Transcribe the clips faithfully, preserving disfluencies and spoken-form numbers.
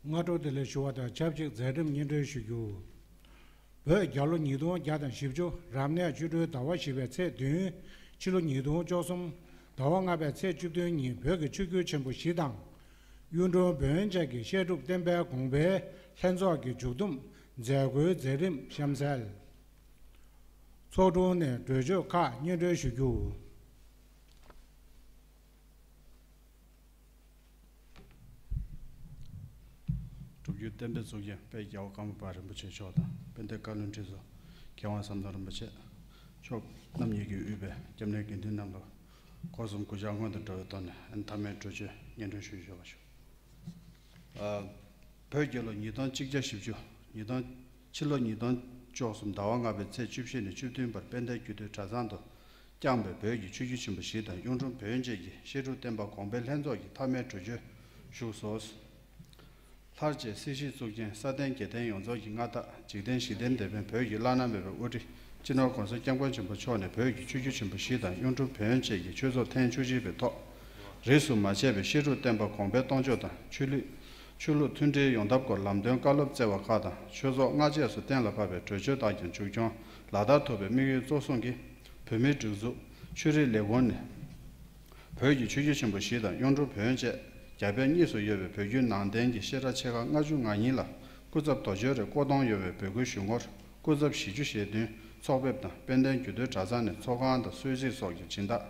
སྔ་དྲོ་བདེ་ལེགས་ཞུ་བ་དང་ཆབས་ཅིག་མཛད་རིམ་སྙན་སྒྲོན་ཞུ་རྒྱུ། བོད་རྒྱལ་ལོ་ཉིས་སྟོང་བརྒྱ་དང་བཞི་བཅུ་རབ་གནས་བཅུ་དྲུག་ཟླ་བ་བཞི་པའི་ཚེས་བདུན། ཕྱི་ལོ་ཉིས་སྟོང་བཅུ་གསུམ་ཟླ་བ་ལྔ་པའི་ཚེས་བཅུ་བདུན་ཉིན་བོད་ཀྱི་ཆོས་བརྒྱུད་ཆེན་པོ་བཞི་དང་། གཡུང་དྲུང་བོན་བཅས་ཀྱི་བཤད་སྒྲུབ་བསྟན་པའི་དགོངས་པའི་ལྷན་ཚོགས་ཀྱི་མཇུག་བསྡོམས་མཛད་སྒོའི་མཛད་རིམ་གཤམ་གསལ། ཚོགས་དྲུང་ནས་གྲོས་ཆོད་ཁག་སྙན་སྒྲོན་ཞུ་རྒྱུ། སྒྲུབ་བརྒྱུད་བསྟན་པའི་གཙུག་རྒྱན་དཔལ་རྒྱལ་བ་ཀརྨ་པ་རིན་པོ་ཆེ་མཆོག་དང་དཔལ་ལྡན་བཀའ་བློན་ཁྲི་ཟུར་མཁས་དབང་ཟམ་གདོང་རིན་པོ་ཆེ་མཆོག་རྣམ་གཉིས་ཀྱིས་དབུས་པའི་སྐྱབས་གནས་དགེ་འདུན་རྣམས་ལ་སྒོ་གསུམ་གུས་ཕྱག་སྔོན་དུ་འགྲོ་བའི་ཐོག་ནས་མཐའ་མའི་གྲོས་ཆོད་སྙན་སྒྲོན་ཞུ་ཆོག་པ་ཞུ། ཨ། བོད་རྒྱལ་ལོ་ཉིས་སྟོང་གཅིག་བརྒྱ་བཞི་བཅུ། ཉིས་སྟོང་། ཕྱི་ལོ་ཉིས་སྟོང་བཅུ་གསུམ་ཟླ་བ་ལྔ་པའི་ཚེས་བཅུ་བཞི་ནས་བཅུ་བདུན་བར་དཔལ་ལྡན་རྒྱུད་སྟོད་གྲྭ་ཚང་དུ་བསྐྱངས་པའི་བོད་ཀྱི་ཆོས་བརྒྱུད་ཆེན་པོ་བཞི་དང་གཡུང་དྲུང་བོན་བཅས་ཀྱི་བཤད་སྒྲུབ་བསྟན་པ་དགོངས་པའི་ལྷན་ཚོགས་ཀྱི་མཐའ་མའི་གྲོས་ཆོད་བཞུགས་སོ། ལྷར་བཅས་སྲིད་ཞིའི་གཙུག་རྒྱན་ས་སྟེང་རྒྱལ་བསྟན་ཡོངས་རྫོགས་ཀྱི་མངའ་བདག་འཇིག་རྟེན་ཞི་བདེའི་དེད་དཔོན་བོད་ཀྱི་བླ་ན་མེད་པའི་དབུ་ཁྲིད་སྤྱི་ནོར་༸གོང་ས་༸སྐྱབས་མགོན་ཆེན་པོ་མཆོག་ནས་བོད་ཀྱི་ཆོས་བརྒྱུད་ཆེན་པོ་བཞི་དང་གཡུང་དྲུང་བོན་བཅས་ཀྱི་ཆོས་ཚོགས་ཐེངས་བཅུ་གཅིག་པའི་ཐོག་རིས་སུ་མ་ཆད་པའི་བཤད་སྒྲུབ་བསྟན་པ་དགོངས་པའི་སྟོང་ཆོས་དང་ཆོས་ལུགས། ཆོས་ལུགས་མཐུན་སྒྲིལ་ཡོང་ཐབས་སྐོར་ལམ་སྟོན་བཀའ་སློབ་སྩལ་བ་ཁག་དང་ཆོས་ཚོགས་སྔ་རྗེས་སུ་གཏན་ལ་ཕབ་པའི་གྲོས་ཆོད་དག་ཀྱང་མཇུག་སྐྱོང་ལག་བསྟར་ཐུབ་པའི་དམིགས་ཡུལ་གཙོ་བཟུང་གིས་བོད་མིའི་སྒྲིག་འཛུགས་ཆོས་རིག་ལས་ཁུངས་ནས། བོད་ཀྱི་ཆོས་བརྒྱུད་ཆེན་པོ་བཞི་དང་གཡུང་དྲུང་བོན་བཅས་རྒྱ་བལ་གཉིས་སུ་ཡོད་པའི་བོད་བརྒྱུད་ནང་བསྟན་གྱི་བཤད་གྲྭ་ཆེ་ཁག་ལྔ་བཅུ་ང་གཉིས་ལ་སྐུ་ཚབ་དོ་འཇོ་རེ་བསྐོ་གཏོང་ཡོད་པའི་འབོད་སྐུལ་ཞུ་སྔོན། སྐུ་ཚབ་བཞི་བཅུ་ཞེ་བདུན་ཚོགས་ཕེབས་དང་དཔལ་ལྡན་རྒྱུད་སྟོད་གྲྭ་ཚང་ནས་ཚོགས་ཁང་དང་གསོལ་ཚིགས་སོགས་ཀྱི་སྦྱིན་བདག་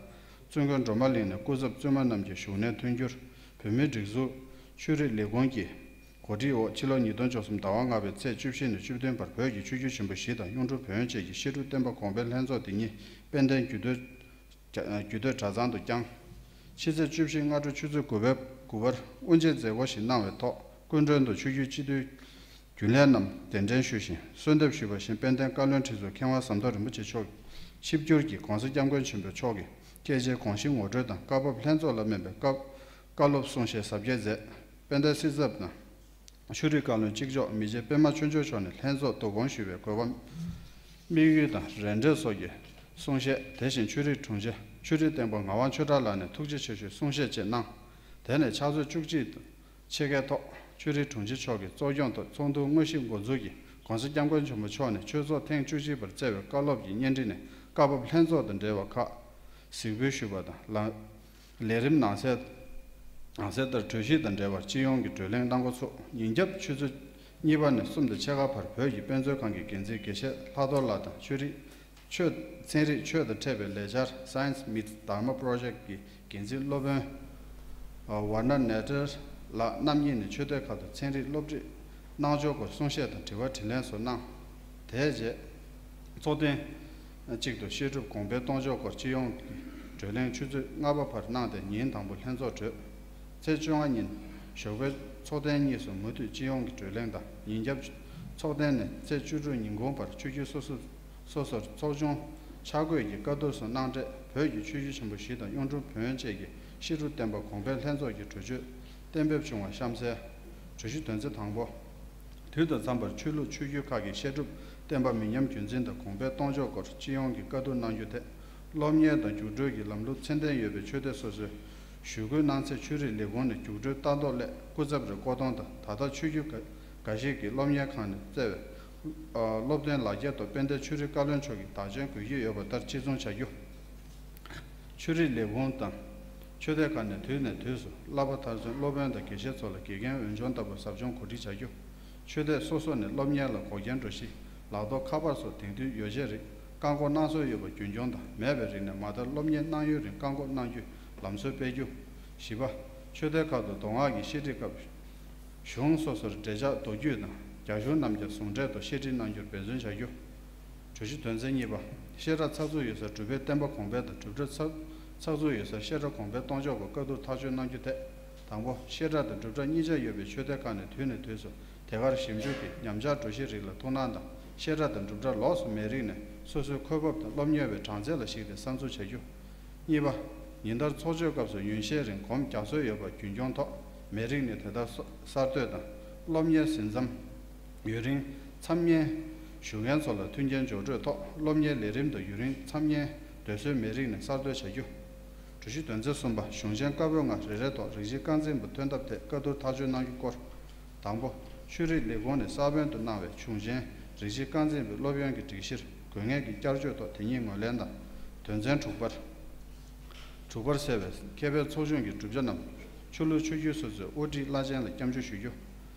བཙུན་དགོན་སྒྲོལ་མ་གླིང་ནས་སྐུ་ཚབ་བཙུན་མ་རྣམས་ཀྱི་བཞུགས་གནས་མཐུན་འགྱུར། བོད་མིའི་སྒྲིག་འཛུགས་ཆོས་རིག་ལས་ཁུངས་ཀྱི་གོ་སྒྲིག་འོག་ཕྱི་ལོ་ཉིས་སྟོང་བཅུ་གསུམ་ཟླ་བ་ལྔ་པའི་ཚེས་བཅུ་བཞི་ནས་བཅུ་བདུན་བར་བོད་ཀྱི་ཆོས་བརྒྱུད་ཆེན་པོ་བཞི་དང་གཡུང་དྲུང་བོན་བཅས་ཀྱི་བཤད་སྒྲུབ་བསྟན་པ་དགོངས་པའི་ལྷན་ཚོགས་དེ་ཉིད་དཔལ་ལྡན་རྒྱུད་སྟོད་རྒྱ་རྒྱུད་སྟོད་གྲྭ་ཚང་དུ་བསྐྱངས། ཕྱི་ཚེས་བཅུ་བཞི་སྔ་དྲོ་ཆུ་ཚོད་དགུ་པའི་དགུ་པར་དབུ་འབྱེད་མཛད་སྒོ་ཞིག་གནང་བའི་ཐོག་སྐུ་མགྲོན་དུ་ཆོས་བརྒྱུད་སྤྱི་འཐུས་རྒྱུན་ལས་རྣམས་གདན་འདྲེན་ཞུས་ཤིང་གསོལ་འདེབས་ཞུས་པ་བཞིན་དཔལ་ལྡན་བཀའ་བློན་ཁྲི་ཟུར་མཁས་དབང་ཟམ་གདོང་རིན་པོ་ཆེ་མཆོག་ཆིབས་བསྒྱུར་གྱིས་༸གོང་ས་༸སྐྱབས་མགོན་ཆེན་པོ་མཆོག་གི་སྐད་ཆའི་དགོངས་གཞི་ངོ་སྤྲོད་དང་བཀའ་བབས་ལྷན་ཚོགས་ལ་སྨན་པའི་བཀའ་བཀའ་སློབ་གསུང་བཤད་ཟབ་རྒྱས་མཛད། དཔལ་ལྡན་སྲིད་ཚབ་དང་། ཆོས་རིག་བཀའ་བློན་གཅིག་ལྕོགས་མི་རྗེ་པད་མ་ཆོས་འབྱོར་མཆོག་ནས་ལྷན་ཚོགས་བསྡུ་སྐོང་ཞུས་པའི་དགོས་པ། དམིགས་ཡུལ་དང་རེ་འདོད་སོགས་ཀྱི་གསུང་བཤད། དེ་བཞིན་ཆོས་རིག་དྲུང་ཆེ་ཆོས་རིག་ལྡན་པ་ངག་དབང་ཆོས་གྲགས་ལགས་ནས་ཐུགས་རྗེ་ཆེ་ཞུའི་གསུང་བཤད་བཅས་གནང་། དེ་ནས་ཕྱག་ཚོད་བཅུ་གཅིག་ཕྱེད་ཀའི་ཐོག་ཆོས་རིག་དྲུང་ཆེ་མཆོག་གི་གཙོ་སྐྱོང་ཐོག་ཚོགས་འདུ་དངོས་གཞི་འགོ་འཛུགས་ཀྱིས་༸གོང་ས་༸སྐྱབས་མགོན་ཆེན་པོ་མཆོག་ནས་ཆོས་ཚོགས་ཐེངས་བཅུ་གཅིག་པར་སྩལ་བའི་བཀའ་སློབ་ཀྱི་བརྙན་འཕྲིན་ནས་བཀའ་བབས་ལྷན་ཚོགས་དང་འབྲེལ་བ་ཁག་གཟིགས་འབུལ་ཞུས་པ་དང་ལ། ལས་རིམ་ནང་གསལ་ནང་གསལ་ལྟར་གྲོས་གཞི་དང་འབྲེལ་བར་སྤྱི་ཡོངས་ཀྱི་བགྲོ་གླེང་གནང་འགོ་ཚུགས། ཉིན་རྒྱབ་ཆུ་ཚོད་གཉིས་པ་ནས་གསུམ་དང་ཕྱེད་ཀ་བར་བོད་ཀྱི་དཔེ་མཛོད་ཁང་གི་འགན་འཛིན་དགེ་བཤེས་ལྷག་རྡོར་ལགས་དང་ཆོས་རིག་ཆོས་ཚན་རིག་ཆོས་དང་འཕྲད་པའི་ལས་འཆར་Science Meets Dharma Project གི་འགན་འཛིན་སློབ་དཔོན་ཝར་ན་ནེ་ཏར་ལགས་རྣམ་གཉིས་ནས་ཆོས་སྡེ་ཁག་ཏུ་ཚན་རིག་སློབ་ཁྲིད་གནང་ཕྱོགས་སྐོར་གསུང་བཤད་དང་དྲི་བ་དྲིས་ལན་སོགས་གནང་། དེའི་རྗེས། ཚོགས་ཐེངས་གཅིག་ཏུ་བཤད་སྒྲུབ་དགོངས་པའི་སྟོང་ཆོས་སྐོར་སྤྱི་ཡོངས་ཀྱི་བགྲོ་གླེང་ཆུ་ཚོད་ལྔ་པ་བར་གནང་སྟེ་ཉིན་དང་པོ་ལྷན་ཚོགས་གྲོལ། ཚེས་བཅོ་ལྔ་ཉིན་ཞོགས་པའི་ཚོགས་ཐེངས་གཉིས་སུ་མུ་མཐུད་སྤྱི་ཡོངས་ཀྱི་བགྲོ་གླེང་དང་ཉིན་རྒྱབ་ཚོགས་ཐེངས་ནས་ཚེས་བཅུ་དྲུག་ཉིན་གུང་བར་ཆོས་བརྒྱུད་སོ་སོ་སོ་སོར་ཚོགས་ཆུང་ཆ་བགོས་ཀྱིས་བཀའ་བསྡུར་སོགས་གནང་འཕྲལ་བོད་ཀྱི་ཆོས་བརྒྱུད་ཆེན་པོ་བཞི་དང་གཡུང་དྲུང་བོན་བཅས་ཀྱི་བཤད་སྒྲུབ་བསྟན་པ་དགོངས་པའི་ལྷན་ཚོགས་ཀྱི་གྲོས་ཆོད་གཏན་འབེབས་བྱུང་བ་གཤམ་གསལ། གྲོས་གཞི་དོན་ཚན་དང་པོ། དུས་དང་འཚམས་པར་ཆོས་ལུགས་ཆོས་བརྒྱུད་ཁག་གི་བཤད་སྒྲུབ་བསྟན་པ་མི་ཉམས་རྒྱུན་འཛིན་དང་དགོངས་པའི་སྟོང་ཆོས་སྐོར་སྤྱི་ཡོངས་ཀྱི་བཀའ་བསྡུར་གནང་རྒྱུ་དེ། སློབ་གཉེར་དང་རྒྱུགས་སྤྲོད་ཀྱི་ལམ་ལུགས་ཚད་ལྡན་ཡོད་པའི་ཆོས་སྡེ་སོ་སོའི་ཞུ་སྐུལ་གནང་ཚེ་ཆོས་རིག་ལས་ཁུངས་ནས་རྒྱུགས་སྤྲོད་ལྟ་རྟོག་སླད་སྐུ་ཚབ་རེ་བསྐོ་གཏོང་དང་ད་ལྟ་ཆོས་བརྒྱུད་འགའ་ཞིག་གི་སློབ་གཉེར་ཁང་ནས་བསྩལ་བའི་སློབ་སྟོན་ལག་འཁྱེར་ཐོག་དཔལ་ལྡན་ཆོས་རིག་བཀའ་བློན་མཆོག་གིས་བདག་སྐྱོང་དགོས་ཀྱི་ཡོད་པ་ལྟར་གཅིག་མཚུངས་བྱ་རྒྱུ། ཆོས་རིག་ལས་ཁུངས་དང་། ཆོས་སྡེ་ཁག་ནས་དུས་ནས་དུས་སུ་བསླབ་པ་མཐར་སོན་སློབ་དཔོན་དང་དགེ་བཤེས་ཚོ་ལ་དགེ་རྒན་འོས་སྦྱོང་ལྟ་བུ་ཟབ་སྦྱོང་གོ་སྒྲིག་བྱ་རྒྱུ། ཆོས་སྡེ་སོ་སོ་ནས་སློབ་གཉེར་ལ་འགོག་རྐྱེན་འགྲོ་གཞི། ལག་ཐོགས་ཁ་པར་སོགས་དེང་དུས་ཡོ་བྱད་རིགས་བཀག་འགོག་གནང་སྲོལ་ཡོད་པ་རྒྱུན་འཁྱོངས་དང་མེད་པའི་རིགས་ནས་མ་མཐར་སློབ་གཉེར་གནང་ཡུན་རིང་བཀག་འགོག་གནང་རྒྱུའི་ལམ་སྲོལ་སྤེལ་རྒྱུ། བཞི་པ། ཆོས་སྡེ་ཁག་ཏུ་མདོ་སྔགས་ཀྱི་བཤད་ཁྲིད་སྐབས། གཞུང་སོ་སོར་འབྲེལ་ཆགས་མདོ་རྒྱུད་དང་རྒྱ་གཞུང་རྣམས་ཀྱང་ཟུང་འབྲེལ་དུ་བཤད་ཁྲིད་གནང་རྒྱུར་འབད་བརྩོན་བྱ་རྒྱུ། གྲོས་གཞི་དོན་ཚན་གཉིས་པ། བཤད་གྲྭ་ཚགས་ཚུད་ཡོད་སར་སྒྲུབ་པའི་བསྟན་པ་དགོངས་པ་དང་སྒྲུབ་གྲྭ་ཚགས་ཚགས་ཚུད་ཡོད་སར་བཤད་གྲྭ་དགོངས་པའི་སྟོང་ཆོས་སྐོར་བཀའ་བསྡུར་ཐག་གཅོད་གནང་རྒྱུ་དེ། དང་པོ། བཤད་གྲྭ་དང་སྒྲུབ་གྲྭ་གཉིས་ཆ་ཡོད་པའི་ཆོས་སྡེ་ཁག་ནས་དུས་ནས་དུས་སུ་དེ་གར་ཞིབ་འཇུག་གི་ཉམས་ཆག་འགྲོ་གཞི་རིགས་ལ་ཐུགས་སྣང་དང་བཤད་གྲྭ་དང་སྒྲུབ་གྲྭ་ལོགས་སུ་མེད་རིགས་ནས་སོ་སོའི་འཁོས་བབ་དང་སློབ་གཉེར་བའི་གྲངས་ཚད་ལ་གཞིགས་ཏེ་གསར་འཛུགས་བྱ་རྒྱུ། གཉིས་པ། ཉིན་ལྟར་ཚོགས་ཆོས་སྐབས་སུ་ཉུང་ཤས་རིང་སྒོམ་རྒྱག་སྲོལ་ཡོད་པ་རྒྱུན་འཁྱོངས་ཐོག་མེད་རིགས་ནས་དེ་ལྟར་གསར་གཏོད་དང་སློབ་གཉེར་ཟིན་མཚམས། ཡུན་རིང་མཚམས་ཉན་ཞུ་མཁན་ཚོ་ལ་མཐུན་རྐྱེན་སྦྱོར་སྤྲོད་ཐོག་སློབ་གཉེར་ལས་རིམ་དུ་ཡུན་རིང་མཚམས་ཉན་སྡོད་སྲོལ་མེད་རིགས་ནས་གསར་གཏོད་བྱ་རྒྱུ། གྲོས་གཞི་དོན་ཚན་གསུམ་པ། གཞུང་ཆེན་བཀའ་པོད་ལྔ་རེ་རེ་ཐོག་རིགས་གཅིག་རྐང་འཛིན་པ་ཐོན་ཐབས་ཐད་བཀའ་བསྡུར་ཐག་གཅོད་གནང་རྒྱུ་སྐོར། དང་པོ། ཆོས་རིག་ལས་ཁུངས་ནས་ས་བོན་དུ་གནང་བའི་གཞུང་ཆེན་རིགས་གཅིག་རྐང་འཛིན་པའི་སློབ་ཡོན་གྱི་སྒྲིག་གཞིར་དགོས་ངེས་ཀྱི་བསྐྱར་བཅོས་ཐོག་དེ་ཉིད་ངོས་ལེན་དང་། དོན་ཚན་དྲུག་པར། དྲུག་པར་གསལ་བའི་མཁས་པའི་ཚོགས་ཆུང་གི་གྲུབ་ཆ་རྣམས་ཆོས་ལུགས་ཆོས་བརྒྱུད་སོ་སོའི་དབུ་ཁྲིད་བླ་ཆེན་ལ་སྐྱབས་འཇུག་ཞུ་རྒྱུ།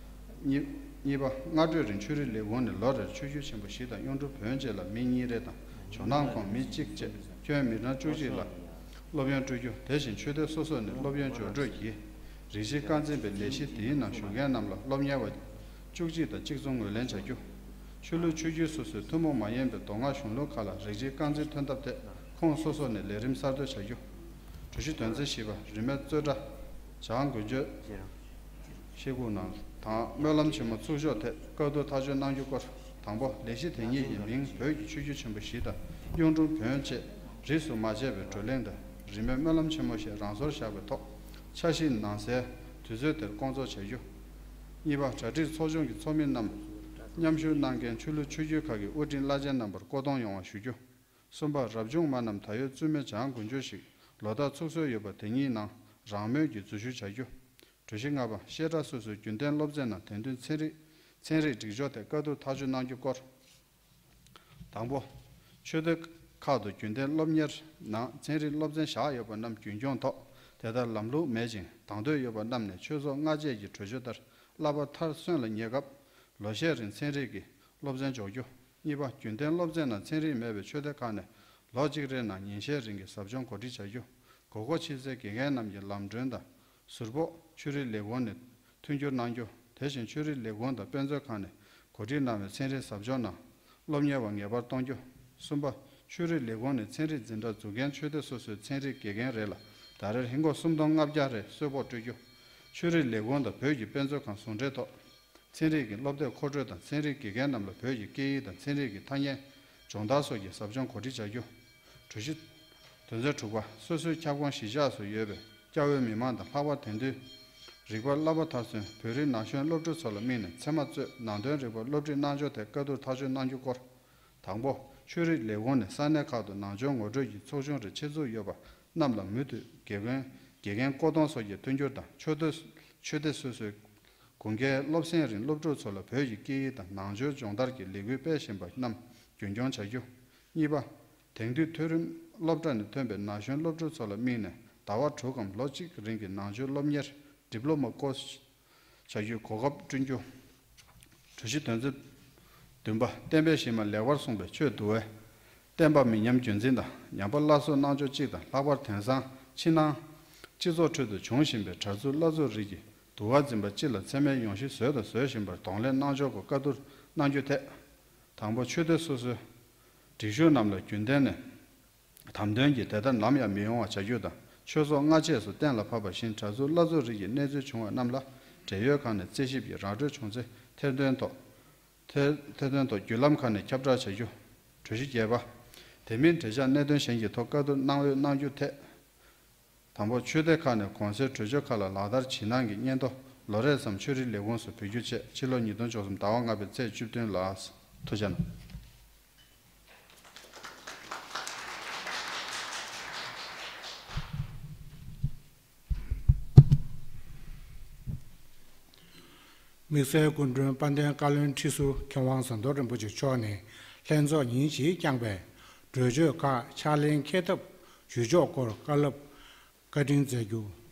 གཉིས། གཉིས་པ། སྔ་དྲོད་རིང་ཆོས་རིག་ལས་ཁུངས་ནས་ལོ་རེར་ཆོས་བརྒྱུད་ཆེན་པོ་བཞི་དང་གཡུང་དྲུང་བོན་བཅས་ལ་མི་གཉིས་རེ་དང་ཇོ་ནང་ཁོངས་མི་གཅིག་བཅས་ཁྱོན་མི་གྲངས་བཅུ་གཅིག་ལ་སློབ་ཡོན་སྤྲོད་རྒྱུ། དེ་བཞིན་ཆོས་སྡེ་སོ་སོ་ནས་སློབ་ཡོན་སྦྱོར་སྤྲོད་ཀྱིས་རིགས་གཅིག་རྐང་འཛིན་པའི་ལས་གཞི་དེའི་ནང་ཞུགས་མཁན་རྣམས་ལ་སློབ་གཉེར་བ་བཅུ་གཅིག་དང་གཅིག་མཚུངས་ངོས་ལེན་བྱ་རྒྱུ། ཆོས་ལུགས་ཆོས་བརྒྱུད་སོ་སོའི་ཐུན་མོང་མ་ཡིན་པའི་མདོ་སྔགས་གཞུང་ལུགས་ཁག་ལ་རིགས་གཅིག་རྐང་འཛིན་ཐོན་ཐབས་ཐད་ཁོངས་སོ་སོ་ནས་ལས་རིམ་གསར་གཏོད་བྱ་རྒྱུ། གྲོས་གཞི་དོན་ཚན་བཞི་པ། རིས་མེད་རྩོད་གྲྭ་བྱང་དགོན་ཆོས་ཤེལ་སྒོང་ནང་དང་སྨོན་ལམ་ཆེན་མོ་ཚུགས་ཕྱོགས་ཐད་བཀའ་བསྡུར་ཐག་གཅོད་གནང་རྒྱུ་སྐོར། དང་པོ། ལས་གཞི་དེ་ཉིད་ཀྱི་མིང་བོད་ཀྱི་ཆོས་བརྒྱུད་ཆེན་པོ་བཞི་དང་གཡུང་དྲུང་བོན་བཅས་རིས་སུ་མ་ཆད་པའི་བགྲོ་གླེང་དང་རིས་མེད་སྨོན་ལམ་ཆེན་མོ་ཞེས་རང་སོར་བཞག་པའི་ཐོག་འཆར་གཞིའི་ནང་གསལ་དུས་ཚོད་དེར་སྐོང་ཚོགས་བྱ་རྒྱུ། གཉིས་པ། གྲ་སྒྲིག་ཚོགས་ཆུང་གི་ཚོགས་མི་རྣམས་མཉམ་ཞུགས་གནང་མཁན་ཆོས་ལུགས་ཆོས་བརྒྱུད་ཁག་གི་དབུ་ཁྲིད་བླ་ཆེན་རྣམ་པར་བསྐོ་གཏོང་ཡོང་བ་ཞུ་རྒྱུ། གསུམ་པ། རབ་བྱུང་མ་རྣམས་ད་ཡོད་བཙུན་མོ་བྱང་དགོན་ཆོས་ཤིག་ལོ་ལྟར་ཚུགས་སྲོལ་ཡོད་པ་དེ་ཉིད་ནང་རང་མོས་ཀྱིས་འཛུལ་ཞུགས་བྱ་རྒྱུ། གྲོས་གཞི་ལྔ་པ། བཤད་གྲྭ་སོ་སོའི་རྒྱུན་གཏན་སློབ་ཚན་ནང་དེང་དུས་ཚན་རིག་ཚན་རིག་སྒྲིག་སྦྱོར་ཐད་བཀའ་བསྡུར་ཐག་གཅོད་གནང་རྒྱུ་སྐོར། དང་པོ། ཆོས་སྡེ་ཁག་ཏུ་རྒྱུན་གཏན་སློབ་གཉེར་ནང་ཚན་རིག་སློབ་ཚན་བཞག་ཡོད་པ་རྣམས་རྒྱུན་འཁྱོངས་ཐོག་དེ་ལྟར་ལམ་ལུགས་མེད་ཅིང་དང་འདོད་ཡོད་པ་རྣམས་ནས་ཆོས་ཚོགས་སྔ་རྗེས་ཀྱི་གྲོས་ཆོད་ལྟར་བསླབ་པ་མཐར་སོན་ལ་ཉེ་སྐབས་ལོ་ཤས་རིང་ཚན་རིག་གི་སློབ་ཚན་འཇོག་རྒྱུ། གཉིས་པ། རྒྱུན་གཏན་སློབ་ཚན་ནང་ཚན་རིག་མེད་པའི་ཆོས་སྡེ་ཁག་ནས་ལོ་གཅིག་རེའི་ནང་ཉིན་ཤས་རིང་གི་ཟབ་སྦྱོང་གོ་སྒྲིག་བྱ་རྒྱུ། དགོས་མཁོ་ཆེ་ཚེ་དགེ་རྒན་རྣམས་ཀྱི་ལམ་གྲོན་དང་ཟུར་ཕོགས་ཆོས་རིག་ལས་ཁུངས་ནས་མཐུན་འགྱུར་གནང་རྒྱུ། དེ་བཞིན་ཆོས་རིག་ལས་ཁུངས་དང་དཔེ་མཛོད་ཁང་ནས་གོ་སྒྲིག་གནང་བའི་ཚན་རིག་ཟབ་སྦྱོང་ནང་སློབ་གཉེར་བ་ངེས་པར་གཏོང་རྒྱུ། གསུམ་པ། ཆོས་རིག་ལས་ཁུངས་ནས་ཚན་རིག་འཛིན་གྲྭ་འཛུགས་མཁན་ཆོས་སྡེ་སོ་སོའི་ཚན་རིག་དགེ་རྒན་རེ་ལ་ཟླ་རེར་ཧིན་སྒོར་སུམ་སྟོང་ལྔ་བརྒྱ་རེ་གསོལ་ཕོགས་སྤྲོད་རྒྱུ། ཆོས་རིག་ལས་ཁུངས་དང་བོད་ཀྱི་དཔེ་མཛོད་ཁང་ཟུང་འབྲེལ་ཐོག་ཚན་རིག་གི་སློབ་དེབ་མཁོ་སྤྲོད་དང་ཚན་རིག་དགེ་རྒན་རྣམས་ལ་བོད་ཀྱི་སྐད་ཡིག་དང་ཚན་རིག་གི་ཐ་སྙད་སྦྱོང་བརྡར་སོགས་ཀྱི་ཟབ་སྦྱོང་གོ་སྒྲིག་བྱ་རྒྱུ། གྲོས་གཞི་དོན་ཚན་དྲུག་པ། སོ་སོའི་ཁྱབ་ཁོངས་གཞིས་ཆགས་སུ་ཡོད་པའི་སྐྱ་བོའི་མི་མང་དང་ལྷག་པར་དེང་དུས་རིག་པ་བསླབ་པ་མཐར་སོན་བོད་རིགས་ན་གཞོན་སློབ་ཕྲུག་ཚོ་ལ་དམིགས་ནས་ཚད་མ་གཙོས་ནང་དོན་རིག་པ་སློབ་ཁྲིད་གནང་ཕྱོགས་ཐད་བཀའ་བསྡུར་ཐག་གཅོད་གནང་རྒྱུ་སྐོར། དང་པོ། ཆོས་རིག་ལས་ཁུངས་ནས་ས་གནས་ཁག་ཏུ་ནང་ཆོས་ངོ་སྤྲོད་ཀྱི་ཚོགས་ཆུང་རེ་ཆེད་འཛུགས་ཡོད་པ་རྣམས་ལ་མུ་མཐུད་དགེ་རྒན་དགེ་རྒན་བསྐོ་གཏོང་སོགས་ཀྱི་མཐུན་འགྱུར་དང་ཆོས་སྡེ་ཆོས་སྡེ་སོ་སོའི་དགུན་ཁའི་སློབ་གསེང་རིང་སློབ་ཕྲུག་ཚོ་ལ་བོད་ཀྱི་སྐད་ཡིག་དང་ནང་ཆོས་སྦྱོང་བརྡར་གྱི་ལས་འགུལ་སྤེལ་བཞིན་པ་རྣམས་རྒྱུན་འཁྱོངས་བྱ་རྒྱུ། གཉིས་པ། དེང་དུས་མཐོ་རིམ་སློབ་གྲྭ་ནས་ཐོན་པའི་ན་གཞོན་སློབ་ཕྲུག་ཚོ་ལ་དམིགས་ནས་ཟླ་བ་དྲུག་གམ་ལོ་གཅིག་རིང་གི་ནང་ཆོས་སློབ་གཉེར་ཌིབ་ལོ་མ་ཀོར་སི་བྱ་རྒྱུའི་གོ་སྐབས་བསྐྲུན་རྒྱུ། གྲོས་གཞི་དོན་ཚན་བདུན་པ། བསྟན་པའི་གཞི་མ་ལེགས་པར་གསུངས་པའི་ཆོས་འདུལ་བའི་བསྟན་པ་མི་ཉམས་རྒྱུན་འཛིན་དང་ཉམས་པ་སླར་གསོ་གནང་ཕྱོགས་གཅིག་དང་ལྷག་པར་དེང་སང་ཕྱི་ནང་སྤྱི་ཚོགས་ཁྲོད་དུ་འབྱུང་བཞིན་པའི་གྲྭ་བཙུན་བླ་བཙུན་རིགས་ཀྱི་འདུལ་བ་འཛིན་པ་སྤྱི་ལ་མཚན་སྨད་ཡོང་གཞི་བཟོས་དང་བཟོ་བཞིན་པར་གདོང་ལེན་གནང་ཕྱོགས་སྐོར་བཀའ་བསྡུར་གནང་རྒྱུ་ཐད། དང་པོ། ཆོས་སྡེ་སོ་སོའི་སྒྲིག་ཞུགས་རྣམས་ལ་རྒྱུན་གཏན་ནས་དམ་དོན་གྱིས་དེ་ལྟར་ནམ་ཡང་མི་ཡོང་བ་བྱ་རྒྱུ་དང་ཆོས་ཚོགས་སྔ་རྗེས་སུ་གཏན་ལ་ཕབ་པ་བཞིན་གྲྭ་བཙུན་བླ་བཙུན་རིགས་ཀྱི་གནས་ཚུལ་བྱུང་བ་རྣམས་ལ་འབྲེལ་ཡོད་ཁང་ནས་རྩད་ཞིབ་ཀྱིས་ར་སྤྲོད་བྱུང་ཚེ་ཐེར་འདོན་ཐོག་ཐེར་ཐེར་འདོན་ཐོག་བརྒྱུད་ལམ་ཁག་ནས་ཁྱབ་བསྒྲགས་བྱ་རྒྱུ། གྲོས་གཞི་བརྒྱད་པ། དེ་མིན་འབྲེལ་ཆགས་གནད་དོན་གཞན་གྱི་ཐོག་བཀའ་བསྡུར་གནང་འོས་གནང་རྒྱུ་ཐད། དང་པོ། ཆོས་སྡེ་ཁག་ནས་གོང་གསལ་གྲོས་ཆོད་ཁག་ལ་ལག་བསྟར་ཇི་གནང་གི་སྙན་ཐོ་ལོ་རེ་ཙམ་ཆོས་རིག་ལས་ཁུངས་སུ་འབུལ་རྒྱུ་བཅས་ཕྱི་ལོ་ཉིས་སྟོང་བཅུ་གསུམ་ཟླ་བ་ལྔ་པའི་ཚེས་བཅུ་བདུན་ལ། ཐུགས་རྗེ་གནང་། དམིགས་བསལ་སྐུ་མགྲོན་དཔལ་ལྡན་བཀའ་བློན་ཁྲི་ཟུར་མཁས་དབང་ཟམ་གདོང་རིན་པོ་ཆེ་མཆོག་ནས་ལྷན་ཚོགས་ཉིན་གཅིག་བསྐྱངས་པའི་གྲོས་ཆོད་ཁག་ཕྱག་ལེན་འཁེལ་ཐབས་ཞུ་ཕྱོགས་སྐོར་བཀའ་སློབ་བཀའ་དྲིན་སྩལ་རྒྱུ།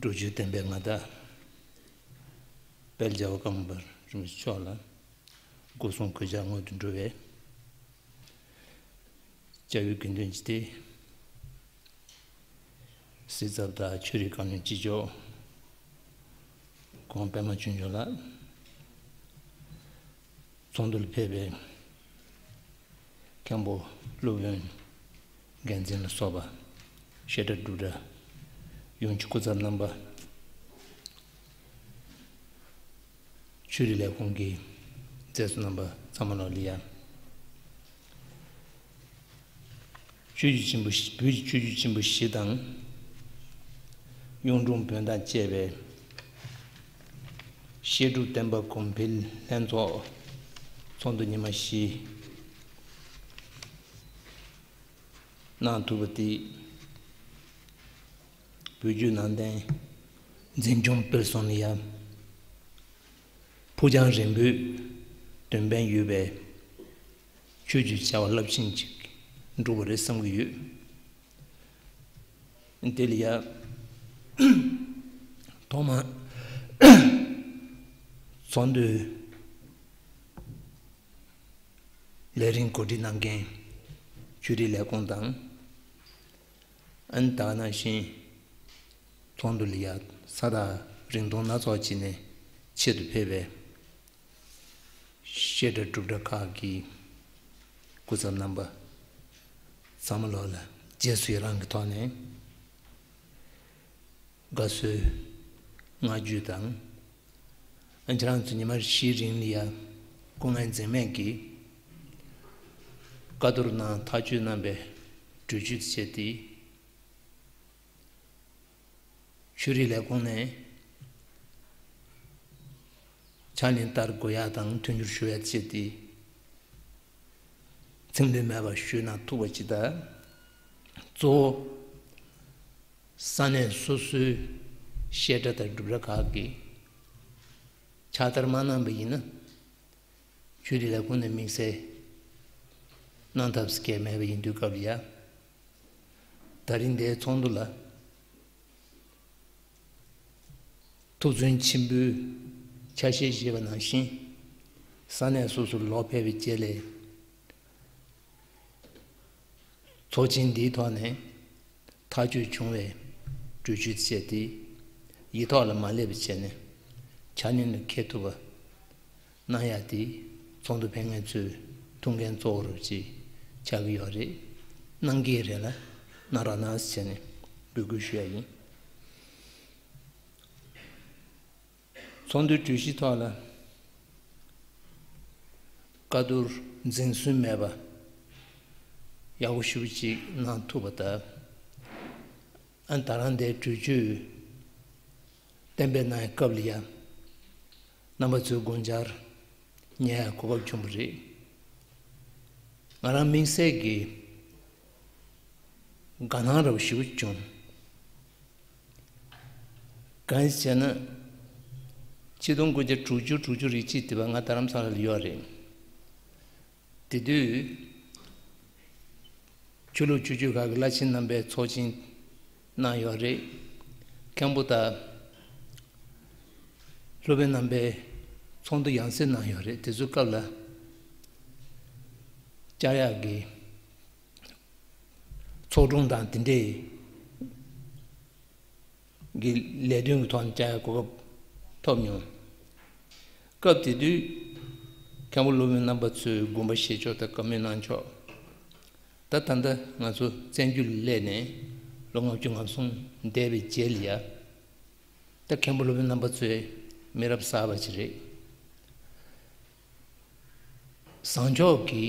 འབྲུག་ཆུ་བསྟན་པའི་མངའ་བདག་དཔལ་རྒྱལ་བ་ཀརྨ་པ་རིན་པོ་ཆེ་མཆོག་ལ་སྒོ་གསུམ་གུས་ཕྱག་སྔོན་དུ་འགྲོ་བའི་སྐྱབས་ཡུལ་དགེ་འདུན་སྤྱི་སྡེ་སྲིད་ཚབ་དང་ཆོས་རིག་བཀའ་བློན་སྤྱི་ཁྱབ་གོང་པད་མ་ཆོས་འབྱོར་ལགས། ཚོགས་འདུར་ཕེབས་པའི་མཁན་པོ་སློབ་དཔོན་འགན་འཛིན་ལ་སོགས་པ། བཤད་གྲྭ་སྒྲུབ་གྲྭ་ཡོངས་ཀྱི་སྐུ་ཚབ་རྣམ་པ། ཆོས་རིག་ལས་ཁུངས་ཀྱི་མཛད་གཙོ་རྣམ་པ་ཚང་མ་ལ་ལ་ཡ། ཆོས་བརྒྱུད་ཆེན་པོ་བཞི། བོད་ཀྱི་ཆོས་བརྒྱུད་ཆེན་པོ་བཞི་དང་ གཡུང་དྲུང་བོན་དང་བཅས་པའི་བཤད་སྒྲུབ་བསྟན་པ་གོང་འཕེལ་ལྷན་ཚོགས་ཚོགས་འདུ་ཉི་མ་བཞི་གནང་ཐུབ་པ་དེ། བོད་བརྒྱུད་ནང་བསྟན་འཛིན་སྐྱོང་སྤེལ་གསུམ་ལ་ཡ་ཕུགས་རྒྱང་རིང་པོའི་འདོན་ཕན་ཡོད་པའི་ཆོས་ཀྱི་བྱ་བ་རླབས་ཆེན་ཅིག་འགྲུབ་པ་རེད་བསམ་གྱི་ཡོད། དེ་ལ་ཡ་ཐོག་མར་ཚོགས་འདུའི་ལས་རིམ་གོ་སྒྲིག་གནང་མཁན་ཆོས་རིག་ལས་ཁུངས་དང་། ཨན་ད་ག་ནང་བཞིན་ཚོགས་འདུ་ལ་ཡ་ས་ཐག་རིང་ཐུང་སྣ་ཚོགས་ཅིག་ནས་ཆེད་དུ་ཕེབས་པའི་བཤད་གྲྭ་སྒྲུབ་གྲྭ་ཁག་གི་སྐུ་ཚབ་རྣམ་པ་ཚང་མ་ལོག་ལ་རྗེས་སུ་ཡི་རང་གི་ཐོག་ནས་དགའ་བསུའི་བསྔགས་བརྗོད་དང་། ཁྱེད་རང་ཚོ་ཉི་མ་བཞིའི་རིང་ལ་ཡ་སྐུ་ངལ་འཛེམས་མེད་ཀྱིས་བཀའ་བསྡུར་ནང་ཐག་གཅོད་གནང་པའི་གྲོས་ཆོད་བྱས་ཏེ། ཆོས་རིག་ལས་ཁུངས་ནས་ཕྱག་ལེན་བསྟར་དགོས་ཡག་དང་མཐུན་འགྱུར་ཞུ་ཡག་བྱས་ཏེ། ཚིག་འདོན་མེད་པར་ཞུས་ན་ཐུབ་པ་ཅིག་དང་། གཙོ་བོ་ས་གནས་སོ་སོའི་བཤད་གྲྭ་དང་སྒྲུབ་གྲྭ་ཁག་གིས་ཕྱག་བསྟར་མ་གནང་པ་ཡིན་ན། ཆོས་རིག་ལས་ཁུངས་ནས་དམིགས་བསལ་གནང་ཐབས་སྐལ་མེད་པ་ཡིན་དུས་སྐབས་ལ་ཡ། ད་རིང་འདིའི་ཚོགས་འདུ་ལ་ཐུགས་བརྩོན་ཆེན་པོས་ཆ་ཤས་བཞེས་པ་ནང་བཞིན། ས་གནས་སོ་སོར་ལོག་ཕེབས་པའི་རྗེས་ལ། ཚོགས་ཆེན་འདིའི་ཐོག་ནས་ཐག་གཅོད་བྱུང་བའི་གྲོས་ཆོད་བྱས་ཏེ། ཡིག་ཐོག་ལ་མ་སླེབས་པ་བྱས་ནས་ཕྱག་སྙན་དུ་འཁྱེར་ཐུབ་པ་གནང་ཡག་དེ་ཚོགས་འདུ་ཕེབས་མཁན་ཚོའི་ཐུགས་འགན་གཙོ་བོ་རུ་ཅིག་ཆགས་ཀྱི་ཡོད་རེད། གནང་གི་རེད་ལ་གནང་རོགས་གནང་ཟེར་ནས་འབོད་སྐུལ་ཞུ་ཡག་ཡིན། ཚོགས་འདུའི་གྲོས་གཞིའི་ཐོག་ལ་བཀའ་བསྡུར་འཛིན་སྲོལ་མེད་པ་ཡག་པོ་ཞེ་པོ་ཅིག་གནང་ཐུབ་པ་དང་། ཨ་ད་རང་དེའི་གྲོས་ཆོད་གཏན་འབེབས་གནང་ཡག་སྐབས་ལ་ཡ། རྣམ་པ་ཚོའི་དགོངས་འཆར་ཉན་ཡག་གོ་སྐབས་བྱུང་བ་རེད། ང་རང་དམིགས་བསལ་གྱིས་དགའ་སྣང་རབ་ཞེ་པོ་བྱུང་། གང་ཡིན་ཟེར་ན། ཆིག་སྟོང་དགུ་བརྒྱ་དྲུག་ཅུ་དྲུག་ཅུ་རེ་གཅིག་དེ་བར་ང་རྡ་རམ་ས་ལ་ལ་ཡོད་རེད། དེ་དུས་ཆོས་ལུགས་ཆོས་བརྒྱུད་ཁག་གི་བླ་ཆེན་རྣམ་པས་ཚོགས་ཆེན་གནང་ཡོད་རེད། མཁན་པོ་དང་སློབ་དཔོན་རྣམ་པས་ཚོགས་འདུ་ཡང་སེ་གནང་ཡོད་རེད། དེ་ཚོའི་སྐབས་ལ་བཅར་ཡག་གི་ཚོགས་དྲུང་དང་དེ་འདྲའི་གི་ལས་དོན་གྱི་ཐོག་ནས་བཅར་ཡག་གོ་སྐབས་ཐོབ་མྱོང་། སྐབས་དེ་དུས་མཁན་པོ་སློབ་དཔོན་རྣམ་པ་ཚོས་དགོངས་པ་བཞེས་ཕྱོགས་དང་བཀའ་མོལ་གནང་ཕྱོགས། ད་ད་ལྟ་ང་ཚོ་བཙན་བྱོལ་ལ་སླེབས་ནས་ལོ་ལྔ་བཅུ་ང་གསུམ་འདས་པའི་རྗེས་ལ་ཡ། ད་མཁན་པོ་སློབ་དཔོན་རྣམ་པ་ཚོའི་མི་རབས་གསར་པ་ཅིག་རེད། བཟང་ཕྱོགས་ཀྱི་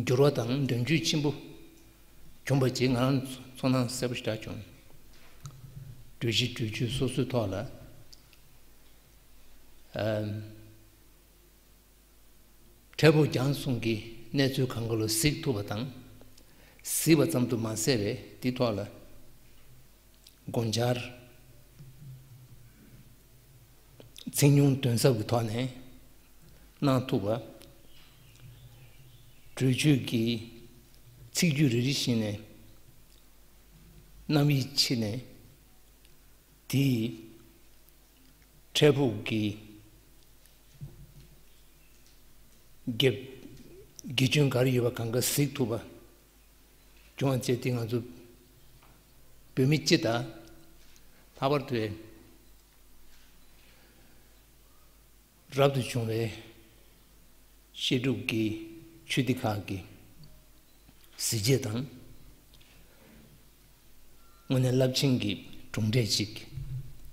འགྱུར་བ་དང་དོན་འཁྱོལ་ཆེན་པོ་བྱུང་བ་ཅིག་ང་རང་ཚོར་སྣང་གསལ་པོ་ཞེ་དྲག་བྱུང་། གྲོས་གཞི་གྲོས་ཆོད་སོ་སོའི་ཐོག་ལ་ཨམ། འཕྲལ་ཕུགས་རྒྱང་གསུམ་གྱི་གནས་ཚུལ་གང་ག་ལ་གཟིགས་ཐུབ་པ་དང་། གཟིགས་པ་ཙམ་དུ་མ་ཟད་པའི་དེའི་ཐོག་ལ་དགོངས་འཆར་ཚིག་ཉུང་དོན་ཟབ་ཀྱི་ཐོག་ནས་གནང་ཐུབ་པ། གྲོས་ཆོད་ཀྱི་ཚིག་བརྗོད་རེ་རེ་བཞིན་ནས་རྣམ་དབྱེ་ཕྱེ་ནས། དེའི་འཕྲལ་ཕུགས་ཀྱི་དགེ་དགེ་སྐྱོན་ག་རེ་ཡོད་པ་གང་ག་གཟིགས་ཐུབ་པ་བྱུང་བ་བཅས་ཏེ། ང་ཚོ་བོད་མི་སྤྱི་དང་ལྷག་པར་དུ་རབ་ཏུ་བྱུང་བའི་བཤད་སྒྲུབ་ཀྱི་ཆོས་སྡེ་ཁག་གི་གཟི་བརྗིད་དང་། དངོས་གནས་རླབས་ཆེན་གྱི་གྲུབ་འབྲས་ཤིག་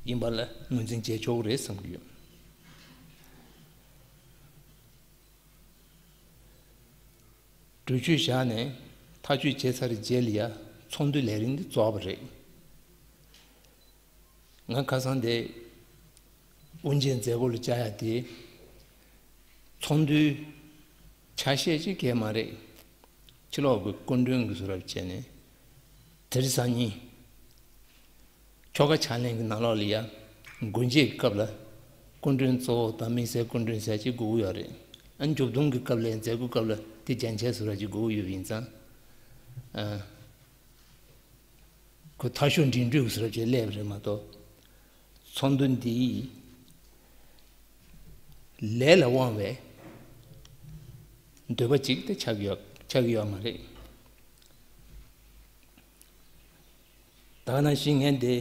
ཡིན་པ་ལ་ངོས་འཛིན་བྱས་ཆོག་གི་རེད་བསམ་གྱི་ཡོད། གྲོས་ཆོད་བཞག་ནས་ཐག་གཅོད་བྱས་ཚར་རྗེས་ལ་ཡ་ཚོགས་འདུའི་ལས་རིམ་འདི་རྫོགས་པ་རེད། ང་ཁ་སང་དེ་དབུ་འབྱེད་མཛད་སྒོ་ལ་བཅར་ཡ་དེ་ཚོགས་འདུའི་ཆ་ཤས་ཅིག་གས་མ་རེད། ཕྱི་ལོགས་ཀྱི་སྐུ་མགྲོན་གྱི་བཟོ་འདྲ་བྱས་ནས། དེ་རིང་སང་ཉིན་ཆོ་ག་ཕྱག་ལེན་གྱི་ནང་ལོགས་ལ་ཡ་སྒོ་འབྱེད་ཀྱི་སྐབས་ལ་སྐུ་མགྲོན་གཙོ་བོ་དང་དམིགས་བསལ་སྐུ་མགྲོན་ཟེར་ཅིག་དགོས་ཀྱི་ཡོད་རེད། ཨ་མཇུག་སྡོམ་གྱི་སྐབས་ལ་མཛད་སྒོའི་སྐབས་ལ་དེ་རྒྱན་ཆས་བཟོ་འདྲ་ཅིག་དགོས་ཀྱི་ཡོད་པ་ཡིན་ཙང་། ཨ། ཁོ་མཐའ་ཤོར་འགྲིམ་འགྲུལ་བཟོ་འདྲ་ཅིག་སླེབས་རེད་མ་གཏོགས། ཚོགས་འདུ་འདིའི་ལས་ལ་དབང་བའི་འདོད་པ་ཅིག་དེ་ཆགས་ཡོད་ཆགས་ཡོད་མ་རེད། ད་ནང་བཞིན་ངས་འདི་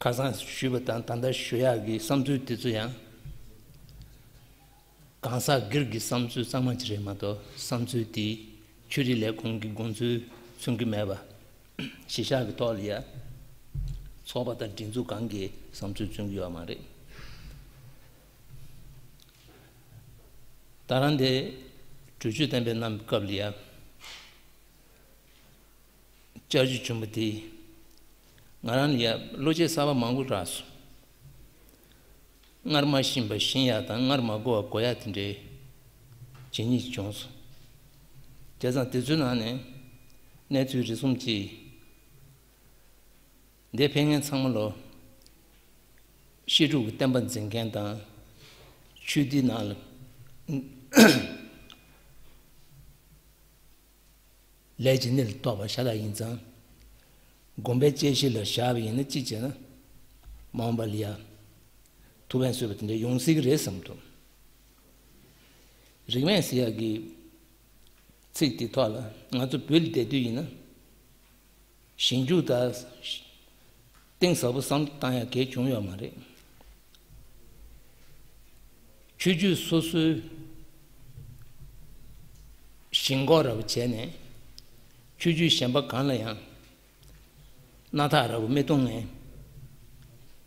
ཁ་སང་ཞུས་པ་དང་ད་ལྟ་ཞུ་ཡག་གི་བསམ་ཚུལ་དེ་ཚོ་ཡང་གང་ཟག་སྒེར་གྱི་བསམ་ཚུལ་གཙང་མ་ཅིག་རེད་མ་གཏོགས། བསམ་ཚུལ་དེ་ཆོས་རིག་ལས་ཁུངས་ཀྱི་དགོངས་ཚུལ་མཚོན་གྱི་མེད་པ། གཞི་བཞག་གི་ཐོག་ལ་ཡ་ཚོགས་པ་དང་སྒྲིག་འཛུགས་གང་གི་བསམ་ཚུལ་མཚོན་གྱི་ཡོད་མ་རེད། ད་རང་དེ་གྲོས་ཆོད་གཏན་འབེབས་གནང་བའི་སྐབས་ལ་ཡ། བསྐྱར་ཞུ་བྱུང་བ་དེས་ང་རང་ལ་ཡ་བློ་སྐྱེད་གསར་པ་མང་པོ་རག་སོང་། སྔར་མ་ཤེས་པ་ཤེས་ཡག་དང་སྔར་མ་གོ་བ་གོ་ཡག་དེ་འདྲའི་བྱེད་ཉིད་བྱུང་སོང་། བྱས་ཙང་དེ་ཚོའི་ནང་ནས་གནས་ཚུལ་རེ་ཟུང་ཅིག་འདིར་ཕེབས་མཁན་ཚང་མ་ལོ་བཤད་སྒྲུབ་ཀྱི་བསྟན་པ་འཛིན་མཁན་དང་། ཆོས་འདི་ནང་ལ་ལས་ཀྱི་གནས་ལ་གཏོགས་པ་ཤ་སྟག་ཡིན་ཙང་། དགོངས་པའི་དཔྱད་གཞི་ལ་བཞག་པ་ཡིན་ན་གཅིག་བྱས་ན་མ་འོངས་པ་ལ་ཡ་ཐུགས་ཕན་གསོས་པ་དེ་འདྲ་ཡོང་སྲིད་ཀྱི་རེད་བསམ་འདུག། རིག་གནས་ཟེར་ཡག་གི་ཚིག་དེ་ཐོག་ལ་ང་ཚོ་བོད་ལ་བསྡད་དུས་ཡིན་ན། ཞིབ་འཇུག་དང་གཏིང་ཟབ་པོ་བསམ་བློ་བཏང་ཡག་གལ་བྱུང་ཡོད་མ་རེད། ཆོས་བརྒྱུད་སོ་སོའི་ཞེན་ཁོག་ར་བ་བྱས་ནས། ཆོས་བརྒྱུད་གཞན་པ་གང་ལ་ཡང་སྣ་ཐག་ར་བ་མི་གཏོང་མཁན།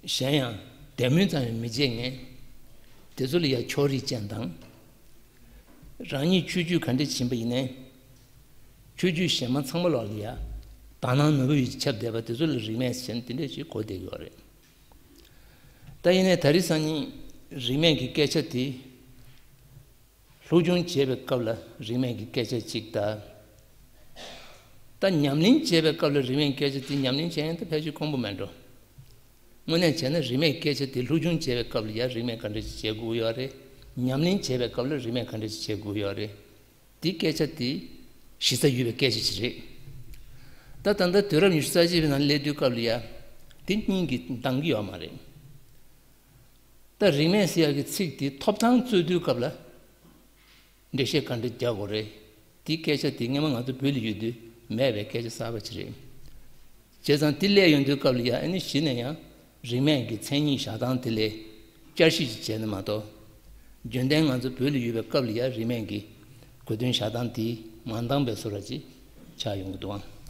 གཞན་ཡང་དད་མོས་ཙམ་ཡང་མི་བྱེད་མཁན། དེ་ཚོ་ལ་ཡང་ཕྱོགས་རིས་ཅན་དང་། རང་ཉིད་ཆོས་བརྒྱུད་ག་འདྲ་ཕྱིན་པ་ཡིན་ནའི། ཆོས་བརྒྱུད་གཞན་མ་ཚང་མ་ལོག་ལ་ཡ་དག་སྣང་ནོར་བུ་ཡིས་ཁྱབ་བསྡད་པ་དེ་ཚོ་ལ་རིག་གནས་ཟེར་ནས་དེ་འདྲས་ཞིག་གོ་བསྡད་ཡོད་རེད། ད་ཡིན་ནའི་ད་རེས་སང་ཉིན་རིག་གནས་ཀྱི་སྐད་ཆ་དེ་སློབ་སྦྱོང་བྱེད་པའི་སྐབས་ལ་རིག་གནས་ཀྱི་སྐད་ཆ་གཅིག་དང་། ད་ཉམས་ལེན་བྱེད་པའི་སྐབས་ལ་རིག་གནས་སྐད་ཆ་དེ་ཉམས་ལེན་བྱེད་ཡང་ད་ཕལ་ཆེར་ཁོང་པོ་མེད་འགྲོ། དངོས་གནས་བྱས་ན་རིག་གནས་སྐད་ཆ་དེ་སློབ་སྦྱོང་བྱེད་པའི་སྐབས་ལ་ཡང་རིག་གནས་ག་འདྲ་ཞིག་བྱེད་དགོས་ཡོད་རེད། ཉམས་ལེན་བྱེད་པའི་སྐབས་ལ་རིག་གནས་ག་འདྲ་ཞིག་བྱེད་དགོས་ཡོད་རེད། དེ་སྐད་ཆ་དེ་གཞི་རྩ་ཡོད་པའི་སྐད་ཆ་ཞིག་རེད། ད་ད་ལྟ་དུས་རབས་ཉི་ཤུ་རྩ་གཅིག་པའི་ནང་སླེབས་དུས་སྐབས་ལ་ཡ་དེ་སྙིང་གི་འདང་གི་ཡོད་མ་རེད། ད་རིག་གནས་ཟེར་ཡག་གི་ཚིག་དེ་ཐོབ་ཐང་རྩོད་དུས་སྐབས་ལ་འགྲེལ་བཤད་ག་འདྲ་རྒྱག་དགོས་རེད། དེ་སྐད་ཆ་དེ་སྔོན་མ་ང་ཚོ་བོད་ལ་ཡོད་དུས་མེད་པའི་སྐད་ཆ་གསར་པ་ཅིག་རེད། བྱས་ཙང་དེ་སླེབས་ཡོང་དུས་སྐབས་ལ་ཡ་ཨ་ནི་གཞི་ནས་ཡང་རིག་གནས་ཀྱི་མཚན་ཉིད་བཞག་སྟངས་དེ་ལ་བསྐྱར་ཞིབ་ཅིག་བྱས་ན་མ་གཏོགས། རྒྱུན་ལྡན་ང་ཚོ་བོད་ལ་ཡོད་པའི་སྐབས་ལ་ཡ་རིག་གནས་ཀྱི་གོ་དོན་བཞག་སྟངས་དེ་མ་འདང་པའི་བཟོ་འདྲ་ཅིག་ཆགས་ཡོང་གི་འདུག་ཨང་།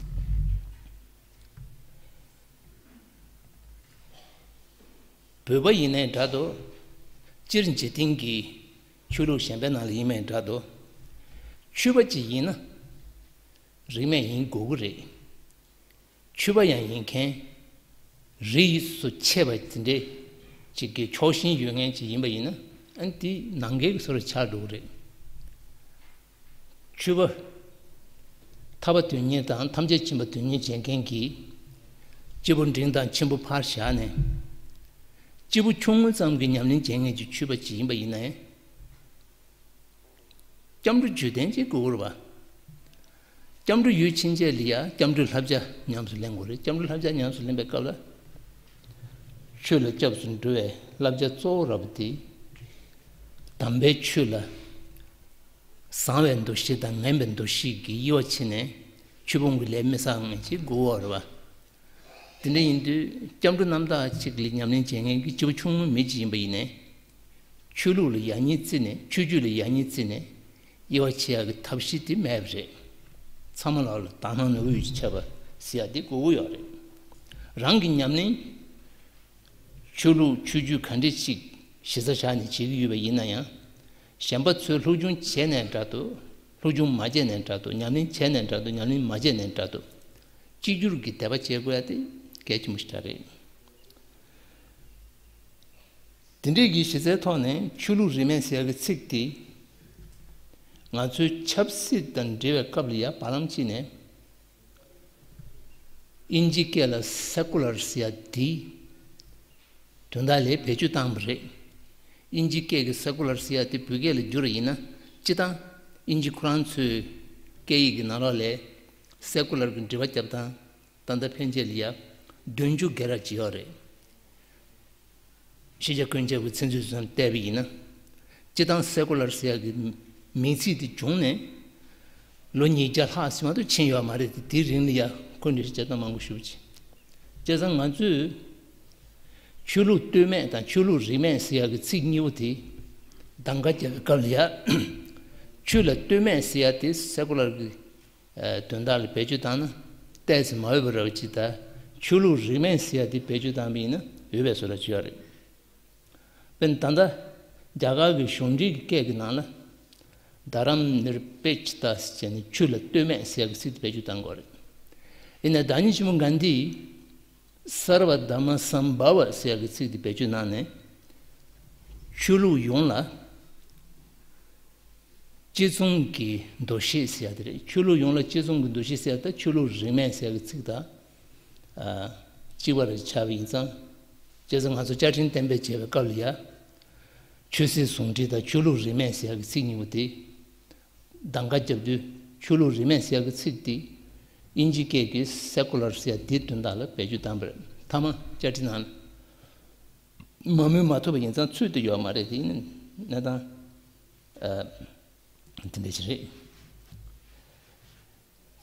བོད་པ་ཡིན་ནའི་འདྲ་འདུག། སྤྱིར་འཇིག་རྟེན་གྱི་ཆོས་ལུགས་གཞན་པའི་ནང་ལ་ཡིན་ནའི་འདྲ་འདུག། ཆོས་པ་ཅིག་ཡིན་ན་རིག་གནས་ཡིན་དགོས་ཀྱི་རེད། ཆོས་པ་ཡང་ཡིན་མཁན་རིས་སུ་ཆད་པ་དེ་འདྲས་ཅིག་གི་ཕྱོགས་ཞེན་ཡོད་མཁན་ཅིག་ཡིན་པ་ཡིན་ན་ཨ་འདི་ནང་འགལ་གྱི་བཟོ་འདྲ་ཆགས་འགྲོ་གི་རེད། ཆོས་པ། ཐར་པ་དོན་གཉེར་དང་ཐམས་ཅད་མཁྱེན་པ་དོན་གཉེར་བྱེད་མཁན་གྱི་སྐྱེས་བུ་འབྲིང་དང་ཆེན་པོ་ཕར་བཞག་ནས། སྐྱེས་བུ་ཆུང་ངུ་ཙམ་གྱི་ཉམས་ལེན་བྱེད་མཁན་གྱི་ཆོས་པ་ཅིག་ཡིན་པ་ཡིན་ནའི། སྐྱབས་འགྲོ་བརྒྱུད་ལྡན་ཅིག་དགོས་ཀྱི་རེད་པ། སྐྱབས་འགྲོ་ཡོད་ཕྱིན་ཆད་ལ་ཡ་སྐྱབས་འགྲོའི་བསླབ་བྱ་ཉམས་སུ་ལེན་དགོས་རེད། སྐྱབས་འགྲོའི་བསླབ་བྱ་ཉམས་སུ་ལེན་པའི་སྐབས་ལ། ཆོས་ལ་སྐྱབས་སུ་འགྲོ་བའི་བསླབ་བྱ་གཙོ་བོ་ར་བ་དེ། དམ་པའི་ཆོས་ལ་བཟང་བའི་འདུ་ཤེས་དང་ངན་པའི་འདུ་ཤེས་ཀྱི་དབྱེ་བ་ཕྱེ་ནས་ཆོས་སྤོང་གི་ལས་མི་བསགས་མཁན་ཅིག་དགོས་པ་རེད་པ། དེ་འདྲ་ཡིན་དུས་སྐྱབས་འགྲོ་རྣམ་དག་ཅིག་ལ་ཉམས་ལེན་བྱེད་མཁན་གྱི་སྐྱེས་བུ་ཆུང་ངུ་མི་ཅིག་ཡིན་པ་ཡིན་ནའི། ཆོས་ལུགས་ལ་ཡ་ཉེས་བརྩིས་ནས་ཆོས་བརྒྱུད་ལ་ཡ་ཉེས་བརྩིས་ནས་དབྱེ་བ་ཕྱེ་ཡག་གི་ཐབས་ཤེས་དེ་མེད་པ་རེད། ཚང་མ་ལ་ལ་དག་སྣང་ནོར་བུ་ཡིས་ཁྱབ་པ་ཟེར་ཡག་དེ་དགོས་ཀྱི་ཡོད་རེད། རང་གི་ཉམས་ལེན། ཆོས་ལུགས་ཆོས་བརྒྱུད་ག་འདྲ་ཞིག་གཞི་རྩ་བཞག་ནས་བྱེད་ཀྱི་ཡོད་པ་ཡིན་ན་ཡང་། གཞན་པ་ཚོས་སློབ་སྦྱོང་བྱས་ནའི་འདྲ་འདུག། སློབ་སྦྱོང་མ་བྱས་ནའི་འདྲ་འདུག། ཉམས་ལེན་བྱས་ནའི་འདྲ་འདུག། ཉམས་ལེན་མ་བྱས་ནའི་འདྲ་འདུག། གཅིག་གྱུར་གྱི་དད་པ་བྱེད་དགོས་ཡ་དེ་གལ་ཆེན་པོ་ཞིག་རེད། དེ་འདྲའི་གི་གཞི་རྩའི་ཐོག་ནས་ཆོས་ལུགས་རིས་མེད་ཟེར་ཡག་གི་ཚིག་དེ། ང་ཚོའི་ཆབ་སྲིད་དང་འབྲེལ་བའི་སྐབས་ལ་ཡ་བར་ལམ་གཅིག་ནས། དབྱིན་ཇི་སྐད་ལ་སེ་ཀུ་ལར་ཟེར་ཡ་དེ། དོན་དག་ལས་བེད་སྤྱོད་བཏང་བ་རེད། དབྱིན་ཇི་སྐད་ཀྱི་སེ་ཀུ་ལར་ཟེར་ཡ་དེ་བོད་སྐད་ལ་བསྒྱུར་བ་ཡིན་ན། སྤྱིར་བཏང་དབྱིན་ཇི་ཁོ་རང་ཚོའི་སྐད་ཡིག་གི་ནང་ལོགས་ལ་སེ་ཀུ་ལར་གྱི་འབྲི་བ་རྒྱབ་སྟངས། ད་ལྟ་ཕན་ཆད་ལ་ཡ་བདུན་ཅུ་བརྒལ་ར་ཅིག་ཡོད་རེད། ཤེས་བྱ་ཀུན་ཁྱབ་ཀྱི་ཚིག་མཛོད་ཚོ་བལྟས་པ་ཡིན་ན། སྤྱིར་བཏང་སེ་ཀུ་ལར་ཟེར་ཡག་གི་མིང་ཚིག་དེ་བྱུང་ནས་ལོ་ཉིས་བརྒྱ་ལྷག་ཙམ་མ་གཏོགས་ཕྱིན་ཡོད་མ་རེད་དེ། དེའི་རིང་ལ་ཡ་འཁོན་འགྲས་སྤྱིར་བཏང་མང་པོ་ཞེ་པོ་ཅིག་བྱས་ཙང་ང་ཚོས་ཆོས་ལུགས་ལྟོས་མེད་དང་ཆོས་ལུགས་རིས་མེད་ཟེར་ཡག་གི་ཚིག་གཉིས་པོ་དེ་གདམ་ག་རྒྱག་པའི་སྐབས་ལ་ཡ། ཆོས་ལ་ལྟོས་མེད་ཟེར་ཡ་དེ་སེ་ཀུ་ལར་གྱི་དོན་དག་ལ་བེད་སྤྱོད་བཏང་ན་ཏོག་ཙམ་མ་འོས་པ་འདྲ་བོ་ཅིག་དང་། ཆོས་ལུགས་རིས་མེད་ཟེར་ཡ་དེ་བེད་སྤྱོད་བཏང་བ་ཡིན་ན་འོས་པའི་བཟོ་འདྲ་ཅིག་ཡོད་རེད། དཔེར་ན་ད་ལྟ་རྒྱ་གར་གྱི་གཞུང་འབྲེལ་གྱི་སྐད་ཀྱི་ནང་ལ། དྷ་རམ་ནིར་པེ་ཆ་ཏ་ཟེར་ནས་ཆོས་ལ་ལྟོས་མེད་ཟེར་ཡ་གི་ཚིག་དེ་བེད་སྤྱོད་བཏང་དགོས་རེད། ཡིན་ནའི་བདག་ཉིད་ཆེན་པོ་གྷན་དྷིས་སརྦ་དྷརྨ་སམ་བྷ་ཝ་ཟེར་ཡ་གི་ཚིག་དེ་བེད་སྤྱོད་གནང་ནས། ཆོས་ལུགས་ཡོངས་ལ་གཅིག་མཚུངས་ཀྱི་འདུ་ཤེས་ཟེར་ཡ་དེ་རེད། ཆོས་ལུགས་ཡོངས་ལ་གཅིག་མཚུངས་ཀྱི་འདུ་ཤེས་ཟེར་ཡ་དང་ཆོས་ལུགས་རིས་མེད་ཟེར་ཡ་གི་ཚིག་དང་། ཨ། གཅིག་པ་རེད་ཆགས་པ་ཡིན་ཙང་། བྱས་ཙང་ང་ཚོ་བཅའ་ཁྲིམས་གཏན་འབེབས་བྱེད་པའི་སྐབས་ལ་ཡ། ཆོས་སྲིད་ཟུང་འབྲེལ་དང་ཆོས་ལུགས་རིས་མེད་ཟེར་ཡ་གི་ཚིག་གཉིས་པོ་དེ། གདམ་ག་རྒྱབ་དུས་ཆོས་ལུགས་རིས་མེད་ཟེར་ཡ་གི་ཚིག་དེ། དབྱིན་ཇི་སྐད་ཀྱི་སེ་ཀུ་ལར་ཟེར་ཡ་དེའི་དོན་དག་ལ་བེད་སྤྱོད་བཏང་བ་རེད། མཐའ་མ་བཅའ་ཁྲིམས་ནང་ལ་མ་མུལ་མ་ཐུབ་པ་ཡིན་ཙང་ཚུད་དུ་ཡོད་མ་རེད། དེ་ཡིན་ན་ད། ཨ། དེ་འདྲ་ཞིག་རེད།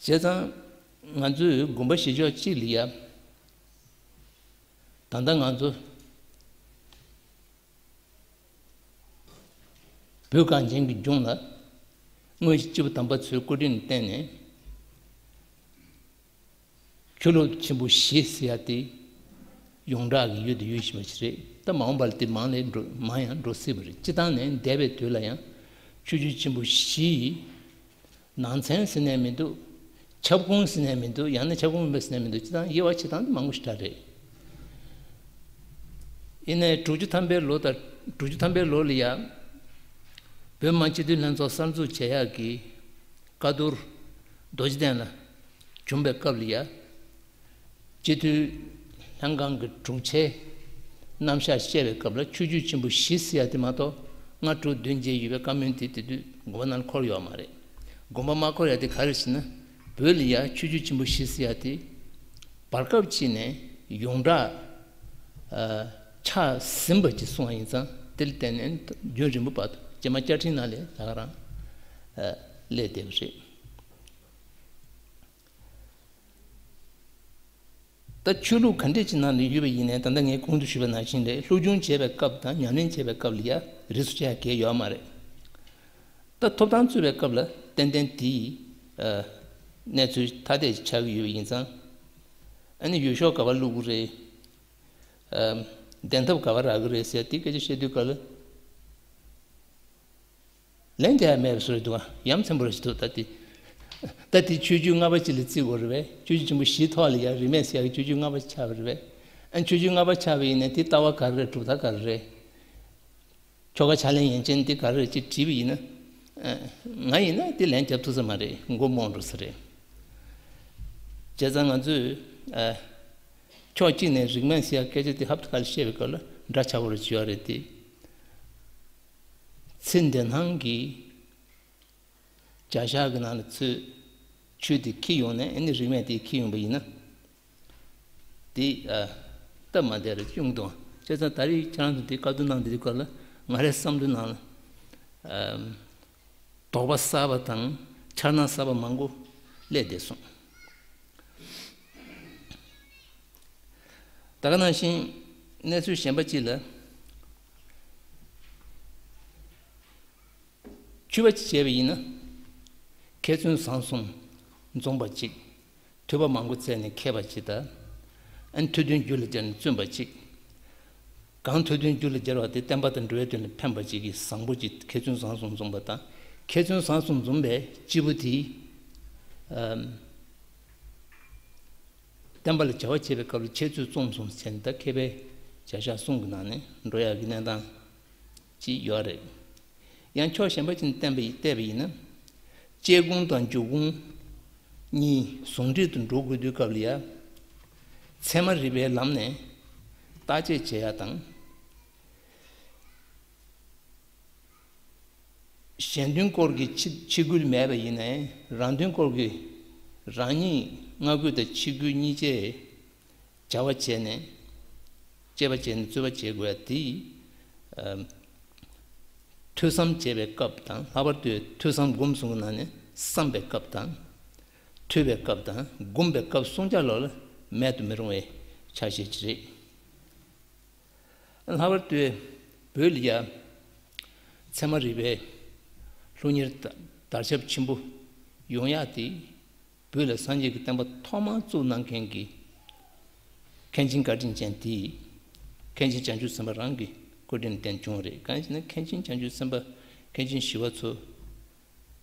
བྱས་ཙང་ང་ཚོས་དགོན་པ་བཞི་ཕྱོགས་གཅིག་ལ་ཡ། ད་ལྟ་ང་ཚོ་བོད་གངས་ཅན་གྱི་ལྗོངས་ལ་སྔོན་གྱི་སྐྱེས་བུ་དམ་པ་ཚོའི་སྐུ་དྲིན་ལ་བརྟེན་ནས། ཆོས་ལུགས་ཆེན་པོ་བཞི་ཟེར་ཡ་དེ་ཡོངས་གྲགས་ཀྱི་ཡུལ་དུ་ཡོད་བཞིན་པ་ཞིག་རེད། ད་མ་འོངས་པ་ལ་དེ་མང་ལས་འགྲོ་མང་ཡང་འགྲོ་སྲིད་པ་རེད། སྤྱིར་བཏང་ནས་འདས་པའི་དུས་ལ་ཡང་ཆོས་བརྒྱུད་ཆེན་པོ་བཞི་ཡི་ནང་ཚན་ཟེར་ནས་མི་འདུག་ཁྱབ་ཁོངས་ཟེར་ནས་མི་འདུག་ཡང་ན་ཁྱབ་ཁོངས་མིན་པ་ཟེར་ནས་མི་འདུག་སྤྱིར་བཏང་དབྱེ་བ་ཕྱེ་སྟངས་དེ་མང་པོ་ཞིག་འདྲ་རེད། ཡིན་ནའི་དྲུག་ཅུ་ཐམ་པའི་ལོ་དང་དྲུག་ཅུ་ཐམ་པའི་ལོ་ལ་ཡ། བོད་མི་མང་སྤྱི་འཐུས་ལྷན་ཚོགས་གསར་འཛུགས་བྱེད་ཡག་གི་བཀའ་བསྡུར་རྡོ་རྗེ་གདན་ལ་བྱུང་བའི་སྐབས་ལ་ཡ། སྤྱི་འཐུས་ལྷན་ཁང་གི་དྲུང་ཆེ་རྣམ་གཞག་བཤད་པའི་སྐབས་ལ་ཆོས་བརྒྱུད་ཆེན་པོ་བཞི་ཟེར་ཡ་དེ་མ་གཏོགས་ལྔ་དྲུག་བདུན་བརྒྱད་ཡོད་པའི་བཀའ་མོལ་དེ་དེ་དུས་དགོངས་པ་ནང་ལ་འཁོར་ཡོད་མ་རེད། དགོངས་པ་མ་འཁོར་ཡ་དེ་ག་རེ་ཟེར་ན། བོད་ལ་ཡ་ཆོས་བརྒྱུད་ཆེན་པོ་བཞི་ཟེར་ཡ་དེ་བར་སྐབས་ཅིག་ནས་ཡོངས་གྲགས་ཨ་ཆགས་ཟིན་པ་ཅིག་གསུངས་པ་ཡིན་ཙང་། དེ་ལ་བརྟེན་ནས་རྒྱུན་རིང་པོ་བར་དུ་རྗེས་མ་བཅའ་ཁྲིམས་ནང་ལ་ད་ག་རང་ཨ་སླེབས་བསྡད་པ་རེད། ད་ཆོས་ལུགས་ག་འདྲས་ཅིག་ནང་ལ་ཡོད་པ་ཡིན་ནའི་ད་ལྟ་ངས་གོང་དུ་ཞུས་པ་ནང་བཞིན་རེད། སློབ་སྦྱོང་བྱེད་པའི་སྐབས་དང་ཉམས་ལེན་བྱེད་པའི་སྐབས་ལ་ཡ་རིས་སུ་བཅད་ཡ་གང་ཡང་ཡོད་མ་རེད། ད་ཐོབ་ཐང་རྩོད་པའི་སྐབས་ལ་ཏན་ཏན་དེའི་ཨ་གནས་ཚུལ་ཐ་དད་ཅིག་ཆགས་ཀྱི་ཡོད་པ་ཡིན་ཙང་། ཨ་ནི་འོས་ཤོག་ག་པར་བླུག་གི་རེད། ཨ་བདེན་ཐོབ་ག་པར་རག་གི་རེད་ཟེར་དེ་སྐད་ཆ་བཤད་དུས་སྐབས་ལ། ལན་རྒྱག་ཡ་མེད་པའི་བཟོ་འདྲ་འདུག་ཨ། ཡ་མཚན་པོ་ར་ཞིག་འདུག་ད་དེ། ད་དེ་ཆོས་བརྒྱུད་ལྔ་པ་ཅིག་ལ་བརྩི་དགོས་རེད་པས། ཆོས་བརྒྱུད་ཆེན་པོ་བཞིའི་ཐོག་ལ་ཡ་རིས་མེད་ཟེར་ཡ་གི་ཆོས་བརྒྱུད་ལྔ་པ་ཆགས་པ་རེད་པས། ཨ་ཆོས་བརྒྱུད་ལྔ་པ་ཆགས་པ་ཡིན་ན་དེ་ལྟ་བ་ག་རེ་རེད། གྲུབ་མཐའ་ག་རེ་རེད། ཆོ་ག་ཕྱག་ལེན་ཡན་ཆད་འདི་ག་རེ་རེད་ཅེས་དྲིས་པ་ཡིན་ན། ཨ་ང་ཡིན་ན་དེ་ལན་རྒྱབ་ཐུབ་ས་མ་རེད། མགོ་རྨོངས་འགྲོ་ས་རེད། བྱས་ཙང་ང་ཚོས་ཨ་ཕྱོགས་གཅིག་ནས་རིས་མེད་ཟེར་ཡ་སྐད་ཆ་དེ་ཧབ་ཏེ་ཁ་ལ་བཤད་པའི་སྐབས་ལ་འདྲ་ཆགས་པོ་རེ་བྱེད་ཡ་རེད་དེ། ཚེ་འདི་སྣང་གི་བྱ་བཞག་གི་ནང་ལ་ཚུར་ཆོས་དེ་འཁྱེར་ཡོང་ནས་ཨ་ནི་རིས་མེད་དེ་འཁྱེར་ཡོང་པ་ཡིན་ན། དེ་ཨ་སྟབས་མ་བདེ་རེད་གསུངས་འདུག་བྱས་ཙང་ད་རེས་ཁྱེད་རང་ཚོ་དེ་བཀའ་བསྡུར་གནང་དེ་དུས་སྐབས་ལ་ང་རའི་བསམ་བློའི་ནང་ལ་ཨ་དོགས་པ་གསར་པ་དང་འཆར་སྣང་གསར་པ་མང་པོ་སླེབས་བསྡད་སོང་། ད་ག་ནང་བཞིན་གནས་ཚུལ་གཞན་པ་གཅིག་ལ། ཆོས་པ་གཅིག་བྱས་པ་ཡིན་ན། མཁས་བཙུན་བཟང་གསུམ་འཛོམས་པ་གཅིག་ཐོས་པ་མང་པོ་བཙལ་ནས་མཁས་པ་གཅིག་དང་། ཨ་ནི་ཐོས་དོན་རྒྱུད་ལ་སྦྱར་ནས་བཙུན་པ་གཅིག་གང་ཐོས་དོན་རྒྱུད་ལ་སྦྱར་བ་དེ་བསྟན་པ་དང་འགྲོ་བའི་དོན་ལ་ཕན་པ་གཅིག་གི་བཟང་པོ་གཅིག་མཁས་བཙུན་བཟང་གསུམ་འཛོམས་པ་དང་། མཁས་བཙུན་བཟང་གསུམ་འཛོམས་པའི་སྐྱེས་བུ་དེ། ཨམ། བསྟན་པ་ལ་བྱ་བ་བྱེད་པའི་སྐབས་ལ་འཆད་རྩོད་རྩོམ་གསུམ་བྱས་ནས་ད་མཁས་པའི་ བྱ་བཞག་གསུམ་གྱི་ནང་ནས་འགྲོ་ཡག་གི་གནས་སྟངས་ཅིག་ཡོད་རེད། ཡང་ཕྱོགས་གཞན་པ་ཅིག་ནས་བསྟན་པ་ཡིན་བལྟས་པ་ཡིན་ན། སྐྱེ་ཀུན་དང་འཇུག་ཀུན་གཉིས་ཟུང་འབྲེལ་དུ་འགྲོ་དགོས་དུས་སྐབས་ལ་ཡ། ཚད་མ་རིག་པའི་ལམ་ནས་བརྟག་དཔྱད་བྱེད་ཡ་དང་། གཞན་དོན་སྐོར་གྱི་ཕྱི་ཕྱི་འགུལ་མེད་པ་ཡིན་ནའི་རང་དོན་སྐོར་གྱི་རང་ཉིད་སྔ་འགུལ་དང་ཕྱི་འགུལ་གཉིས་ཆའི་བྱ་བ་བྱས་ནས་དཔྱད་པ་བྱས་ནས་རྩོད་པ་བྱེད་དགོས་ཡ་དེ། ཨ། ཐོས་བསམ་བྱེད་པའི་སྐབས་དང་ལྷག་པར་དུ་ཐོས་བསམ་སྒོམ་གསུམ་གྱི་ནང་ནས་བསམ་པའི་སྐབས་དང་། ཐོས་པའི་སྐབས་དང་སྒོམ་པའི་སྐབས་གསུམ་ཆ་ལོ་ལ་མེད་དུ་མི་རུང་བའི་ཆ་ཤས་ཅིག་རེད། ལྷག་པར་དུ་བོད་ལ་ཡ་ཚད་མ་རིག་པའི་སློབ་གཉེར་དར་ཁྱབ་ཆེན་པོ་ཡོང་ཡག་དེ་བོད་ལ་སངས་རྒྱས་ཀྱི་བསྟན་པ་ཐོག་མར་བཙུགས་གནང་མཁན་གྱི་མཁན་ཆེན་བཀའ་དྲིན་ཅན་དེ་མཁན་ཆེན་བྱང་ཆུབ་སེམས་དཔའ་རང་གི་སྐུ་དྲིན་ལ་བརྟེན་བྱུང་བ་རེད། གང་ཡིན་ཟེར་ན་མཁན་ཆེན་བྱང་ཆུབ་སེམས་དཔའ་མཁན་ཆེན་ཞི་བ་འཚོ་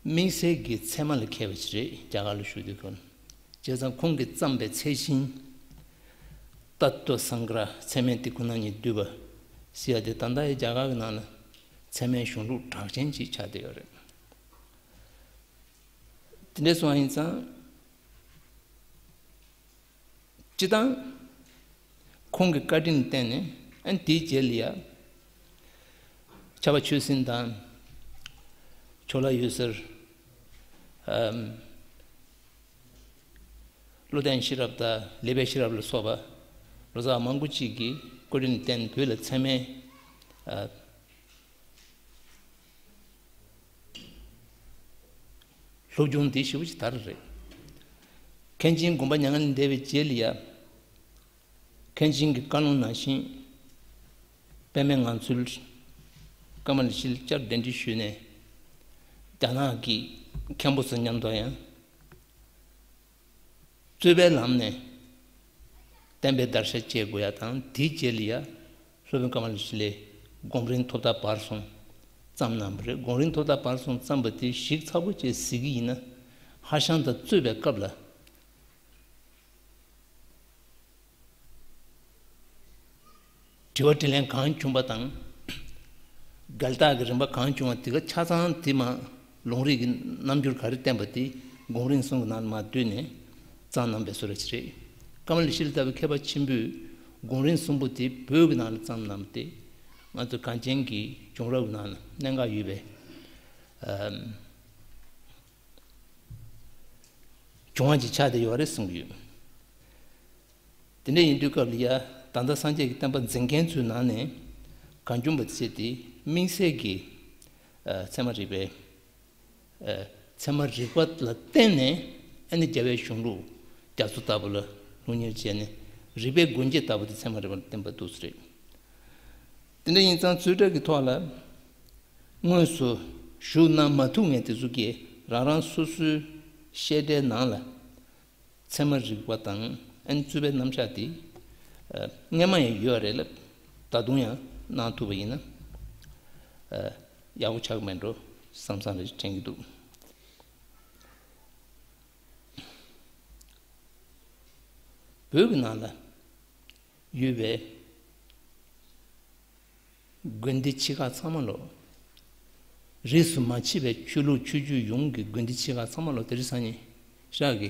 དམིགས་བསལ་གྱི་ཚད་མ་ལ་མཁས་པ་ཞིག་རེད། རྒྱ་གར་ལ་བཞུགས་དུས་སྐབས་བྱས་ཙང་ཁོང་གིས་བརྩམས་པའི་ཚད་ཆེན་ཏཏྟྭ་སཾ་གྲ་ཚད་མའི་ཏི་ཁུ་ན་ཉི་བསྡུས་པ་ཟེར་ཡ་དེ་ད་ལྟ་ཡི་རྒྱ་གར་གྱི་ནང་ལ་ཚད་མའི་གཞུང་ལུགས་གྲགས་ཅན་ཅིག་ཆགས་བསྡད་ཡོད་རེད། དེ་འདྲ་སོང་བ་ཡིན་ཙང་། སྤྱིར་བཏང་། ཁོང་གི་བཀའ་དྲིན་བརྟེན་ནས་ཨ་ནི་དེའི་རྗེས་ལ་ཡ། ཕྱྭ་པ་ཆོས་སེང་དང་། ཇོ་ལ་འོད་ཟེར། ཨམ། བློ་ལྡན་ཤེས་རབ་དང་ལེགས་པའི་ཤེས་རབ་ལ་སོགས་པ་ལོ་ཙཱ་མང་པོ་ཅིག་གིས་བཀའ་དྲིན་བརྟེན་བོད་ལ་ཚད་མའི། ཨ། སློབ་སྦྱོང་འདི་ཞེ་པོ་ཅིག་དར་རེད། མཁན་ཆེན་དགོངས་པ་མྱ་ངན་ལས་འདས་པའི་རྗེས་ལ་ཡ། མཁན་ཆེན་གྱི་བཀའ་ལུང་ནང་བཞིན། པདྨའི་ངང་ཚུལ་ཀ་མ་ལ་ཤཱི་ལ་བསྐྱར་གདན་འདྲེན་ཞུས་ནས། རྒྱ་ནག་གི་མཁན་པོ་ཚོ་མཉམ་དུ་ཡང་། རྩོད་པའི་ལམ་ནས་བསྟན་པའི་བརྡར་ཤ་བཅད་དགོས་ཡ་དང་དེའི་རྗེས་ལ་ཡ་སློབ་དཔོན་ཀ་མ་ལ་ཤཱི་ལས་སྒོམ་རིམ་ཐོབ་ཐང་བར་གསུམ་བརྩམས་གནང་བ་རེད། སྒོམ་རིམ་ཐོབ་ཐང་བར་གསུམ་བརྩམས་པ་དེ་ཞིབ་ཚགས་པོ་བཅས་གཟིགས་ཀྱི་ཡིན་ན་ཧྭ་ཤང་དང་རྩོད་པའི་སྐབས་ལ། དྲི་བ་དྲིས་ལན་གང་བྱུང་བ་དང་། འགལ་རྟགས་ཀྱི་རིམ་པ་གང་བྱུང་བ་དེ་ག་ཆ་ཚང་དེ་མ་ལུང་རིགས་ཀྱི་རྣམ་འགྱུར་ག་རེ་བསྟན་པ་དེ་སྒོམ་རིམ་གསུམ་གྱི་ནང་ལ་མར་བསྡུས་ནས་བརྩམས་གནང་བའི་བཟོ་འདྲ་ཅིག་རེད། ཀ་མ་ལ་ཤཱི་ལ་ལྟ་བུའི་མཁས་པ་ཆེན་པོས་སྒོམ་རིམ་གསུམ་པོ་དེ་བོད་ཀྱི་ནང་ལ་བརྩམས་གནང་བ་དེ་ང་ཚོ་གངས་ཅན་གྱི་བྱུང་རབས་ཀྱི་ནང་ལ་གནད་འགག་ཡོད་པའི། ཨམ། བྱུང་བ་ཅིག་ཆགས་བསྡད་ཡོད་རེད་གསུང་གི་ཡོད། དེ་འདྲ་ཡིན་དུས་སྐབས་ལ་ཡ་ད་ལྟ་སངས་རྒྱས་ཀྱི་བསྟན་པ་འཛིན་མཁན་ཚོའི་ནང་ནས་གང་བྱུང་བ་བྱས་ཏེ་དམིགས་བསལ་གྱི་ཨ་ཚད་མ་རིག་པའི་ཨ་ཚད་མ་རིག་པ་ལ་བརྟེན་ནས་ཨ་ནི་རྒྱལ་བའི་གཞུང་ལུགས་རྒྱ་མཚོ་ལྟ་བུ་ལ་སློབ་གཉེར་བྱས་ནས་རིག་པའི་སྒོ་འབྱེད་ལྟ་བུ་དེ་ཚད་མ་རིག་པ་ལ་བརྟེན་པ་འདུག་སེ་རེད། དེ་འདྲ་ཡིན་ཙང་རྩོད་གྲྭ་གི་ཐོག་ལ་དངོས་སུ་ཞུགས་གནང་མ་ཐུབ་མཁན་དེ་ཚོ་གིས་རང་རང་སོ་སོའི་བཤད་གྲྭའི་ནང་ལ་ཚད་མ་རིག་པ་དང་ཨ་ནི་རྩོད་པའི་རྣམ་གཞག་དེ་ཨ་སྔོན་མ་ཡང་ཡོད་རེད་ལབ། ད་དུང་ཡང་གནང་ཐུབ་པ་ཡིན་ན་ཨ་ཡག་པོ་ཆགས་ཀྱི་མེད་འགྲོ་བསམ་བསམ་རེ་དྲན་གྱི་འདུག་བོད་ཀྱི་ནང་ལ་ཡོད་པའི་དགོན་སྡེ་ཆེ་ཁག་ཚང་མ་ལོ། རིས་སུ་མ་ཆད་པའི་ཆོས་ལུགས་ཆོས་བརྒྱུད་ཡོངས་ཀྱི་དགོན་སྡེ་ཆེ་ཁག་ཚང་མ་ལོ་དེ་རིང་སང་ཉིན་ཞག་གི་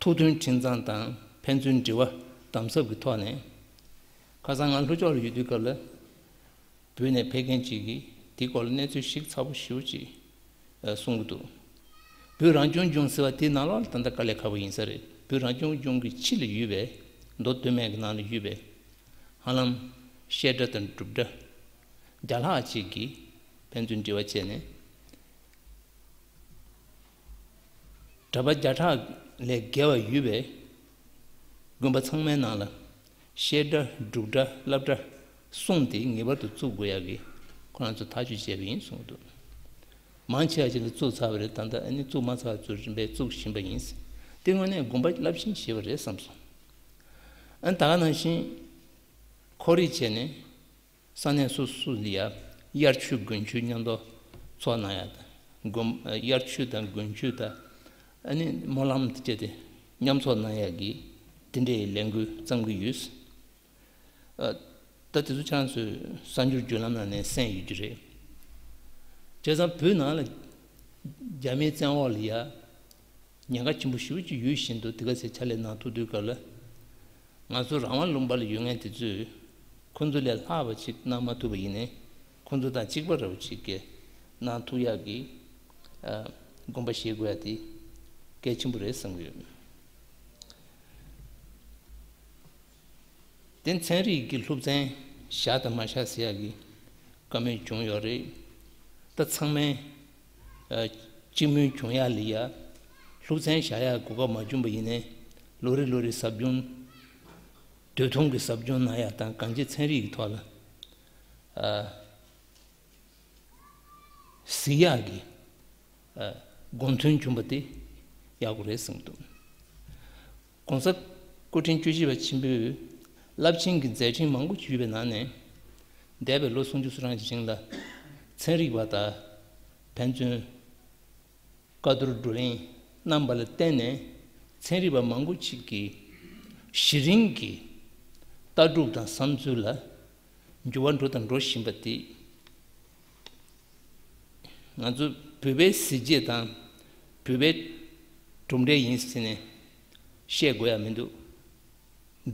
ཐུགས་མཐུན་ཁྲིམས་གཙང་དང་ཕན་ཚུན་འབྲེལ་བ་དམ་ཟབ་ཀྱི་ཐོག་ནས། ཁ་སང་ང་ལྷོ་ཕྱོགས་ལ་ཡོད་དུས་སྐབས་ལ། བོད་ནས་ཕེབས་མཁན་ཅིག་གིས་དེའི་སྐོར་ལ་གནས་ཚུལ་ཞིབ་ཚགས་པོ་ཞེ་པོ་ཅིག་གསུང་གི་འདུག་བོད་རང་སྐྱོང་ལྗོངས་ཟེར་བ་དེའི་ནང་ལོགས་ལ་ད་ལྟ་དཀའ་ལས་ཁག་པོ་ཡིན་ས་རེད། བོད་རང་སྐྱོང་ལྗོངས་ཀྱི་ཕྱི་ལ་ཡོད་པའི་མདོ་སྟོད་སྨད་ཀྱི་ནང་ལ་ཡོད་པའི་ཧ་ལམ་བཤད་གྲྭ་དང་སྒྲུབ་གྲྭ་བརྒྱ་ལྷག་ཅིག་གིས་ཕན་ཚུན་འབྲེལ་བ་བྱས་ནས། གྲྭ་པ་བརྒྱ་ཕྲག་ལས་བརྒལ་བ་ཡོད་པའི་དགོན་པ་ཚང་མའི་ནང་ལ་བཤད་གྲྭ་སྒྲུབ་གྲྭ་སློབ་གྲྭ་གསུམ་དེ་ངེས་པར་དུ་བཙུགས་དགོས་ཡག་གི་ཁོ་རང་ཚོ་ཐག་གཅོད་བྱས་པ་ཡིན་གསུངས་འདུག་མང་ཆེ་བ་ཅིག་ལ་བཙུགས་ཚར་བ་རེད། ད་ལྟ་ཨ་ནི་བཙུགས་མ་ཚར་བ་ཚོ་རིམ་པས་བཙུགས་བཞིན་པ་ཡིན། དེ་དངོས་གནས་དགོངས་པ་རླབས་ཆེན་བཞེས་པ་རེད་བསམ་སོང་། ཨ་ནི་ད་ག་ནང་བཞིན་ཁོར་ཡུག་བྱས་ནས། ས་གནས་སོ་སོ་ལ་ཡ་དབྱར་ཆོས་དགུན་ཆོས་མཉམ་དུ་ཚོགས་གནང་ཡ་དང་། དགུན་དབྱར་ཆོས་དང་དགུན་ཆོས་དང་ཨ་ནི་སྨོན་ལམ་དེ་བཅས་ཏེ་མཉམ་ཚོགས་གནང་ཡ་གི་དེ་འདྲའི་ལས་འགུལ་བརྩམས་ཀྱི་ཡོད། ཨ་ ད་དེ་ཚོ་ཁྱེད་རང་ཚོས་གསར་འགྱུར་བརྒྱུད་ལམ་ནང་ནས་གསན་ཡོད་ཀྱི་རེད། བྱས་ཙང་བོད་ནང་ལ་རྒྱ་མིའི་བཙན་འོག་ལ་ཡ་ཉེན་ཁ་ཆེན་པོ་ཞེ་པོ་ཅིག་ཡོད་བཞིན་དུ། དེ་ག་ཚོད་ཕྱག་ལས་གནང་ཐུབ་དུས་སྐབས་ལ། ང་ཚོ་རང་དབང་ལུང་པ་ལ་ཡོད་མཁན་དེ་ཚོས་ཁོང་ཚོ་ལས་ལྷག་པ་ཅིག་གནང་མ་ཐུབ་པ་ཡིན་ནའི། ཁོང་ཚོ་དང་གཅིག་པ་འདྲ་བོ་ཅིག་གིས་གནང་ཐུབ་ཡག་གི་ཨ་དགོངས་པ་བཞེས་དགོས་ཡ་དེ་གལ་ཆེན་པོ་རེད་བསམ་གྱི་ཡོད། དེ་ཚན་རིག་གི་སློབ་ཚན་བཞག་དང་མ་བཞག་ཟེར་ཡག་གི་བཀའ་མོལ་བྱུང་ཡོད་རེད། ད་ཚང་མས་ཨ་སྤྱི་མོས་བྱུང་ཡག་ལ་ཡ་སློབ་ཚན་བཞག་ཡག་གོ་སྐབས་མ་བྱུང་པ་ཡིན་ནའི། ལོ་རེ་ལོ་རེ་ཟབ་སྦྱོང་། འདོད་ཐུང་གི་ཟབ་སྦྱོང་གནང་ཡག་དང་། གང་ཅི་ཚན་རིག་གི་ཐོག་ལ་ཨ་གཟིགས་ཡག་གི་ཨ་དགོངས་དོན་བྱུང་བ་དེ་ཡག་པོ་རེད་བསམ་གྱི་འདུག། ༸གོང་ས་སྐུ་ཕྲེང་བཅུ་བཞི་པ་ཆེན་པོས་རླབས་ཆེན་གྱི་མཛད་འཕྲིན་མང་པོ་ཞིག་ཡོད་པའི་ནང་ནས། འདས་པའི་ལོ་སུམ་ཅུ་སོ་གྲངས་ཀྱི་རིང་ལ་ཚན་རིག་པ་དང་ཕན་ཚུན་བཀའ་བསྡུར་བགྲོ་གླེང་གནང་བ་ལ་བརྟེན་ནས། ཚན་རིག་པ་མང་པོ་ཞིག་གིས་གཞི་རིམ་གྱི་ལྟ་གྲུབ་དང་བསམ་ཚུལ་ལ་འགྱུར་བ་འགྲོ་དང་འགྲོ་བཞིན་པ་དེ། ང་ཚོ་བོད་པའི་གཟི་བརྗིད་དང་བོད་པའི་གྲུབ་འབྲས་ཡིན་ཟེར་ནས་བཤད་དགོས་ཡ་མི་འདུག།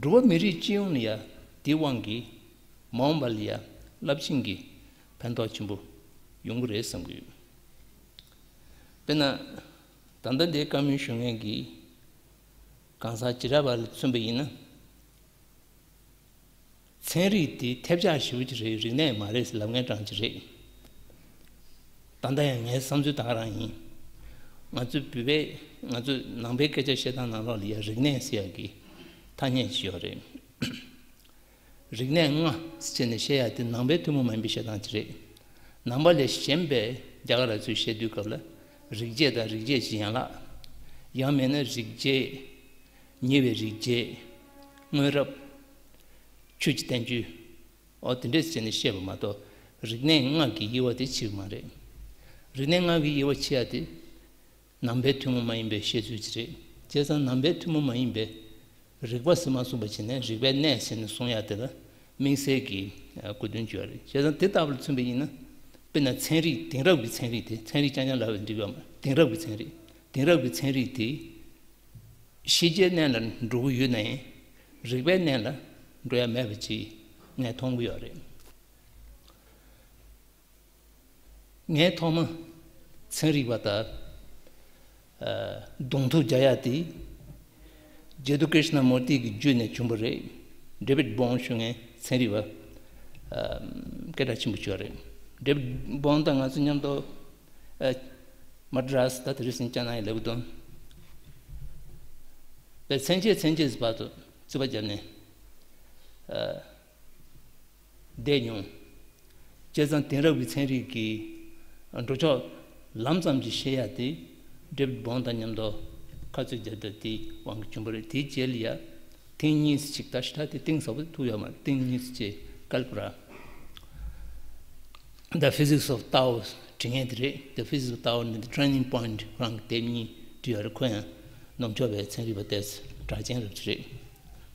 འགྲོ་བ་མི་རིགས་སྤྱི་ཡོངས་ལ་ཡ་དེའི་དབང་གིས་མ་འོངས་པ་ལ་ཡ་རླབས་ཆེན་གྱི་ཕན་ཐོགས་ཆེན་པོ་ཡོང་གི་རེད་བསམ་གྱི་ཡོད། དཔེར་ན། ད་ལྟ་འདིར་བཀའ་མོལ་ཞུ་མཁན་གྱི་གང་ཟག་ཇི་འདྲ་བ་ལ་མཚོན་པ་ཡིན་ན། ཚན་རིག་དེ་ཐེབས་ཆག་ཞེ་པོ་ཅིག་རེད། རིག་གནས་མ་རེད་ཟེར་ལབ་མཁན་གྲངས་ཅིག་རེད། ད་ལྟ་ཡང་ངའི་བསམ་ཚུལ་ད་ག་རང་ཡིན། ང་ཚོའི་བོད་པའི། ང་ཚོའི་ནང་པའི་སྐད་ཆ་བཤད་སྟངས་ནང་ལོགས་ལ་ཡ་རིག་གནས་ཟེར་ཡག་གི་ཐ་སྙད་ཅིག་ཡོད་རེད། རིག་གནས་ལྔ་ཟེར་ནས་བཤད་ཡག་དེ་ནང་པའི་ཐུན་མོང་མ་ཡིན་པའི་བཤད་སྟངས་ཅིག་རེད། ནང་པ་ལས་གཞན་པའི་རྒྱ་གར་བ་ཚོས་བཤད་དུས་སྐབས་ལ། རིག་བྱེད་དང་རིག་བྱེད་ཀྱི་ཡན་ལག། ཡང་མིན་ན་རིག་བྱེད། ཉེ་བའི་རིག་བྱེད། སྔོན་རབས། ཆོས་ཀྱི་བསྟན་བཅོས། འོ་དེ་འདྲས་བྱས་ནས་བཤད་པ་མ་གཏོགས། རིག་གནས་ལྔ་གི་དབྱེ་བ་དེ་ཕྱེ་གི་མ་རེད། རིག་གནས་ལྔ་གི་དབྱེ་བ་ཕྱེ་ཡག་དེ་ནང་པའི་ཐུན་མོང་མ་ཡིན་པའི་བཤད་ཚུལ་ཅིག་རེད། བྱས་ཙང་ནང་པའི་ཐུན་མོང་མ་ཡིན་པའི་རིག་པ་ཟེར་མ་གསུངས་པ་བྱས་ནས། རིག་པའི་གནས་ཟེར་ནས་གསུང་ཡག་དེ་ལ་དམིགས་བསལ་གྱི་གོ་དོན་ཅིག་ཡོད་རེད། བྱས་ཙང་དེ་ལྟ་བུ་ལ་མཚོན་པ་ཡིན་ན། དཔེར་ན་ཚན་རིག། དེང་རབས་ཀྱི་ཚན་རིག་དེ། ཚན་རིག་རྐྱང་རྐྱང་ལབ་པ་འགྲིག་ཡོད་མ་རེད། དེང་རབས་ཀྱི་ཚན་རིག། དེང་རབས་ཀྱི་ཚན་རིག་དེ་ཤེས་བྱའི་གནས་ལ་འགྲོ་གི་ཡོད་ན་ཡང་། རིག་པའི་གནས་ལ་འགྲོ་ཡ་མེད་པ་ཅིག་ངས་མཐོང་གི་ཡོད་རེད། ངས་ཐོག་མ་ཚན་རིག་པ་དང་ཨ་གདོང་ཐུག་རྒྱག་ཡག་དེ་ཇེ་ཏུ་ཀྲི་ཤ་ན་མུར་ཏི་གི་བརྒྱུད་ནས་བྱུང་བ་རེད། ཌེ་བིད་བོང་ཞུ་མཁན་ཚན་རིག་པ་ཨ་སྐད་གྲགས་ཆེན་པོ་ཅིག་ཡོད་རེད། ཌེ་བིད་བོང་དང་ང་ཚོ་མཉམ་དུ་ཨ་མ་ཌི་རཱས། ད་དེ་རིང་སང་ཉིན་ལྕགས་ནང་ཡི་ལེབ་དོན། པའི་མཚན་བཅས་མཚན་བཅས་བར་དུ་རྩིས་པ་བརྒྱབ་ནས་ཨ་བསྡད་མྱོང་། བྱས་ཙང་དེང་རབས་ཀྱི་ཚན་རིག་གི་འགྲོ་ཕྱོགས་ལམ་ཙམ་ཞིག་ཤེས་ཡ་དེ་ཌེ་བིད་བོང་དང་མཉམ་དུ་ཁ་རྩོད་བརྒྱབ་སྟེ་དེའི་དབང་གིས་བྱུང་བ་རེད། དེའི་རྗེས་ལ་ཡ་ཐེངས་གཉིས་ཤིག་ད་ཞེ་དྲག་དེ་གཏིང་ཟབ་པོ་ཐུག་ཡོད་མ་རེད། ཐེངས་གཉིས་ཤིག་ཀལ་པ་ར། The Physics of Tao བྲིས་མཁན་དེ་རེད། The Physics of Tao and the Turning Point ཁོ་རང་གི་དེབ་གཉིས་བྲིས་ཡོད་རེད། ཁོ་ཡང་ནུབ་ཕྱོགས་པའི་ཚན་རིག་པ་དེ་གྲགས་ཅན་རབ་ཅིག་རེད།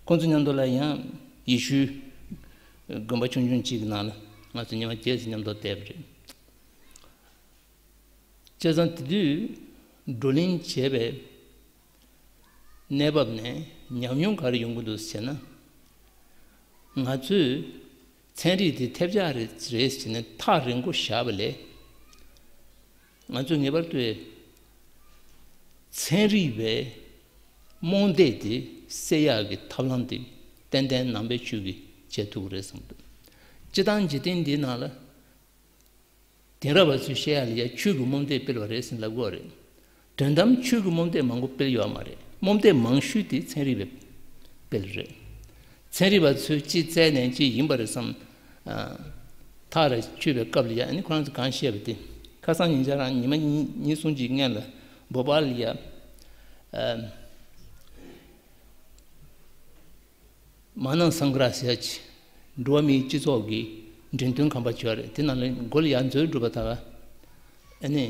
ཁོང་ཚོ་མཉམ་དུ་ལ་ཡང་ཡེ་ཤུའི་དགོན་པ་ཆུང་ཆུང་གཅིག་གི་ནང་ལ་ང་ཚོ་ཉི་མ་བརྒྱད་ཙམ་མཉམ་དུ་བསྡད་པ་རེད། བྱས་ཙང་དེ་དུས་བགྲོ་གླེང་བྱས་པའི་གནས་བབ་ནས་ཉམས་མྱོང་ག་རེ་ཡོང་གི་འདུག་ཟེར་ན། ང་ཚོས་ཚན་རིག་དེ་ཐེབས་ཆག་རེད་རེད་ཟེར་ནས་ཐག་རིང་པོ་བཞག་པ་ལས། ང་ཚོས་ངེས་པར་དུ་ཚན་རིག་པའི་རྨོངས་དད་དེ་སེལ་ཡག་གི་ཐབས་ལམ་དེ་ཏན་ཏན་ནང་པའི་ཆོས་ཀྱིས་བྱེད་ཐུབ་ཀྱི་རེད་བསམ་འདུག། སྤྱིར་བཏང་འཇིག་རྟེན་འདིའི་ནང་ལ་དེང་རབས་པ་ཚོས་བཤད་ཡག་ལ་ཡ་ཆོས་ཀྱི་རྨོངས་དད་སྤེལ་བ་རེད་ཟེར་ལབ་ཀྱི་ཡོད་རེད། དོན་དམ་ཆོས་ཀྱི་རྨོངས་དད་མང་པོ་སྤེལ་ཡོད་མ་རེད། རྨོངས་དད་མང་ཤོས་དེ་ཚན་རིག་པས་སྤེལ་རེད། ཚན་རིག་པ་ཚོས་ཅི་བཙལ་ནས་ཅི་ཡིན་པ་རེད་བསམ། ཨ་ཐག་ར་ཆོད་པའི་སྐབས་ལ་ཡ་ཨ་ནི་ཁོ་རང་ཚོ་གང་བཤད་པ་དེ། ཁ་སང་ཉིན་ཞག་རང་ཉི་མ་གཉིས་གཉིས་གསུམ་གྱི་སྔོན་ལ་བོ་པཱལ་ལ་ཡ་ཨ་མ་ཎ་སཾ་གྷ་ར་ཟེར་ཡ་ཅིག་འགྲོ་བ་མིའི་སྤྱི་ཚོགས་ཀྱི་འགྲེམས་སྟོན་ཁང་པ་ཅིག་ཡོད་རེད། དེ་ནང་ལ་མགོ་ལ་ཡ་མཛོད་སྒྲུབ་པ་དག་ཨ་ནི་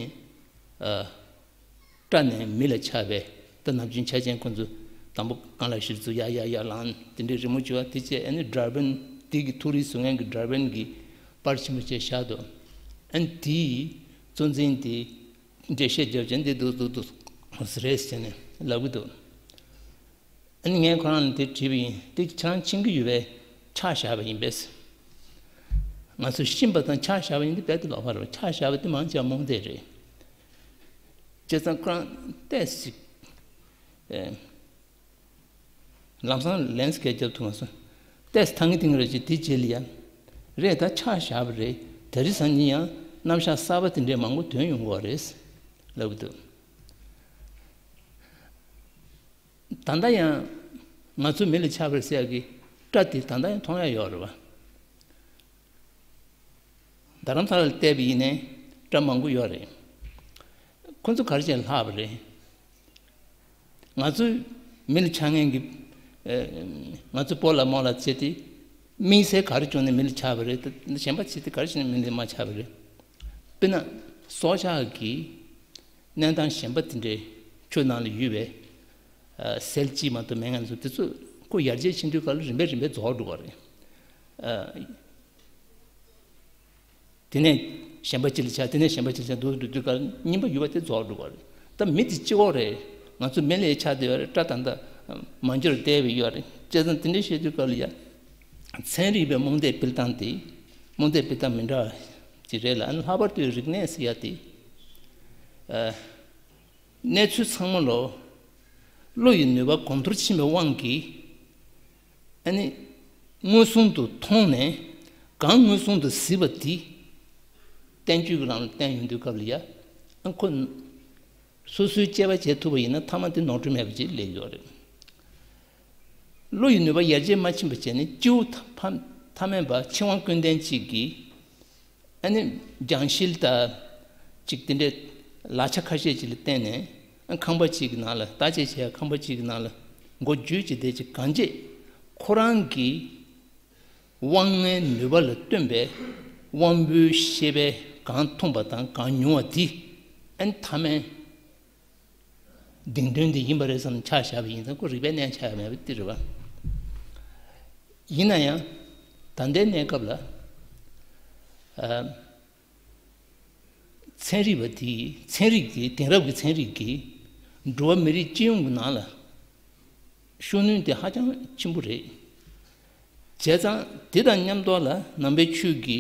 ཨ་སྐྲ་ནས་མི་ལ་ཆགས་པའི་ད་ནམ་རྒྱུན་འཆར་ཅན་ཁོང་ཚོ་དང་པོ་གང་ལ་གཞི་བཙུགས་ཡ་ཡ་ཡ་ལངས་དེ་འདྲའི་རི་མོ་བྱུང་བ་དེ་བཅས། ཨ་ནི་ཌར་བིན་ དེ་གི་ཐུགས་རེ་ཟུང་ངན་གྱི་འདྲ་བན་གྱི་པར་ཆེན་པོ་བཅས་བཞག་འདུག་ཨན་དེའི་གཙོ་འཛིན་དེ་འགྲེལ་བཤད་རྒྱབ་ཅན་དེ་འདུག་འདུག་འདུག་རེད་ཟེར་ནས་ལབ་གི་འདུག་ཨ་ནི་ངས་ཁོ་རང་ལ་དེ་དྲིས་པ་ཡིན། དེ་ཁྱེད་རང་མཁྱེན་གྱི་ཡོད་པས་ཆ་བཞག་པ་ཡིན་པས། ང་ཚོ་ཤེས་པ་དང་ཆ་བཞག་པ་ཡིན་དེ་རྦད་དེ་ལོགས་པ་རེད། ཆ་བཞག་པ་དེ་མང་ཆེ་བ་རྨོངས་དད་རེད། བྱས་ཙང་ཁོ་རང་ཏོག་ཙམ་ཅིག་ཨེ། ལམ་སང་ལན་སྐད་རྒྱབ་ཐུབ་མ་སོང་། ཏོག་ཙམ་ཐང་གི་ཐིང་རེད་ཅེས་དེ་རྗེས་ལ་ཡང་། རེད་ད་ཆ་བཞག་པ་རེད། དེ་རིང་སང་ཉིན་ཡང་རྣམ་གཞག་གསར་པ་དེ་འདྲས་མང་པོ་ཐོན་ཡོང་གི་རེད། ལབ་གི་འདུག་ད་ལྟ་ཡང་ང་ཚོ་མི་ལ་ཆགས་པར་ཟེར་ཡག་གི་སྐྲ་དེ་ད་ལྟ་ཡང་མཐོང་ཡག་ཡོད་རེད་བ། རྡ་རམ་ས་ལ་ལ་བལྟས་པ་ཡིན་ནའི་སྐྲ་མང་པོ་ཡོད་རེད། ཁོ་ཚོ་ག་རེ་བྱས་ལྷག་པ་རེད། ང་ཚོ་མི་ལ་ཆགས་མཁན་གྱི་ཨ་ང་ཚོ་སྤོ་ལགས་རྨོ་ལགས་བྱས་ཏེ་དམིགས་བསལ་ག་རེ་བྱུང་ནས་མི་ལ་ཆགས་པ་རེད། ད་གཞན་པ་བྱས་ཏེ་ག་རེ་བྱས་ནས་མི་ལ་མ་ཆགས་པ་རེད། དཔེར་ན་སྲོག་ཆགས་ཀྱི་གནས་སྟངས་གཞན་པ་དེ་འདྲའི་ཆུ་ནང་ལ་ཡོད་པའི་ཨ་སེལ་གཅིག་མ་གཏོགས་མེད་མཁན་ཚོ་དེ་ཚོ་ཁོ་ཡར་རྒྱས་ཕྱིན་དུས་སྐབས་ལ་རིམ་པས་རིམ་པས་རྫོགས་འགྲོ་བ་རེད། ཨ་དེ་ནས་གཞན་པ་གཅིག་ལ་ཆགས། དེ་ནས་གཞན་པ་གཅིག་ལ་ཆགས། འདུག་འདུག་དུས་སྐབས་རྙིང་པ་ཡོད་པ་དེ་རྫོགས་འགྲོ་བ་རེད། ད་མི་དེ་གཅིག་པོ་རེད། ང་ཚོ་མི་ལ་ཆགས་བསྡད་ཡོད་རེད། སྐྲ་ད་ལྟ་མ་འགྱུར་བསྡད་པ་ཡོད་རེད། བྱས་ཙང་དེ་འདྲ་བཤད་དུས་སྐབས་ལ་ཡ། ཚན་རིག་པའི་རྨོངས་དད་སྤེལ་སྟངས་དེ་རྨོངས་དད་སྤེལ་སྟངས་མི་འདྲ་བ་ཅིག་རེད་ལ། ཨ་ནི་ལྷག་པར་དུ་རིག་གནས་ཟེར་ཡ་དེ། ཨ། གནས་ཚུལ་ཚང་མ་ལོ། བློ་ཡི་ནུས་པ་གོང་མཐོར་ཕྱིན་པའི་དབང་གིས། ཨ་ནི། མངོན་སུམ་དུ་མཐོང་ནས། གང་མངོན་སུམ་དུ་གཟིགས་པ་དེ། བསྟན་བཅོས་ཀྱི་ལམ་ལ་བསྟན་ཡོང་དུས་སྐབས་ལ་ཡ། ཨ་ཁོ། སོ་སོའི་དཔྱད་པ་བྱེད་ཐུབ་པ་ཡིན་ན་མཐའ་མ་དེ་ནོར་འཁྲུལ་མེད་པ་ཅིག་སླེབས་ཡོད་རེད། བློ་ཡི་ནུས་པ་ཡར་རྒྱས་མ་ཕྱིན་པ་བྱས་ནས་སྐྱེ་བོ་ཐ་ཐ་མལ་པ་འཆིང་བ་ཀུན་ལྡན་གཅིག་གིས། ཨ་ནི་སྦྱང་ཤིང་དང་ཅིག་དེ་འདྲའི་ལག་ཆ་ཁ་ཤས་ཅིག་ལ་བརྟེན་ནས། ཨ་ཁང་པ་གཅིག་གི་ནང་ལ། བརྟག་དཔྱད་བྱེད་ཡ་ཁང་པ་གཅིག་གི་ནང་ལ་མགོ་འཇུས་ཅིག་བསྡད་ཅིག་གང་བྱེད། ཁོ་རང་གི་དབང་ལྔའི་ནུས་པ་ལ་བསྟུན་པའི་དབང་པོའི་ཤེས་པས་གང་ཐུང་བ་དང་གང་ཉུང་བ་དེ། ཨ་ནི་ཐ་མལ་གདེང་དོན་དེ་ཡིན་པ་རེད་བསམ་ཆ་བཞག་པ་ཡིན་ཙང་ཁོ་རིག་པའི་གནས་ཆགས་ཡ་མེད་པ་དེ་རེད་བ། ཡིན་ན་ཡང་ད་ལྟའི་གནས་སྐབས་ལ། ཨ། ཚན་རིག་པ་དེས། ཚན་རིག་དེ། དེང་རབས་ཀྱི་ཚན་རིག་གིས་འགྲོ་བ་མི་རིགས་སྤྱི་ཡོངས་ཀྱི་ནང་ལ་ཤུགས་སྣོན་དེ་ཧ་ཅང་ཆེན་པོ་རེད། བྱས་ཙང་དེ་དང་མཉམ་དུ་ལ་ནང་པའི་ཆོས་ཀྱི་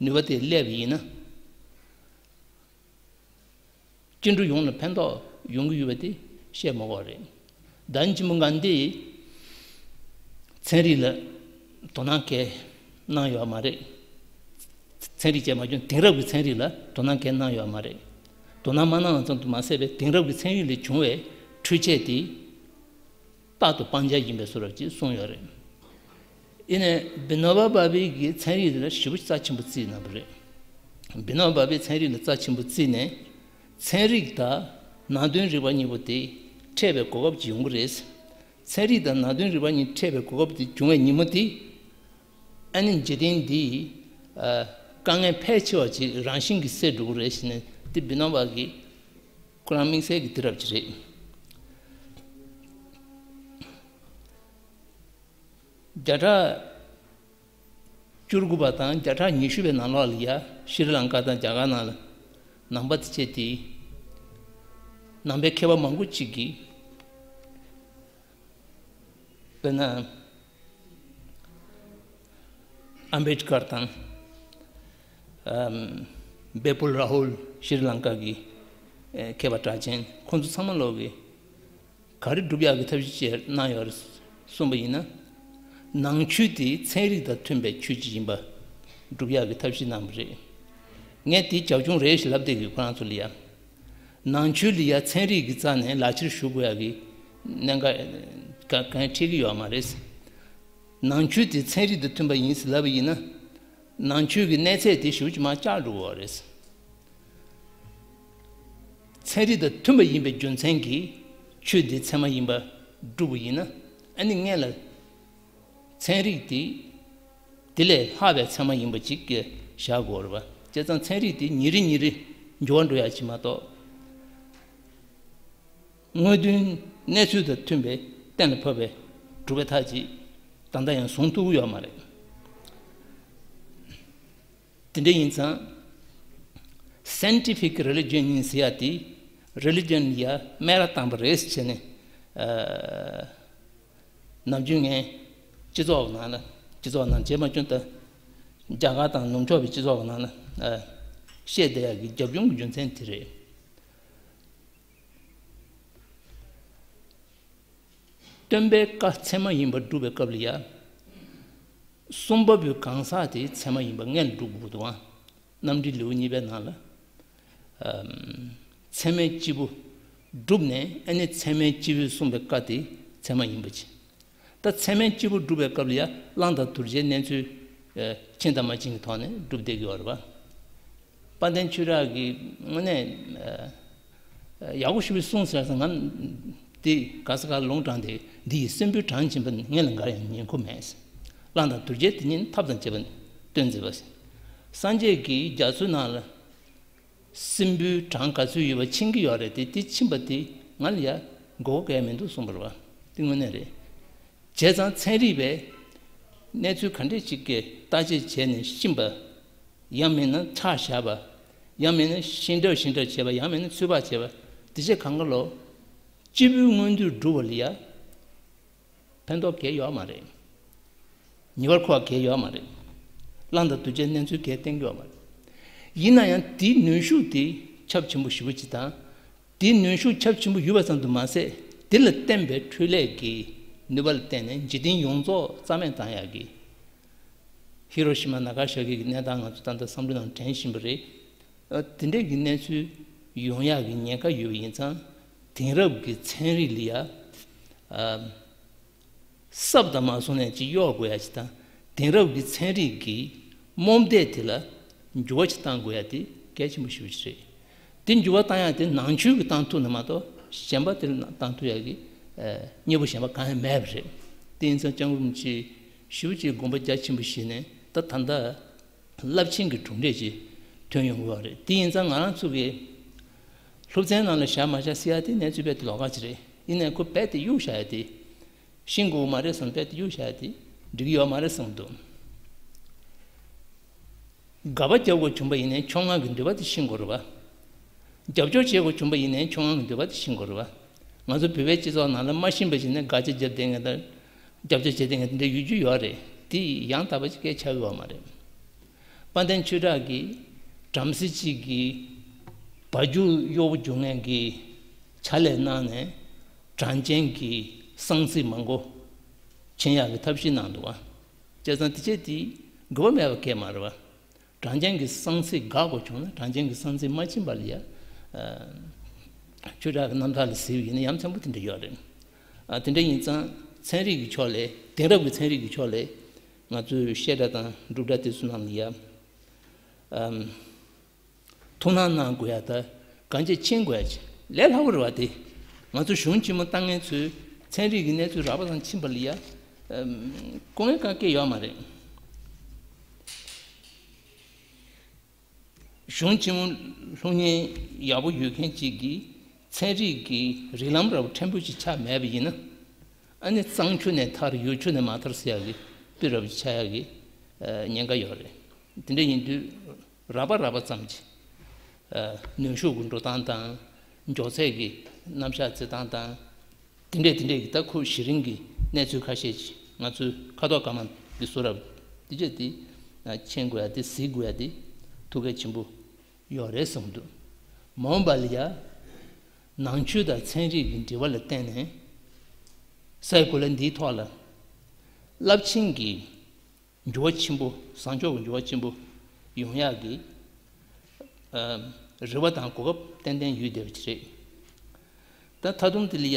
ནུས་པ་དེ་སླེབས་པ་ཡིན་ན། སྐྱེ་འགྲོ་ཡོངས་ལ་ཕན་ཐོགས་ཡོང་གི་ཡོད་པ་དེ་བཤད་མ་དགོས་པ་རེད། ད་ནི་ཇི་མོ་ག་འདི་ཚན་རིག་ལ་དོ་སྣང་གང་གནང་ཡོད་མ་རེད། ཚན་རིག་ཅེས་མ་བྱུང་། དེང་རབས་ཀྱི་ཚན་རིག་ལ་དོ་སྣང་གང་གནང་ཡོད་མ་རེད། དོ་སྣང་མ་གནང་བ་ཙམ་དུ་མ་ཟད་པའི་དེང་རབས་ཀྱི་ཚན་རིག་ལས་བྱུང་བའི་འཕྲུལ་ཆས་དེ། རྟག་ཏུ་སྤང་བྱ་ཡིན་པའི་བཟོ་འདྲ་ཅིག་གསུངས་ཡོད་རེད། ཡིན་ནའི་བི་ནོ་བ་བྷ་བྷི་གིས་ཚན་རིག་ལ་ཞེ་པོ་རྩ་ཆེན་པོ་བརྩིས་གནང་བ་རེད། བི་ནོ་བ་བྷ་བྷིས་ཚན་རིག་ལ་རྩ་ཆེན་པོ་བརྩིས་ནས། ཚན་རིག་དང་ནང་དོན་རིག་པ་གཉིས་པོ་དེ་འཕྲད་པའི་གོ་སྐབས་ཅིག་ཡོང་གི་རེད། ཚན་རིག་དང་ནང་དོན་རིག་པ་གཉིས་འཕྲད་པའི་གོ་སྐབས་དེ་བྱུང་བའི་ཉིན་མོ་དེ། ཨ་ནི་འཇིག་རྟེན་འདི་ཨ་དཀའ་ངལ་ཕལ་ཆེ་བ་ཅིག་རང་བཞིན་གྱིས་སེལ་འགྲོ་གི་རེད་ཟེར་ནས། དེ་བི་ནོ་བ་གི་ཁོ་རང་དམིགས་བསལ་གྱི་དུས་རབས་ཅིག་རེད། བརྒྱ་ཕྲག་བཅུ་དགུ་པ་དང་བརྒྱ་ཕྲག་ཉི་ཤུ་པའི་ནང་ལོགས་ལ་ཡ། ཤྲི་ལང་ཀ་དང་རྒྱ་གར་ནང་ལ་ནང་པ་དེ་བྱས་ཏེ། ནང་པའི་མཁས་པ་མང་པོ་ཅིག་གིས། དཔེར་ན། ཨམ་བེད་ཀར་དང་། ཨམ། བེ་པུལ་ར་ཧུལ། ཤྲི་ལང་ཀ་གི་ཨེ་མཁས་པ་གྲགས་ཅན་ཁོང་ཚོ་ཚང་མ་ལོག་གིས་ག་རེ་སྒྲུབ་ཡག་གི་ཐབས་ཤེས་བྱས་གནང་ཡོད་རེད་གསུངས་པ་ཡིན་ན། ནང་ཆོས་དེ་ཚན་རིག་དང་མཐུན་པའི་ཆོས་ཅིག་ཡིན་པ་སྒྲུབ་ཡག་གི་ཐབས་ཤེས་གནང་བ་རེད། ངས་དེ་རྒྱབ་ལྗོངས་རེད་ཞེས་ལབ་བསྡད་ཀྱི་ཁོ་རང་ཚོ་ལ་ཡ། ནང་ཆོས་ལ་ཡ་ཚན་རིག་གི་རྩ་ནས་ལག་ཁྱེར་ཞུ་དགོས་ཡག་གི་གནད་འགག་ག་གང་འཕྲད་ཀྱི་ཡོད་མ་རེད། ནང་ཆོས་དེ་ཚན་རིག་དང་མཐུན་པ་ཡིན་ཟེར་ལབ་པ་ཡིན་ན། ནང་ཆོས་ཀྱི་གནས་ཚད་དེ་ཞེ་པོ་ཅིག་མར་བཅག་འགྲོ་གི་ཡོད་རེད། ཚན་རིག་དང་མཐུན་པ་ཡིན་པའི་རྒྱུ་མཚན་གྱིས་ཆོས་འདི་ཚད་མ་ཡིན་པ་སྒྲུབ་པ་ཡིན་ན། ཨ་ནི་སྔོན་ལ་ཚན་རིག་དེ་དེ་ལས་ལྷག་པའི་ཚད་མ་ཡིན་པ་ཅིག་བཞག་དགོས་རེད་པ། བྱས་ཙང་ཚན་རིག་དེ་ཉིན་རེ་ཉིན་རེ་འགྱུར་བ་འགྲོ་ཡག་ཅིག་མ་གཏོགས། དངོས་དོན་གནས་ཚུལ་དང་མཐུན་པའི་གཏན་ལ་ཕབ་པའི་གྲུབ་པའི་ཐག་ཅིག་ད་ལྟ་ཡང་བཟུང་ཐུབ་ཀྱི་ཡོད་མ་རེད། དེ་འདྲ་ཡིན་ཙང་། སའེན་ཊི་ཕིག་རི་ལི་ཇན་ཡིན་ཟེར་ཡ་དེ། རི་ལི་ཇན་ཡ་སྨད་ར་བཏང་པ་རེད་ཟེར་ནས། ནམ་རྒྱུན་ངས་སྤྱི་ཚོགས་ནང་ལ། སྤྱི་ཚོགས་ནང་བྱས་མ་བྱུང་ད། རྒྱ་གར་དང་ནུབ་ཕྱོགས་པའི་སྤྱི་ཚོགས་ནང་ལ་བཤད་བསྡད་ཡག་གི་རྒྱབ་ལྗོངས་ཀྱི་རྒྱུ་མཚན་དེ་རེད། སྟོན་པའི་བཀའ་ཚད་མ་ཡིན་པར་སྒྲུབ་པའི་སྐབས་ལ་ཡ། གསུམ་པ་པོའི་གང་ཟག་དེ་ཚད་མ་ཡིན་པ་སྔོན་ལ་སྒྲུབ་དགོས་འདུག་ཨང་། རྣམ་འགྲེལ་ལེའུ་གཉིས་པའི་ནང་ལ། ཚད་མའི་སྤྱི་བོ་བསྒྲུབས་ནས་ཨ་ནི་ཚད་མའི་སྤྱི་བོས་གསུངས་པའི་བཀའ་དེ་ཚད་མ་ཡིན་པ་ཅིག་ད་ཚད་མའི་སྤྱི་བོ་བསྒྲུབ་པའི་སྐབས་ལ་ཡ་བླང་དང་དུར་བྱའི་གནས་ཚུལ་ཕྱིན་དང་མ་ཕྱིན་གྱི་ཐོག་ནས་བསྒྲུབ་བསྡད་ཀྱི་ཡོད་རེད་པ། དཔལ་ལྡན་ཆོས་གྲགས་ཀྱིས་དངོས་གནས་ཡག་པོ་ཞེ་པོ་གསུངས་ཟེར་ཙང་ང་འདི་ག་ས་ག་ལུང་དྲངས་ཏེ་འདི་ཡི་སྲིན་པོའི་གྲངས་ཕྱིན་པ་ངས་ལ་འགའ་ཡང་ཉན་ཁོམ་མེད། བླང་དང་དུར་བྱའི་དེ་ཉིད་ཐབས་དང་བཅས་པ་སྟོན་མཛད་པ། སངས་རྒྱས་ཀྱིས་རྒྱ་མཚོའི་ནང་ལ། སྲིན་པོའི་གྲངས་ག་ཚོད་ཡོད་པ་ཕྱིན་གྱི་ཡོད་རེད་དེ་དེ་ཕྱིན་པ་དེ་ང་ལ་ཡ་དགོས་མཁོ་གང་ཡང་མི་འདུག་གསུངས་པ་རེད་པ། དེ་དངོས་གནས་རེད། བྱས་ཙང་ཚན་རིག་པས་གནས་ཚུལ་ག་འདྲས་ཅིག་གི་བརྟག་དཔྱད་བྱས་ནས་ཕྱིན་པ། ཡང་མིན་ན་ཕྱག་བཞག་པ། ཡང་མིན་ན་ཤིང་འདྲ་ཤིང་འདྲ་བྱས་པ། ཡང་མིན་ན་ཚོད་དཔག་བྱས་པ། དེ་ཚོ་གང་ག་ལོ། སྤྱི་བོའི་མངོན་འདོད་སྒྲུབ་པ་ལ་ཡ། ཕན་ཐོགས་གང་ཡང་ཡོད་མ་རེད། ཉེ་བར་མཁོ་བ་གང་ཡང་ཡོད་མ་རེད། བླང་དང་དུར་བྱའི་གནས་ཚུལ་གང་ཡང་བསྟན་གྱི་ཡོད་མ་རེད། ཡིན་ན་ཡང་དེའི་ནུས་ཤུགས་དེ་ཁྱབ་ཆེན་པོ་ཞེ་པོ་ཅིག་དང་། དེའི་ནུས་ཤུགས་ཁྱབ་ཆེན་པོ་ཡོད་པ་ཙམ་དུ་མ་ཟད། དེ་ལ་བརྟེན་པའི་འཕྲོད་ལས་ཀྱི་ནུས་པ་ལ་བརྟེན་ནས་འཇིག་རྟེན་ཡོངས་རྫོགས་རྩ་མེད་བཏང་ཡག་གི། ཧི་རོ་ཤི་མ་ན་ག་ས་ཀི་གི་གནས་སྟངས་ང་ཚོ་ད་ལྟ་བསམ་བློ་ནང་དྲན་བཞིན་པ་རེད། ཨ། དེ་འདྲས་ཀྱི་གནས་ཚུལ་ཡོང་ཡག་གི་ཉེན་ཁ་ཡོད་པ་ཡིན་ཙང་། དེང་རབས་ཀྱི་ཚན་རིག་ལ་ཡ། ཨ། སྲབ་དང་མ་སོང་ནས་ཅིག་གཡོག་དགོས་ཡ་ཅིག་དང་། དེང་རབས་ཀྱི་ཚན་རིག་གི་རྨོངས་དད་དེ་ལ་འགྱུར་བ་ཅིག་གཏང་དགོས་ཡ་དེ་གལ་ཆེན་པོ་ཞེ་པོ་ཅིག་རེད། དེ་འགྱུར་བ་གཏང་ཡ་དེ་ནང་ཆོས་ཀྱིས་གཏང་ཐུབ་ན་མ་གཏོགས་གཞན་པ་དེ་ལ་གཏང་ཐུབ་ཡ་གི། ཨ། གཉེན་པོ་གཞན་པ་གང་ཡང་མེད་པ་རེད། དེ་ཡིན་ཙང་སྐྱབས་མགོན་རིན་པོ་ཆེ་ཞེ་པོ་ཅིག་དགོངས་པ་རྒྱ་ཆེན་པོ་བཞེས་ནས་ད་ད་ལྟ། རླབས་ཆེན་གྱི་གྲུབ་འབྲས་ཅིག་ཐོན་ཡོང་གི་ཡོད་རེད། དེ་ཡིན་ཙང་ང་རང་ཚོ་གི་སློབ་ཚན་ནང་ལ་བཞག་མ་བཞག་ཟེར་ཡ་དེ་གནས་ཚུལ་རྦད་དེ་ལོགས་ཀ་ཅིག་རེད། ཡིན་ནའི་ཁོ་རྦད་དེ་གཡུག་བཞག་ཡ་དེ། ཤེས་དགོས་མ་རེད་བསམ། རྦད་དེ་གཡུག་བཞག་ཡ་དེ་འགྲིག་གི་ཡོད་མ་རེད་བསམ་འདུག་དགག་པ་རྒྱག་དགོས་བྱུང་པ་ཡིན་ནའི་ཕྱོགས་སྔགས་ཀྱི་འདུལ་བ་དེ་ཤེས་དགོས་རེད་པ། རྒྱབ་སྐྱོར་བྱེད་དགོས་བྱུང་པ་ཡིན་ནའི་ཕྱོགས་སྔགས་ཀྱི་འདུལ་བ་དེ་ཤེས་དགོས་རེད་པ། ང་ཚོ་བོད་པའི་སྤྱི་ཚོགས་ནང་ལ་མ་ཤེས་པ་བྱས་ནས་དགག་བྱ་བརྒྱབ་བསྡད་མཁན་དང་། རྒྱབ་སྐྱོར་བྱེད་བསྡད་མཁན་དེ་འདྲ་ཡོད་རྒྱུ་ཡོད་རེད། དེ་ཡང་དག་པ་ཅིག་སྐད་ཆགས་ཀྱི་ཡོད་མ་རེད། དཔལ་ལྡན་ཆོས་གྲགས་ཀྱིས་བྲམ་ཟེ་གཅིག་གིས་བ་རྒྱུག་གཡོག་པོ་རྒྱུག་མཁན་གྱི་ཕྱག་ལས་གནང་ནས་གྲངས་ཅན་གྱི་གསང་ཚིག་མང་པོ་མཁྱེན་ཡག་གི་ཐབས་ཤེས་གནང་འདུག་པ། བྱས་ཙང་དེ་བྱས་དེ་དགོས་པ་མེད་པ་གང་ཡང་མ་རེད་པ། གྲངས་ཅན་གྱི་གསང་ཚིག་དགག་དགོས་བྱུང་ན་གྲངས་ཅན་གྱི་གསང་ཚིག་མ་ཕྱིན་པ་ལ་ཡ། ཨ། ཆོས་གྲགས་ཀྱི་རྣམ་ཐར་ལ་གཟིགས་པ་ཡིན་ན་ཡ་མཚན་པོ་དེ་འདྲ་ཡོད་རེད། ཨ། དེ་འདྲ་ཡིན་ཙང་ཚན་རིག་གི་ཕྱོགས་ལས། དེང་རབས་ཀྱི་ཚན་རིག་གི་ཕྱོགས་ལས་ང་ཚོའི་བཤད་གྲྭ་དང་སྒྲུབ་གྲྭ་དེ་ཚོ་ནང་ལ་ཡ། ཨམ། ཐུགས་སྣང་གནང་དགོས་ཡ་དང་གང་ཅི་མཁྱེན་དགོས་ཡ་ཅིག་ལས་སླ་པོ་རེད་པ། དེ་ང་ཚོ་གཞུང་ཆེན་མོ་བཏང་མཁན་ཚོས་ཚན་རིག་གི་གནས་ཚུལ་རགས་པ་ཙམ་ཕྱིན་པ་ལ་ཡ། ཨམ། སྐུ་ངལ་གང་སྐྱེ་ཡོད་མ་རེད། གཞུང་ཆེན་མོ་ལྷུང་ཉེན་ཡག་པོ་ཡོད་མཁན་ཅིག་གིས་ཚན་རིག་གི་རིགས་ལམ་རབ་ཕྲན་བུ་ཅིག་ཆགས་མེད་པ་ཡིན་ན། ཨ་ནི་གཙང་ཆུ་ནས་ཐར་ཡུལ་ཆུ་ནས་མ་ཐར་ཟེར་ཡག་གི་དཔེ་རབ་ཅིག་ཆགས་ཡག་གི་ཉེན་ཁ་ཡོད་རེད། དེ་འདྲ་ཡིན་དུས་རགས་པ་རགས་པ་ཙམ་གྱིས་ནུས་ཤུགས་ཀྱི་འགྲོ་སྟངས་དང་མགྱོགས་ཚད་ཀྱི་རྣམ་གཞག་བྱེད་སྟངས་དང་། དེ་འདྲས་དེ་འདྲས་ཀྱི་ད་ཁོ་གཞི་རིམ་གྱི་གནས་ཚུལ་ཁ་ཤས་ཅིག་ང་ཚོའི་ཁ་དོག་དཀར་དམར་གྱི་གསུང་རབ་དེ་བྱས་ཏེ་མཁྱེན་དགོས་ཡ་དེ་གཟིགས་དགོས་ཡ་དེ་ཐུགས་གལ་ཆེན་པོ་ཡོད་རེད་བསམ་འདུག་མ་འོངས་པ་ལ་ཡ་ནང་ཆོས་དང་ཚན་རིག་གི་འབྲེལ་བ་ལ་བརྟེན་ནས་སའི་གོ་ལ་འདིའི་ཐོག་ལ་རླབས་ཆེན་གྱི་འགྱུར་བ་ཆེན་པོ། བཟང་ཕྱོགས་ཀྱི་འགྱུར་བ་ཆེན་པོ་ཡོང་ཡག་གི་ཨ་རེ་བ་དང་གོ་སྐབས་ཏན་ཏན་ཡོད་བསྡད་པ་ཅིག་རེད། ད་ད་དུང་དེ་ལ་ཡ་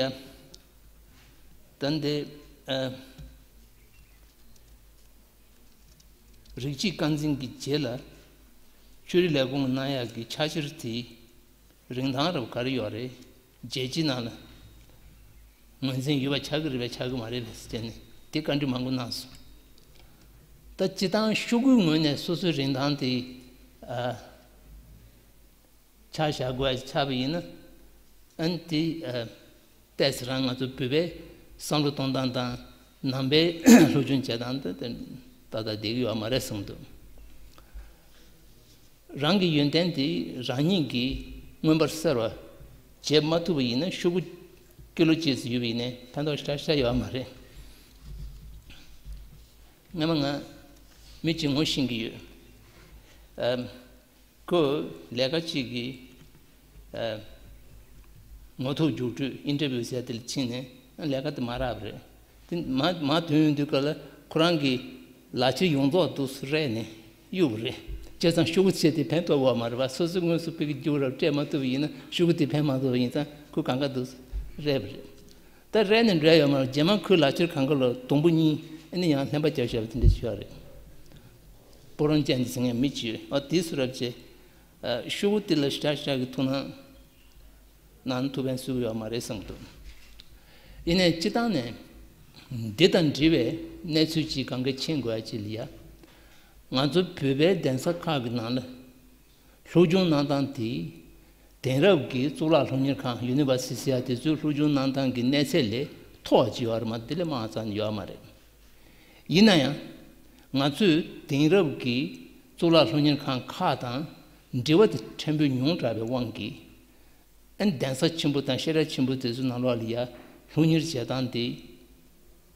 ད་འདི་ཨ་རིགས་གཅིག་རྐང་འཛིན་གྱི་རྗེས་ལ་ཆོས་རིག་ལས་ཁུངས་གནང་ཡག་གི་ཕྱག་འཁྱེར་དེ། རིན་ཐང་རབ་ག་རེ་ཡོད་རེད། རྒྱལ་སྤྱིའི་ནང་ལ་ངོས་འཛིན་ཡོད་པ་ཆགས་ཀྱི་རེད་པས་ཆགས་ཀྱི་མ་རེད་པས་ཟེར་ནས་དེ་བཀའ་འདྲི་མང་པོ་གནང་སོང་། ད་སྤྱི་བཏང་ཤོག་གུའི་ངོས་ནས་སོ་སོའི་རིན་ཐང་དེ་ཨ་ཆ་བཞག་དགོས་ཆགས་པ་ཡིན་ན། ཨ་ནི་དེ་ཨ་ཏོག་ཙམ་རང་ང་ཚོ་བོད་པའི་བསམ་བློ་གཏོང་སྟངས་དང་ནང་པའི་སློབ་སྦྱོང་བྱེད་སྟངས་དེ་ཏག་ཏག་བསྡད་ཀྱི་ཡོད་མ་རེད་བསམ་འདུག་རང་གི་ཡོན་ཏན་དེ་རང་ཉིད་ཀྱིས་མངོན་པར་གསལ་བར་བྱེད་མ་ཐུབ་པ་ཡིན་ན། ཤོག་གུ་ཀི་ལོ་གཅིག་ཙམ་ཡོད་པ་ཡིན་ནའི་ཕན་ཐོགས་ཞེ་དྲག་ཞེ་དྲག་ཡོད་མ་རེད། སྔོན་མ་ང་མི་གཅིག་ངོ་ཤེས་ཀྱི་ཡོད། ཨམ། ཁོས་ལས་ཀ་གཅིག་གི་ཨ། ངོ་ཐུག་རྒྱུགས་སྤྲོད་ཨིན་ཊར་བིའུ་ཟེར་དེ་ལ་ཕྱིན་ནས་ལས་ཀ་དེ་མ་རག་པ་རེད། དེ་མ་མ་ཐོན་ཡོང་དུས་སྐབས་ལ་ཁོ་རང་གི་ལག་ཁྱེར་ཡོངས་རྫོགས་འདུག་སེ་རལ་ནས་གཡུགས་པ་རེད། བྱས་ཙང་ཤོག་གུ་ཟེར་དེ་ཕན་ཐོགས་ཡོད་མ་རེད་པ། སོ་སོས་དངོས་སུ་ཕ་གི་རྒྱུགས་རབས་སྤྲད་མ་ཐུབ་པ་ཡིན་ན་ཤོག་གུ་དེ་ཕན་མ་ཐོགས་པ་ཡིན་ཙང་ཁོས་གང་ག་འདུག་སེ་རལ་བ་རེད། ད་རལ་ནས་འགྲོ་ཡ་ཡོད་མ་རེད། རྗེས་མ་ཁོའི་ལག་ཁྱེར་སྒང་ག་ལ་སྡོང་པོ་གཉིས་ཨ་ནི་ཡང་ལྷན་པ་རྒྱབ་བཞག་པ་དེ་འདྲ་ཅིག་ཡོད་རེད། སྤོ་རོང་ཅན་གྱི་ཟེར་མཁན་མི་གཅིག་ཡོད། ཨ། དེ་སུ་རབ་བྱས། ཨ། ཤོག་གུ་དེ་ལ་ཞེ་དྲག་ཞེ་དྲག་གི་ཐུགས་སྣང་གནང་ཐུབ་མཁན་སུ་ཡོད་མ་རེད་བསམ་གྱི་འདུག་ཡིན་ནའི་སྤྱིར་བཏང་ནས་འདི་དང་འབྲེལ་བའི་གནས་ཚུལ་ཅིག་གང་ག་མཁྱེན་དགོས་ཡ་ཅིག་ལ་ཡ། ང་ཚོ་བོད་པའི་གདན་ས་ཁག་གི་ནང་ལ་སློབ་སྦྱོང་གནང་སྟངས་དེ་དེང་རབས་ཀྱི་གཙུག་ལག་སློབ་གཉེར་ཁང་ཡུ་ནི་ཝར་སི་ཊི་ཟེར་ཡ་དེ་ཚོའི་སློབ་སྦྱོང་གནང་སྟངས་ཀྱི་གནས་ཚད་ལས་མཐོ་བ་ཅིག་ཡོད་རེད་མ་གཏོགས་དེ་ལས་དམའ་བ་རྩ་ནས་ཡོད་མ་རེད། ཡིན་ན་ཡང་ང་ཚོས་དེང་རབས་ཀྱི་གཙུག་ལག་སློབ་གཉེར་ཁང་ཁག་དང་འབྲེལ་བ་དེ་ཕྲན་བུ་ཉུང་དྲགས་པའི་དབང་གིས། ཨ་ནི་གདན་ས་ཆེན་པོ་དང་བཤད་གྲྭ་ཆེན་པོ་དེ་ཚོའི་ནང་ལོགས་ལ་ཡ་སློབ་གཉེར་བྱེད་སྟངས་དེ་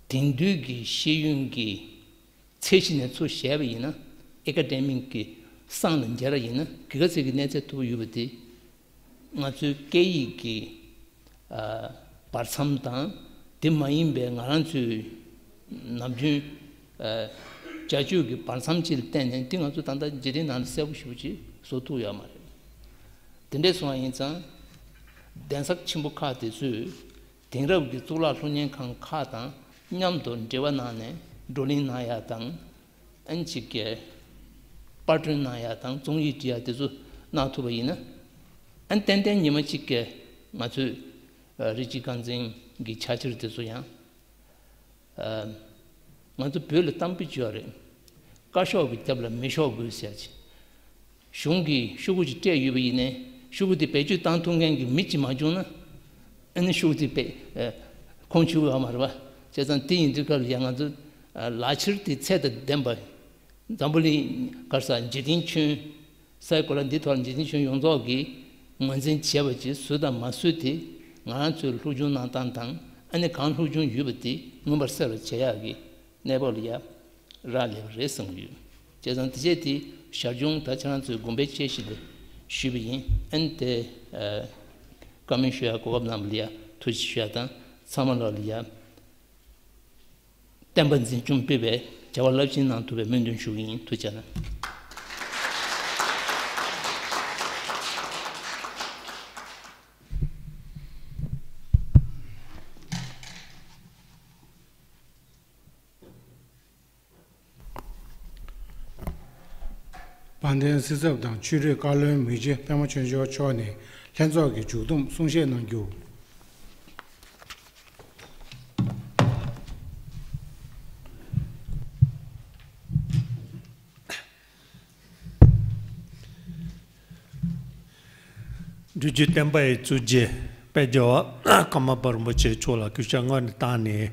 དེང་དུས་ཀྱི་ཤེས་ཡོན་གྱི་ཚད་གཞི་ནས་ཚུར་བཤད་པ་ཡིན་ན། ཨེ་ཀ་ཌེ་མིག་གི་སྲང་ལ་འཇལ་ར་ཡིན་ན་གི་ག་ཚད་ཀྱི་གནས་ཚད་མཐོ་པོ་ཡོད་པ་དེ། ང་ཚོའི་སྐད་ཡིག་གི་ཨ། བར་མཚམས་དང་། དེ་མ་ཡིན་པའི་ང་རང་ཚོའི་ནམ་རྒྱུན་ཨ། བྱ་སྤྱོད་ཀྱི་བར་མཚམས་ཅིག་ལ་བརྟེན་ནས་དེ་ང་ཚོ་ད་ལྟ་འཇིག་རྟེན་ནང་ལ་གསལ་པོ་ཞེ་པོ་ཅིག་བཟོ་ཐུབ་ཡོད་མ་རེད། དེ་འདྲས་སོང་བ་ཡིན་ཙང་གདན་ས་ཆེན་པོ་ཁག་དེ་ཚོས་དེང་རབས་ཀྱི་གཙུག་ལག་སློབ་གཉེར་ཁང་ཁག་དང་མཉམ་དུ་འབྲེལ་བ་གནང་ནས་བགྲོ་གླེང་གནང་ཡ་དང་། ཨ་ནི་གཅིག་གི་པར་སྐྲུན་གནང་ཡ་དང་རྩོམ་ཡིག་འབྲི་ཡ་དེ་ཚོ་གནང་ཐུབ་པ་ཡིན་ན། ཨ་ནི་ཏན་ཏན་ཉི་མ་གཅིག་གི་ང་ཚོས་ཨ། རི་སྐྱེས་རྐང་འཛིན་གྱི་ཕྱག་འཁྱེར་དེ་ཚོ་ཡང་ཨ། ང་ཚོ་བོད་ལ་གཏམ་དཔེ་ཅིག་ཡོད་རེད། ཀ་ཤོག་གི་རྒྱབ་ལ་མེ་ཤོག་དགོས་ཟེར་ཅིག་གཞུང་གིས་ཤོག་གུ་ཅིག་སྤྲད་ཡོད་པ་ཡིན་ནའི་ཤོག་གུ་དེ་བེད་སྤྱོད་བཏང་ཐུབ་མཁན་གྱི་མི་གཅིག་མ་བྱུང་ན། ཨ་ནི་ཤོག་གུ་དེ་བེད་ཨ། ཁོང་ཆུད་ཡོད་མ་རེད་པ། བྱས་ཙང་དེ་ཡིན་དུས་སྐབས་ལ་ཡང་ང་ཚོ་ཨ། ལག་ཁྱེར་དེ་ཚད་དང་ལྡན་པ། འཛམ་བུ་གླིང་ག་རེ་ཟེར། འཇིག་རྟེན་ཁྱོན་སའི་གོ་ལ་འདི་ཐོག་ལ་འཇིག་རྟེན་ཁྱོན་ཡོངས་རྫོགས་ཀྱིས་ངོས་འཛིན་བྱས་པ་ཅིག་བཟོས་དང་མ་བཟོས་དེ་ང་རང་ཚོའི་སློབ་སྦྱོང་གནང་སྟངས་དང་། ཨ་ནི་གང་སློབ་སྦྱོང་ཡོད་པ་དེ་མངོན་པར་གསལ་བར་བྱེད་ཡག་གི་གནས་བབ་ལ་ཡ་རག་ལས་པ་རེད་བསམ་གྱི་ཡོད། བྱས་ཙང་དེ་བྱས་དེ་ཞར་བྱུང་ད་ཁྱེད་རང་ཚོའི་དགོངས་པའི་དཔྱད་གཞི་ལ་ཞུས་པ་ཡིན། ཨ་ནི་དེ་ཨ། བཀའ་མོལ་ཞུ་ཡག་གོ་སྐབས་གནང་བ་ལ་ཡ་ཐུགས་རྗེ་ཆེ་ཞུ་ཡག་དང་། ཚང་མ་ལོག་ལ་ཡ། བསྟན་པ་འཛིན་སྐྱོང་སྤེལ་བའི་བྱ་བ་རླབས་ཆེན་གནང་ཐུབ་པའི་སྨོན་འདུན་ཞུ་གི་ཡིན། ཐུགས་རྗེ་གནང་། དཔལ་ལྡན་སྲིད་ཚབ་དང་ཆོས་རིག་བཀའ་བློན་མི་རྗེ་པད་མ་ཆོས་འབྱོར་མཆོག་ནས་ལྷན་ཚོགས་ཀྱི་མཇུག་བསྡོམས་གསུང་བཤད་གནང་རྒྱུ། འབྲུག་རྒྱལ་བསྟན་པ་ཡི་གཙུག་རྒྱན་དཔལ་རྒྱལ་བ་ཀརྨ་པ་རིན་པོ་ཆེ་མཆོག་ལ་གུས་ཕྱག་སྔོན་ནས་བཏང་ནས།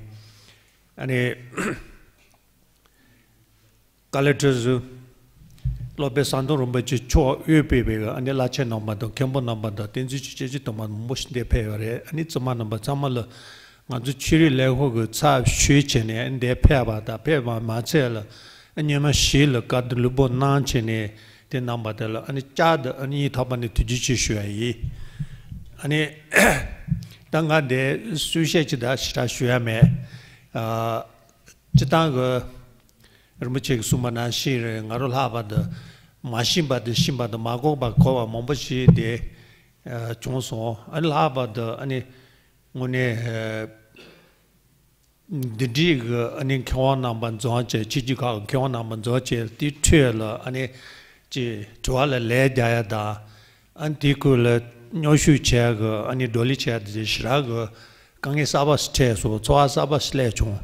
ཨ་ནི་ཀ་ལ་ཁྲི་ཟུར་སློབ་དཔོན་ཟམ་གདོང་རིན་པོ་ཆེ་མཆོག་དབུས་པའི་བའི་ཨ་ནི་བླ་ཆེན་རྣམ་པ་དང་མཁན་པོ་རྣམ་པ་དང་བསྟན་འཛིན་ཆོས་སྐྱོང་དང་མང་པོ་ཞིག་འདིར་ཕེབས་ཡོད་རེད། ཨ་ནི་བཙུན་མ་རྣམ་པ་ཚང་མ་ལ་ང་ཚོ་ཆོས་རིག་ལས་ཁུངས་ཀྱི་ཚབ་ཞུས་བྱས་ནས་ཨ་ནི་འདིར་ཕེབས་པ་དང་། ཕེབས་པ་མ་ཚད་ལ་ཨ་ཉི་མ་བཞི་ལ་བཀའ་དྲིན་ལུས་པོ་གནང་བྱས་ནས་དེ་གནང་བ་དེ་ལ་ཨ་ནི་བསྐྱར་དུ་ཨ་ནི་སྙིང་ཐག་པ་ནས་ཐུགས་རྗེ་ཆེ་ཞུ་ཡ་ཡིན། ཨ་ནི་ད་ང་འདིར་གསུང་བཤད་ཅིག་ད་ཞེ་དྲག་ཞུ་ཡ་མེད། ཨ། སྤྱིར་བཏང་གི་རིན་པོ་ཆེ་གིས་གསུངས་པ་ནང་བཞིན་རེད། ང་རང་ལྷག་པར་དུ་མ་ཤེས་པ་དང་ཤེས་པ་དང་མ་གོ་བ་གོ་བ་མང་པོ་ཞིག་དེ་ཨ་བྱུང་སོང་། ཨ་ནི་ལྷག་པར་དུ་ཨ་ནི་དངོས་གནས་ཨ་འདི་འདྲའི་གི་ཨ་ནི་མཁས་དབང་རྣམ་པ་འཛོམས་བྱས། ཆོས་བརྒྱུད་ཁག་གི་མཁས་དབང་རྣམ་པ་འཛོམས་བྱས། དེའི་ཁྲོད་ལ་ཨ་ནི་ཅིག་དྲི་བ་ལ་ལན་རྒྱག་ཡ་དང་། ཨ་ནི་དེའི་སྐོར་ལ་མཉམ་ཞུགས་བྱས་གི་ཨ་ནི་བགྲོ་གླེང་བྱས་དེ་ཞེ་དྲག་གི་དཀའ་ངལ་གསར་པ་ཞིག་འཕྲད་སོང་། ཚོར་བ་གསར་པ་ཞིག་སླེབས་བྱུང་།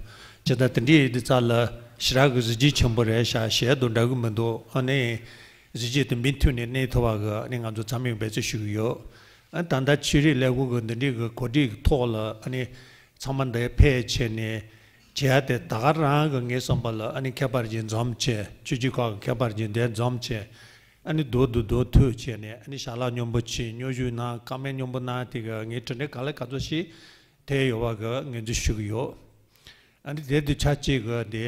ཇི་ལྟར་དེ་འདྲའི་ཡིན་དུས་ཙང་ལ་ཞེ་དྲག་གི་གཟི་བརྗིད་ཆེན་པོ་རེད་ཤག་ཞེས་དང་འདྲ་གི་མི་འདུག་ཨ་ནི་གཟི་བརྗིད་དེ་མུ་མཐུད་ནས་གནས་ཐུབ་པ་གི་ཨ་ནི་ང་ཚོ་ཚང་མས་འབད་བརྩོན་ཞུ་གི་ཡོད། ཨ་ནི་ད་ལྟ་ཆོས་རིག་ལས་ཁུངས་གི་འདི་འདྲའི་གི་གོ་སྒྲིག་གི་ཐོག་ལ་ཨ་ནི་ཚང་མ་འདིར་ཕེབས་བྱས་ནས་བྱས་ཏེ། ད་ག་རང་གི་ངའི་བསམ་པ་ལ་ཨ་ནི་མཁས་པ་ཅིག་འཛོམས་བྱས། ཆོས་བརྒྱུད་ཁག་གི་མཁས་པ་ཅིག་འདིར་འཛོམས་བྱས། ཨ་ནི་རྡོ་རྡོ་རྡོ་ཐུག་བྱས་ནས། ཨ་ནི་ཞལ་ལག་སྙོམས་པོ་བྱས། སྨྱོ་ཞུ་གནང་། དཀར་མེ་སྙོམས་པོ་གནང་། དེ་ག་ངས་དྲི་བ་ག་ལ་ག་ཚོད་ཞིག་དེ་ཡོད་པ་གི་ངོས་འཛིན་ཞུ་གི་ཡོད། ཨ་ནི་དེ་དུས་ཆ་གཅིག་གི་དེ་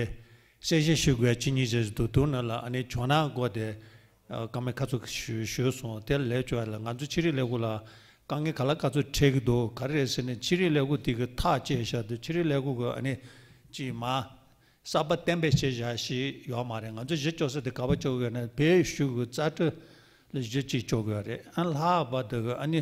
གསལ་བཤད་ཞུ་དགོས་ཅི་ཉིད་ཟེར་འདུག་དུས་ནང་ལ། ཨ་ནི་ཇོ་ནང་སྐོར་དེ་ཨ་དཀར་མེ་ཁ་ཚུགས་ཞུ་ཞུས་སོང་། དེ་ལས་བྱུང་བ་ལ་ང་ཚོ་ཕྱི་རིགས་ལས་ཁུངས་ལ་དཀའ་ངལ་ག་ལ་ག་ཚོད་འཕྲད་ཀྱི་འདུག་ག་རེ་རེད་ཟེར་ནས། ཕྱི་རིགས་ལས་ཁུངས་དེ་གི་ཐག་བཅད་བཞག་དུས། ཕྱི་རིགས་ལས་ཁུངས་གི་ཨ་ནི་ཅིག་མ་གསར་པ་གཏན་འབེབས་བྱས་བཞག་ཞིག་ཡོད་མ་རེད། ང་ཚོ་གཞི་བཅོལ་ས་དེ་ག་པར་བཅོལ་དགོས་ན། བོད་གཞུང་གི་རྩ་ཁྲིམས་ལ་གཞི་གཅིག་བཅོལ་དགོས་རེད། ཨ་ལྷག་པར་དུ་གི་ཨ་ནི་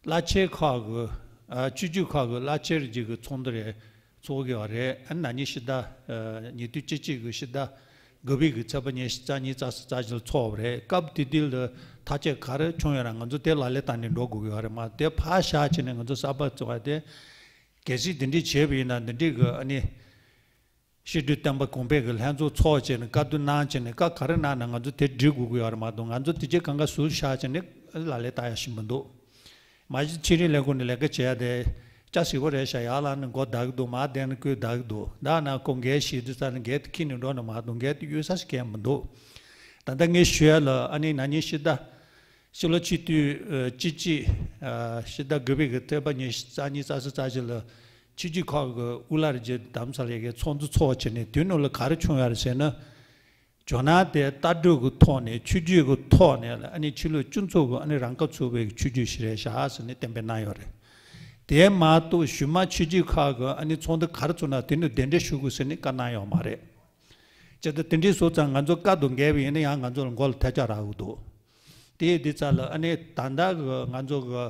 བླ་ཆེན་ཁག་གི་ཨ་ཆོས་བརྒྱུད་ཁག་གི་བླ་ཆེན་རིགས་ཀྱི་ཚོགས་འདུ་རེད་ཚོགས་དགོས་རེད། ཨ་ན་ནིང་ཕྱི་ཟླ་ཨ་ཉེར་དྲུག་ཅིག་ཅིག་གི་ཕྱི་ཟླ་དགུ་པའི་གི་ཚེས་པ་ཉི་ཤུ་རྩ་གཉིས་རྩ་གསུམ་རྩ་བཞི་ལ་ཚོགས་པ་རེད། སྐབས་དེ་དུས་ལ་ཐག་གཅོད་ག་རེ་བྱུང་ཡོད་ར། ང་ཚོ་དེ་ལག་ལེན་བསྟར་ནས་འགྲོ་དགོས་ཀྱི་ཡོད་རེད་མ། དེ་ཕར་བཞག་བྱས་ནས་ང་ཚོ་གསར་པ་བཙུགས་པ་དེ། གལ་སྲིད་དེ་འདྲས་བྱས་པ་ཡིན་ན། འདི་འདྲས་ཀྱི་ཨ་ནི་སྤྱི་འཐུས་བསྟན་པ་གོང་འཕེལ་གྱི་ལྷན་ཚོགས་ཚོགས་བྱས་ནས་བཀའ་བསྡུར་གནང་བྱས་ནས། བཀའ་ག་རེ་གནང་ན་ང་ཚོ་དེ་འགྲིག་དགོས་ཀྱི་ཡོད་རེད་མ་གཏོགས། ང་ཚོ་དེ་རྗེས་གང་ག་ཟུར་བཞག་བྱས་ནས་ལག་ལེན་བསྟར་ཡ་ཞིག་མི་འདུག་མ་གཞི་ཕྱི་རིགས་ལས་ཁུངས་ནས་ལས་ཀ་བྱེད་ཡ་དེ་སྐྱ་སིབ་པོ་རེད་ཤག་ཡར་ལངས་ནས་མགོ་བརྡབ་ཀྱི་འདུག་མར་བསྡད་ནས་སྐུ་བརྡབ་ཀྱི་འདུག་མདའ་ན་ཁོ་འགན་བཞེས་དུས་ཙམ་ལ་འགན་དེ་འཁྱེར་ནས་འགྲོ་ནས་མ་གཏོགས། འགན་དེ་གཡུག་ས་ཞིག་གང་ཡང་མི་འདུག་ད་ལྟ་ངས་ཞུ་ཡ་ལ། ཨ་ནི་ན་ནིང་ཕྱི་ཟླ་ཕྱི་ལོ་ཆིག་སྟོང་ཨ་གཅིག་ཨ་ཕྱི་ཟླ་དགུ་པའི་གི་ཚེས་པ་ཉི་ཤུ་རྩ་གཉིས་རྩ་གསུམ་རྩ་བཞི་ལ་ཆོས་བརྒྱུད་ཁག་གི་དབུ་བླ་རིན་ཆེན་དྷ་རམ་ས་ལའི་གི་ཚོགས་འདུ་ཚོགས་བྱས་ནས། དེ་ནང་ལ་ག་རེ་བྱུང་ཡོད་རེད་ཟེར་ན། ཇོ་ནང་དེ་ལྟ་གྲུབ་ཀྱི་ཐོག་ནས། ཆོས་བརྒྱུད་ཀྱི་ཐོག་ནས་ལ། ཨ་ནི་ཕྱི་ལོགས་སྤྱི་ཚོགས་ཀྱི་ཨ་ནི་རང་ཁ་ཚུགས་པའི་ཆོས་བརྒྱུད་ཞིག་རེད་ཤག་ཟེར་ནས་གཏན་འབེབས་གནང་ཡོད་རེད། དེ་མ་གཏོགས་གཞུག་མ་ཆོས་བརྒྱུད་ཁག་གི་ཨ་ནི་ཚོགས་འདུ་ག་རེ་ཚོགས་ན་དེ་ནས་གདན་འདྲེན་ཞུ་དགོས་ཟེར་ནས་བཀའ་གནང་ཡོད་མ་རེད། བྱས་ཙང་དེ་འདྲའི་བཟོ་ཙང་ང་ཚོ་བཀའ་དང་འགལ་བ་ཡིན་ན་ཡང་ང་ཚོ་ལ་མགོ་ལ་ཐལ་ལྕག་རག་གི་འདུག་དེ་ཡིན་དུས་ཙམ་ལ་ཨ་ནི་ད་ལྟ་གི་ང་ཚོ་གི་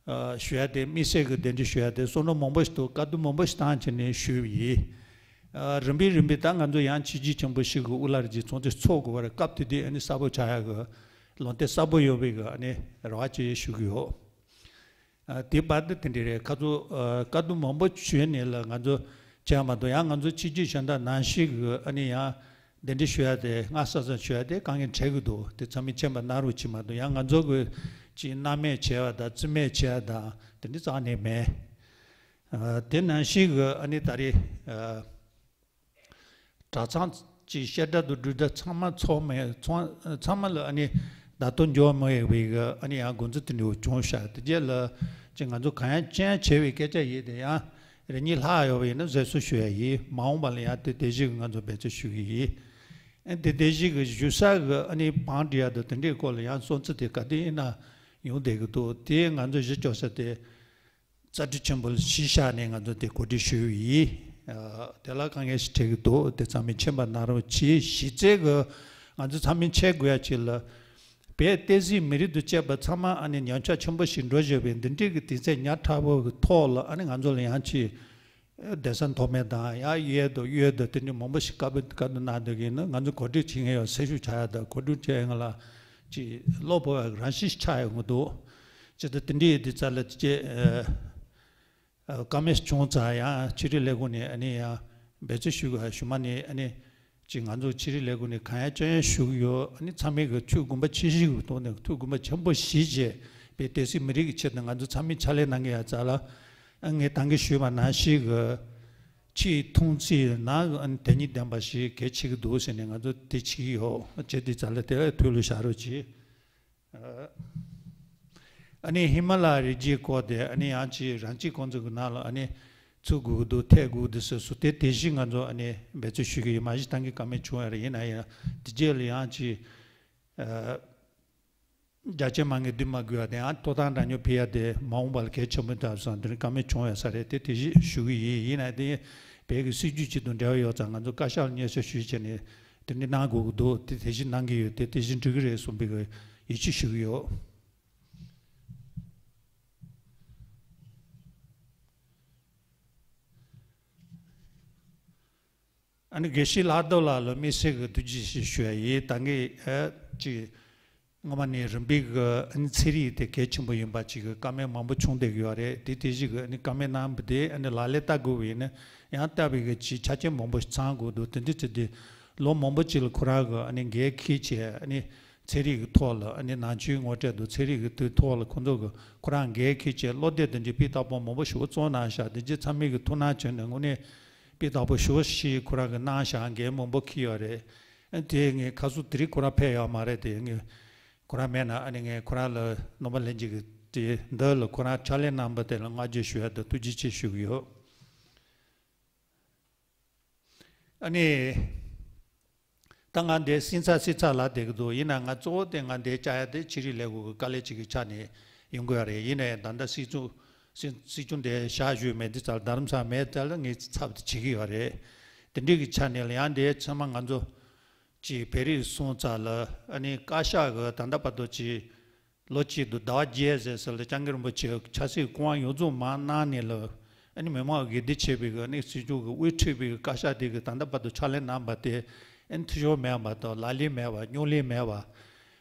ཨ་ཞུ་ཡ་དེ། དམིགས་བསལ་གྱི་གདན་འདྲེན་ཞུ་ཡ་དེ་བསམ་བློ་མང་པོ་ཞིག་འདུག་བཀའ་བསྡུར་མང་པོ་ཞིག་བཏང་བྱས་ནས་ཞུས་པ་ཡིན། ཨ་རིམ་པས་རིམ་པས་ད་ང་ཚོ་ཡང་ཆོས་བརྒྱུད་ཆེན་པོ་ཞིག་གི་དབུ་བླ་རིན་ཆེན་ཚོགས་འདུ་ཚོགས་དགོས་པ་རེད། སྐབས་དེ་དུས་ཨ་ནི་གསལ་པོ་ཆགས་ཡ་གི་ལམ་སྟོན་གསལ་པོ་ཡོད་པའི་གི་ཨ་ནི་རེ་བ་བྱས་ཞུ་གི་ཡོད། ཨ་དེ་བར་དུ་དེ་འདྲ་རེད། ཁ་ཚོ་ཨ་བཀའ་བསྡུར་མང་པོ་བྱས་ནས་ལ་ང་ཚོ་བྱས་མ་གཏོགས། ཡང་ང་ཚོ་ཕྱི་རྒྱལ་གཞན་དག་ནང་བཞིན་གྱི་ཨ་ནི་ཡང་གདན་འདྲེན་ཞུ་ཡ་དེ། སྔ་ས་ས་ཞུ་ཡ་དེ་དཀའ་ངལ་འཕྲད་ཀྱི་འདུག་དེ་ཚང་མས་མཁྱེན་པ་གནང་རོགས་བྱེད་མ་གཏོགས། ཡང་ང་ཚོ་གི་ཅིག་སྣང་མེད་བྱས་པ་དང་རྩིས་མེད་བྱས་པ་དང་དེ་འདྲ་རྩ་ནས་མེད། ཨ་དེ་ནང་བཞིན་གྱི་ཨ་ནི་ད་རེས་ཨ་གྲྭ་ཚང་གི་བཤད་གྲྭ་དང་སྒྲུབ་གྲྭ་ཚང་མ་ཚོགས་མེད། ཚང་ཚང་མ་ལ་ཨ་ནི་ད་དུང་འབྱོར་མེད་པའི་གི་ཨ་ནི་ཡང་འགོ་འཛིན་དེ་འདྲ་བྱུང་ཤག་དེ་རྗེས་ལ་ཅིག་ང་ཚོ་གང་ཡང་ཅི་ཡང་བྱས་པའི་སྐད་ཆ་ཡིན། དེ་ཡང་རེ་གཉིས་ལྷག་ཡོད་པ་ཡིན་ན་བཟོད་གསོལ་ཞུ་ཡ་ཡིན། མ་འོངས་པ་ལ་ཡང་དེ་དེ་བཞིན་གི་ང་ཚོ་འབད་བརྩོན་ཞུ་གི་ཡིན། ཨ་དེ་དེ་བཞིན་གི་བཞུགས་ས་གི་ཨ་ནི་བང་སྒྲིག་ཡ་དང་དེ་འདྲའི་སྐོར་ལ་ཡང་སོང་ཚེ་དེ་ག་དུས་ཡིན་ན་ཡོང་བསྡད་ཀྱི་འདུག་དེ་ང་ཚོ་གཞི་བཅོལ་ས་དེ་རྩ་ཁྲིམས་ཆེན་པོ་ལ་གཞི་བཞག་ནས་ང་ཚོ་དེ་གོ་སྒྲིག་ཞུས་ཡིན། ཨ་དེ་ལ་དཀའ་ངལ་ཞིག་འཕྲད་ཀྱི་འདུག་དེ་ཚང་མས་མཁྱེན་པ་གནང་རོགས་གྱིས། གཞི་རྩའི་གི་ང་ཚོ་ཚང་མས་མཁྱེན་དགོས་ཡ་ཅིག་ལ། བོད་བསྟན་སྲིད་མི་རིགས་དང་བཅས་པ་ཚང་མ་ཨ་ནི་ཉམས་ཆག་ཆེན་པོ་ཞིག་འགྲོ་བཞིན་པའི་འདི་འདྲའི་གི་དུས་ཚོད་ཉག་ཕྲ་བོ་གི་ཐོག་ལ། ཨ་ནི་ང་ཚོ་ལ་ཡང་ཅིག་གདན་ས་མཐོ་དམན་དང་ཡང་གཡས་དང་གཡོན་དང་དེ་འདྲ་མང་པོ་ཞིག་བཀའ་བཀའ་བསྡུར་གནང་སྡོད་ཀྱི་ཡིན་ན། ང་ཚོ་གོ་སྒྲིག་བྱེད་མཁན་ཡང་སེམས་ཤུགས་ཆག་ཡ་དང་། གོ་སྒྲིག་བྱེད་མཁན་ལ་ཅིག་བློ་བོར་བའི་རང་བཞིན་ཞིག་ཆགས་ཡོང་གི་འདུག་བྱས་ཙང་དེ་འདྲའི་དུས་ཚོད་ལ་དེ་ཨ་ཨ་བཀའ་མོལ་བྱུང་ཙང་ཡང་ཕྱི་དྲིལ་ལས་ཁུངས་ནས་ཨ་ནི་ཡང་འབད་བརྩོན་ཞུ་དགོས། གཞུག་མ་ནས་ཨ་ནི་ཅིག་ང་ཚོ་ཕྱི་དྲིལ་ལས་ཁུངས་ནས་གང་ཡང་ཅི་ཡང་ཞུ་གི་ཡོད། ཨ་ནི་ཚང་མས་གི་ཐུགས་དགོངས་པ་ཆེ་བཞེས་ཀྱི་ཐོག་ནས་ཐུགས་དགོངས་པ་ཆེན་པོ་བཞེས་བྱས། བོད་བསྟན་སྲིད་མི་རིགས་ཀྱི་ཆེད་དུ་ང་ཚོ་ཚང་མས་ཕྱག་ལས་གནང་གི་ཡ་ཙང་ལ། ཨ་ངས་ད་གིན་ཞུས་པ་ནང་བཞིན་གི་ཆེས་མཐོང་ཚད་ནང་ཨ་ནི་དོན་སྙིང་ལྡན་པ་ཞིག་གལ་ཆེ་གི་འདུག་ཟེར་ནས་ང་ཚོ་དེ་བྱེད་ཀྱི་ཡོད། བྱས་དུས་ཙང་ལ་དེ་ཐུགས་ལ་བཞག་རོགས་གྱིས། ཨ་ནི་ཧི་མ་ལ་ཡ་རི་རྒྱུད་སྐོར་དེ་ཨ་ནི་ཡང་ཅིག་རང་སྐྱིད་ཁོང་ཚོ་གི་ནང་ལ་ཨ་ནི་ཚུད་དགོས་ཀྱི་འདུག་འཐེན་དགོས་ཀྱི་འདུག་ཟེར་སོང་། དེ་དེ་བཞིན་ང་ཚོ་ཨ་ནི་འབད་བརྩོན་ཞུ་གི་ཡོད། མ་གཞི་ད་གིན་བཀའ་མོལ་བྱུང་ཡ་རེད། ཡིན་ན་ཡང་དེ་རྗེས་ལ་ཡང་ཅིག་ཨ་རྒྱ་ཆེ་མང་གི་འདུས་མ་དགོས་པ་དེ་ཡང་ཐོབ་ཐང་འདྲ་མཉམ་ཕུལ་ཡ་དེ་མ་འོངས་པ་ལ་གལ་ཆེན་པོ་འདྲ་བསམ། དེ་རིང་བཀའ་མོལ་བྱུང་ཡོད་ས་རེད། དེ་དེ་བཞིན་ཞུ་གི་ཡིན། ཡིན་ན་དེ་བོད་ཀྱི་སྲིད་ཇུས་གཅིག་དང་འབྲེལ་བ་ཡོད་ཙང་ང་ཚོ་བཀའ་ཤག་ལ་སྙན་སེང་ཞུས་བྱས་ནས་དེ་འདྲ་གནང་དགོས་ཀྱི་འདུག་དེ་དེ་བཞིན་གནང་གི་ཡོད། དེ་དེ་བཞིན་འགྲིག་གི་རེད་གསུངས་པའི་ཡིད་ཆེས་ཞུ་གི་ཡོད། ཨ་ནི་དགེ་བཤེས་ལྷག་རྡོར་ལགས་ལ་དམིགས་བསལ་གྱི་ཐུགས་རྗེ་ཆེ་ཞུ་ཡ་ཡིན། ད་གིན་ཨ་ཅིག་སྔོན་མ་ནས་རིམ་པས་ཀྱི་ཨ་ནི་ཚན་རིག་དེ་གལ་ཆེན་པོ་ཡིན་པ་ཅིག་གི་བཀའ་མོལ་མང་པོ་བྱུང་བསྡད་ཀྱི་ཡོད་རེད། དེ་དེ་བཞིན་གྱི་ཨ་ནི་བཀའ་མོལ་གནང་བ་དེ་ཨ་ནི་ལག་ལེན་བསྟར་དགོས་པ་ཡིན་ན་ཡང་བསྟར་བའི་གི་ཅིག་ཆ་རྐྱེན་མང་པོ་ཞིག་ཚང་དགོས་འདུག་དེ་འདྲ་ཅིག་དེ་ལོ་མང་པོ་ཅིག་ལ་ཁོ་རང་གི་ཨ་ནི་འགན་འཁྱེར་བྱས། ཨ་ནི་ཚན་རིག་གི་ཐོག་ལ་ཨ་ནི་ནང་ཆོས་ངོ་སྤྲོད་དང་ཚན་རིག་གི་དེ་ཐོག་ལ་ཁོང་ཚོ་གི་ཁོ་རང་འགན་འཁྱེར་བྱས། སློབ་དེབ་དེ་འདྲ་སྤུས་དག་པོ་མང་པོ་ཞིག་བརྩམས་གནང་ཤག་དེ་རྗེས་ཚང་མས་ཀྱི་ཐུགས་སྣང་བྱས་ནས་དངོས་གནས་སྤུས་དག་པོ་ཞེ་པོ་ཞིག་ཁོ་རང་གིས་གནང་ཤག་འགན་མང་པོ་འཁྱེར་ཡོད་རེད། ཨ་དེ་ངས་ཁ་སང་དེ་རིང་ཁོ་རང་ཕེབས་ཡོད་མ་རེད། དེ་ངས་ཁོ་རང་མེད་ན་ཨ་ནི་ངས་ཁོ་རང་ལ་ནོར་བ་ལྷན་རྒྱས་ཀྱི་དེ་འདི་ལ་ཁོ་རང་ཕྱག་ལས་གནང་བ་དེ་ལ་བསྔགས་བརྗོད་ཞུ་ཡ་དང་ཐུགས་རྗེ་ཆེ་ཞུ་གི་ཡོད། ཨ་ནི། ད་ང་འདིར་སིང་ཚ་སིང་ཚ་ལབ་བསྡད་ཀྱི་འདུག་ཡིན་ན་ང་གཙོ་བོ་དེ་ང་འདིར་བཅར་ཡ་དེ་ཕྱི་རིགས་ལས་ཁུངས་ཀྱི་དཀའ་ལས་ཅིག་གི་ཆ་ནས་ཡོང་གི་ཡོད་རེད། ཡིན་ན་ཡང་ད་ལྟ་སྲིད་སྐྱོང་སྲིད་སྲིད་སྐྱོང་དེ་ཞག་བཞུགས་མེད་དུས་ཙམ་ལ་རྡ་རམ་ས་ལ་མེད་ཙམ་ལ་ངས་ཚབ་ཏུ་བྱེད་ཀྱི་ཡོད་རེད། དེ་འདྲའི་གི་ཆ་ནས་ལ་ཡང་འདིར་ཚང་མ་ང་ཚོ་གཅིག་བོད་རིགས་སོང་ཙང་ལ་ཨ་ནི་བཀའ་ཤག་གི་ད་ལྟ་བར་དུ་གཅིག་ལོ་གཅིག་ཏུ་ཟླ་བ་བརྒྱད་ཟེར་ཟེར་ལ་སྐྱབས་མགོན་རིན་པོ་ཆེ་ཆབ་སྲིད་སྐུ་དབང་ཡོངས་རྫོགས་མར་གནང་ནས་ལ་ཨ་ནི་མི་མང་གིས་འདི་བྱས་པའི་གི་ཨ་ནི་སྲིད་སྐྱོང་གི་དབུ་ཁྲིད་པའི་གི་བཀའ་ཤག་དེ་གི་ད་ལྟ་བར་དུ་ཕྱག་ལས་གནང་བ་དེ་ཨ་ནི་འཐུས་ཤོར་མེད་པ་དང་ལག་ལེན་མེད་པ་རྙོག་གླེང་མེད་པ་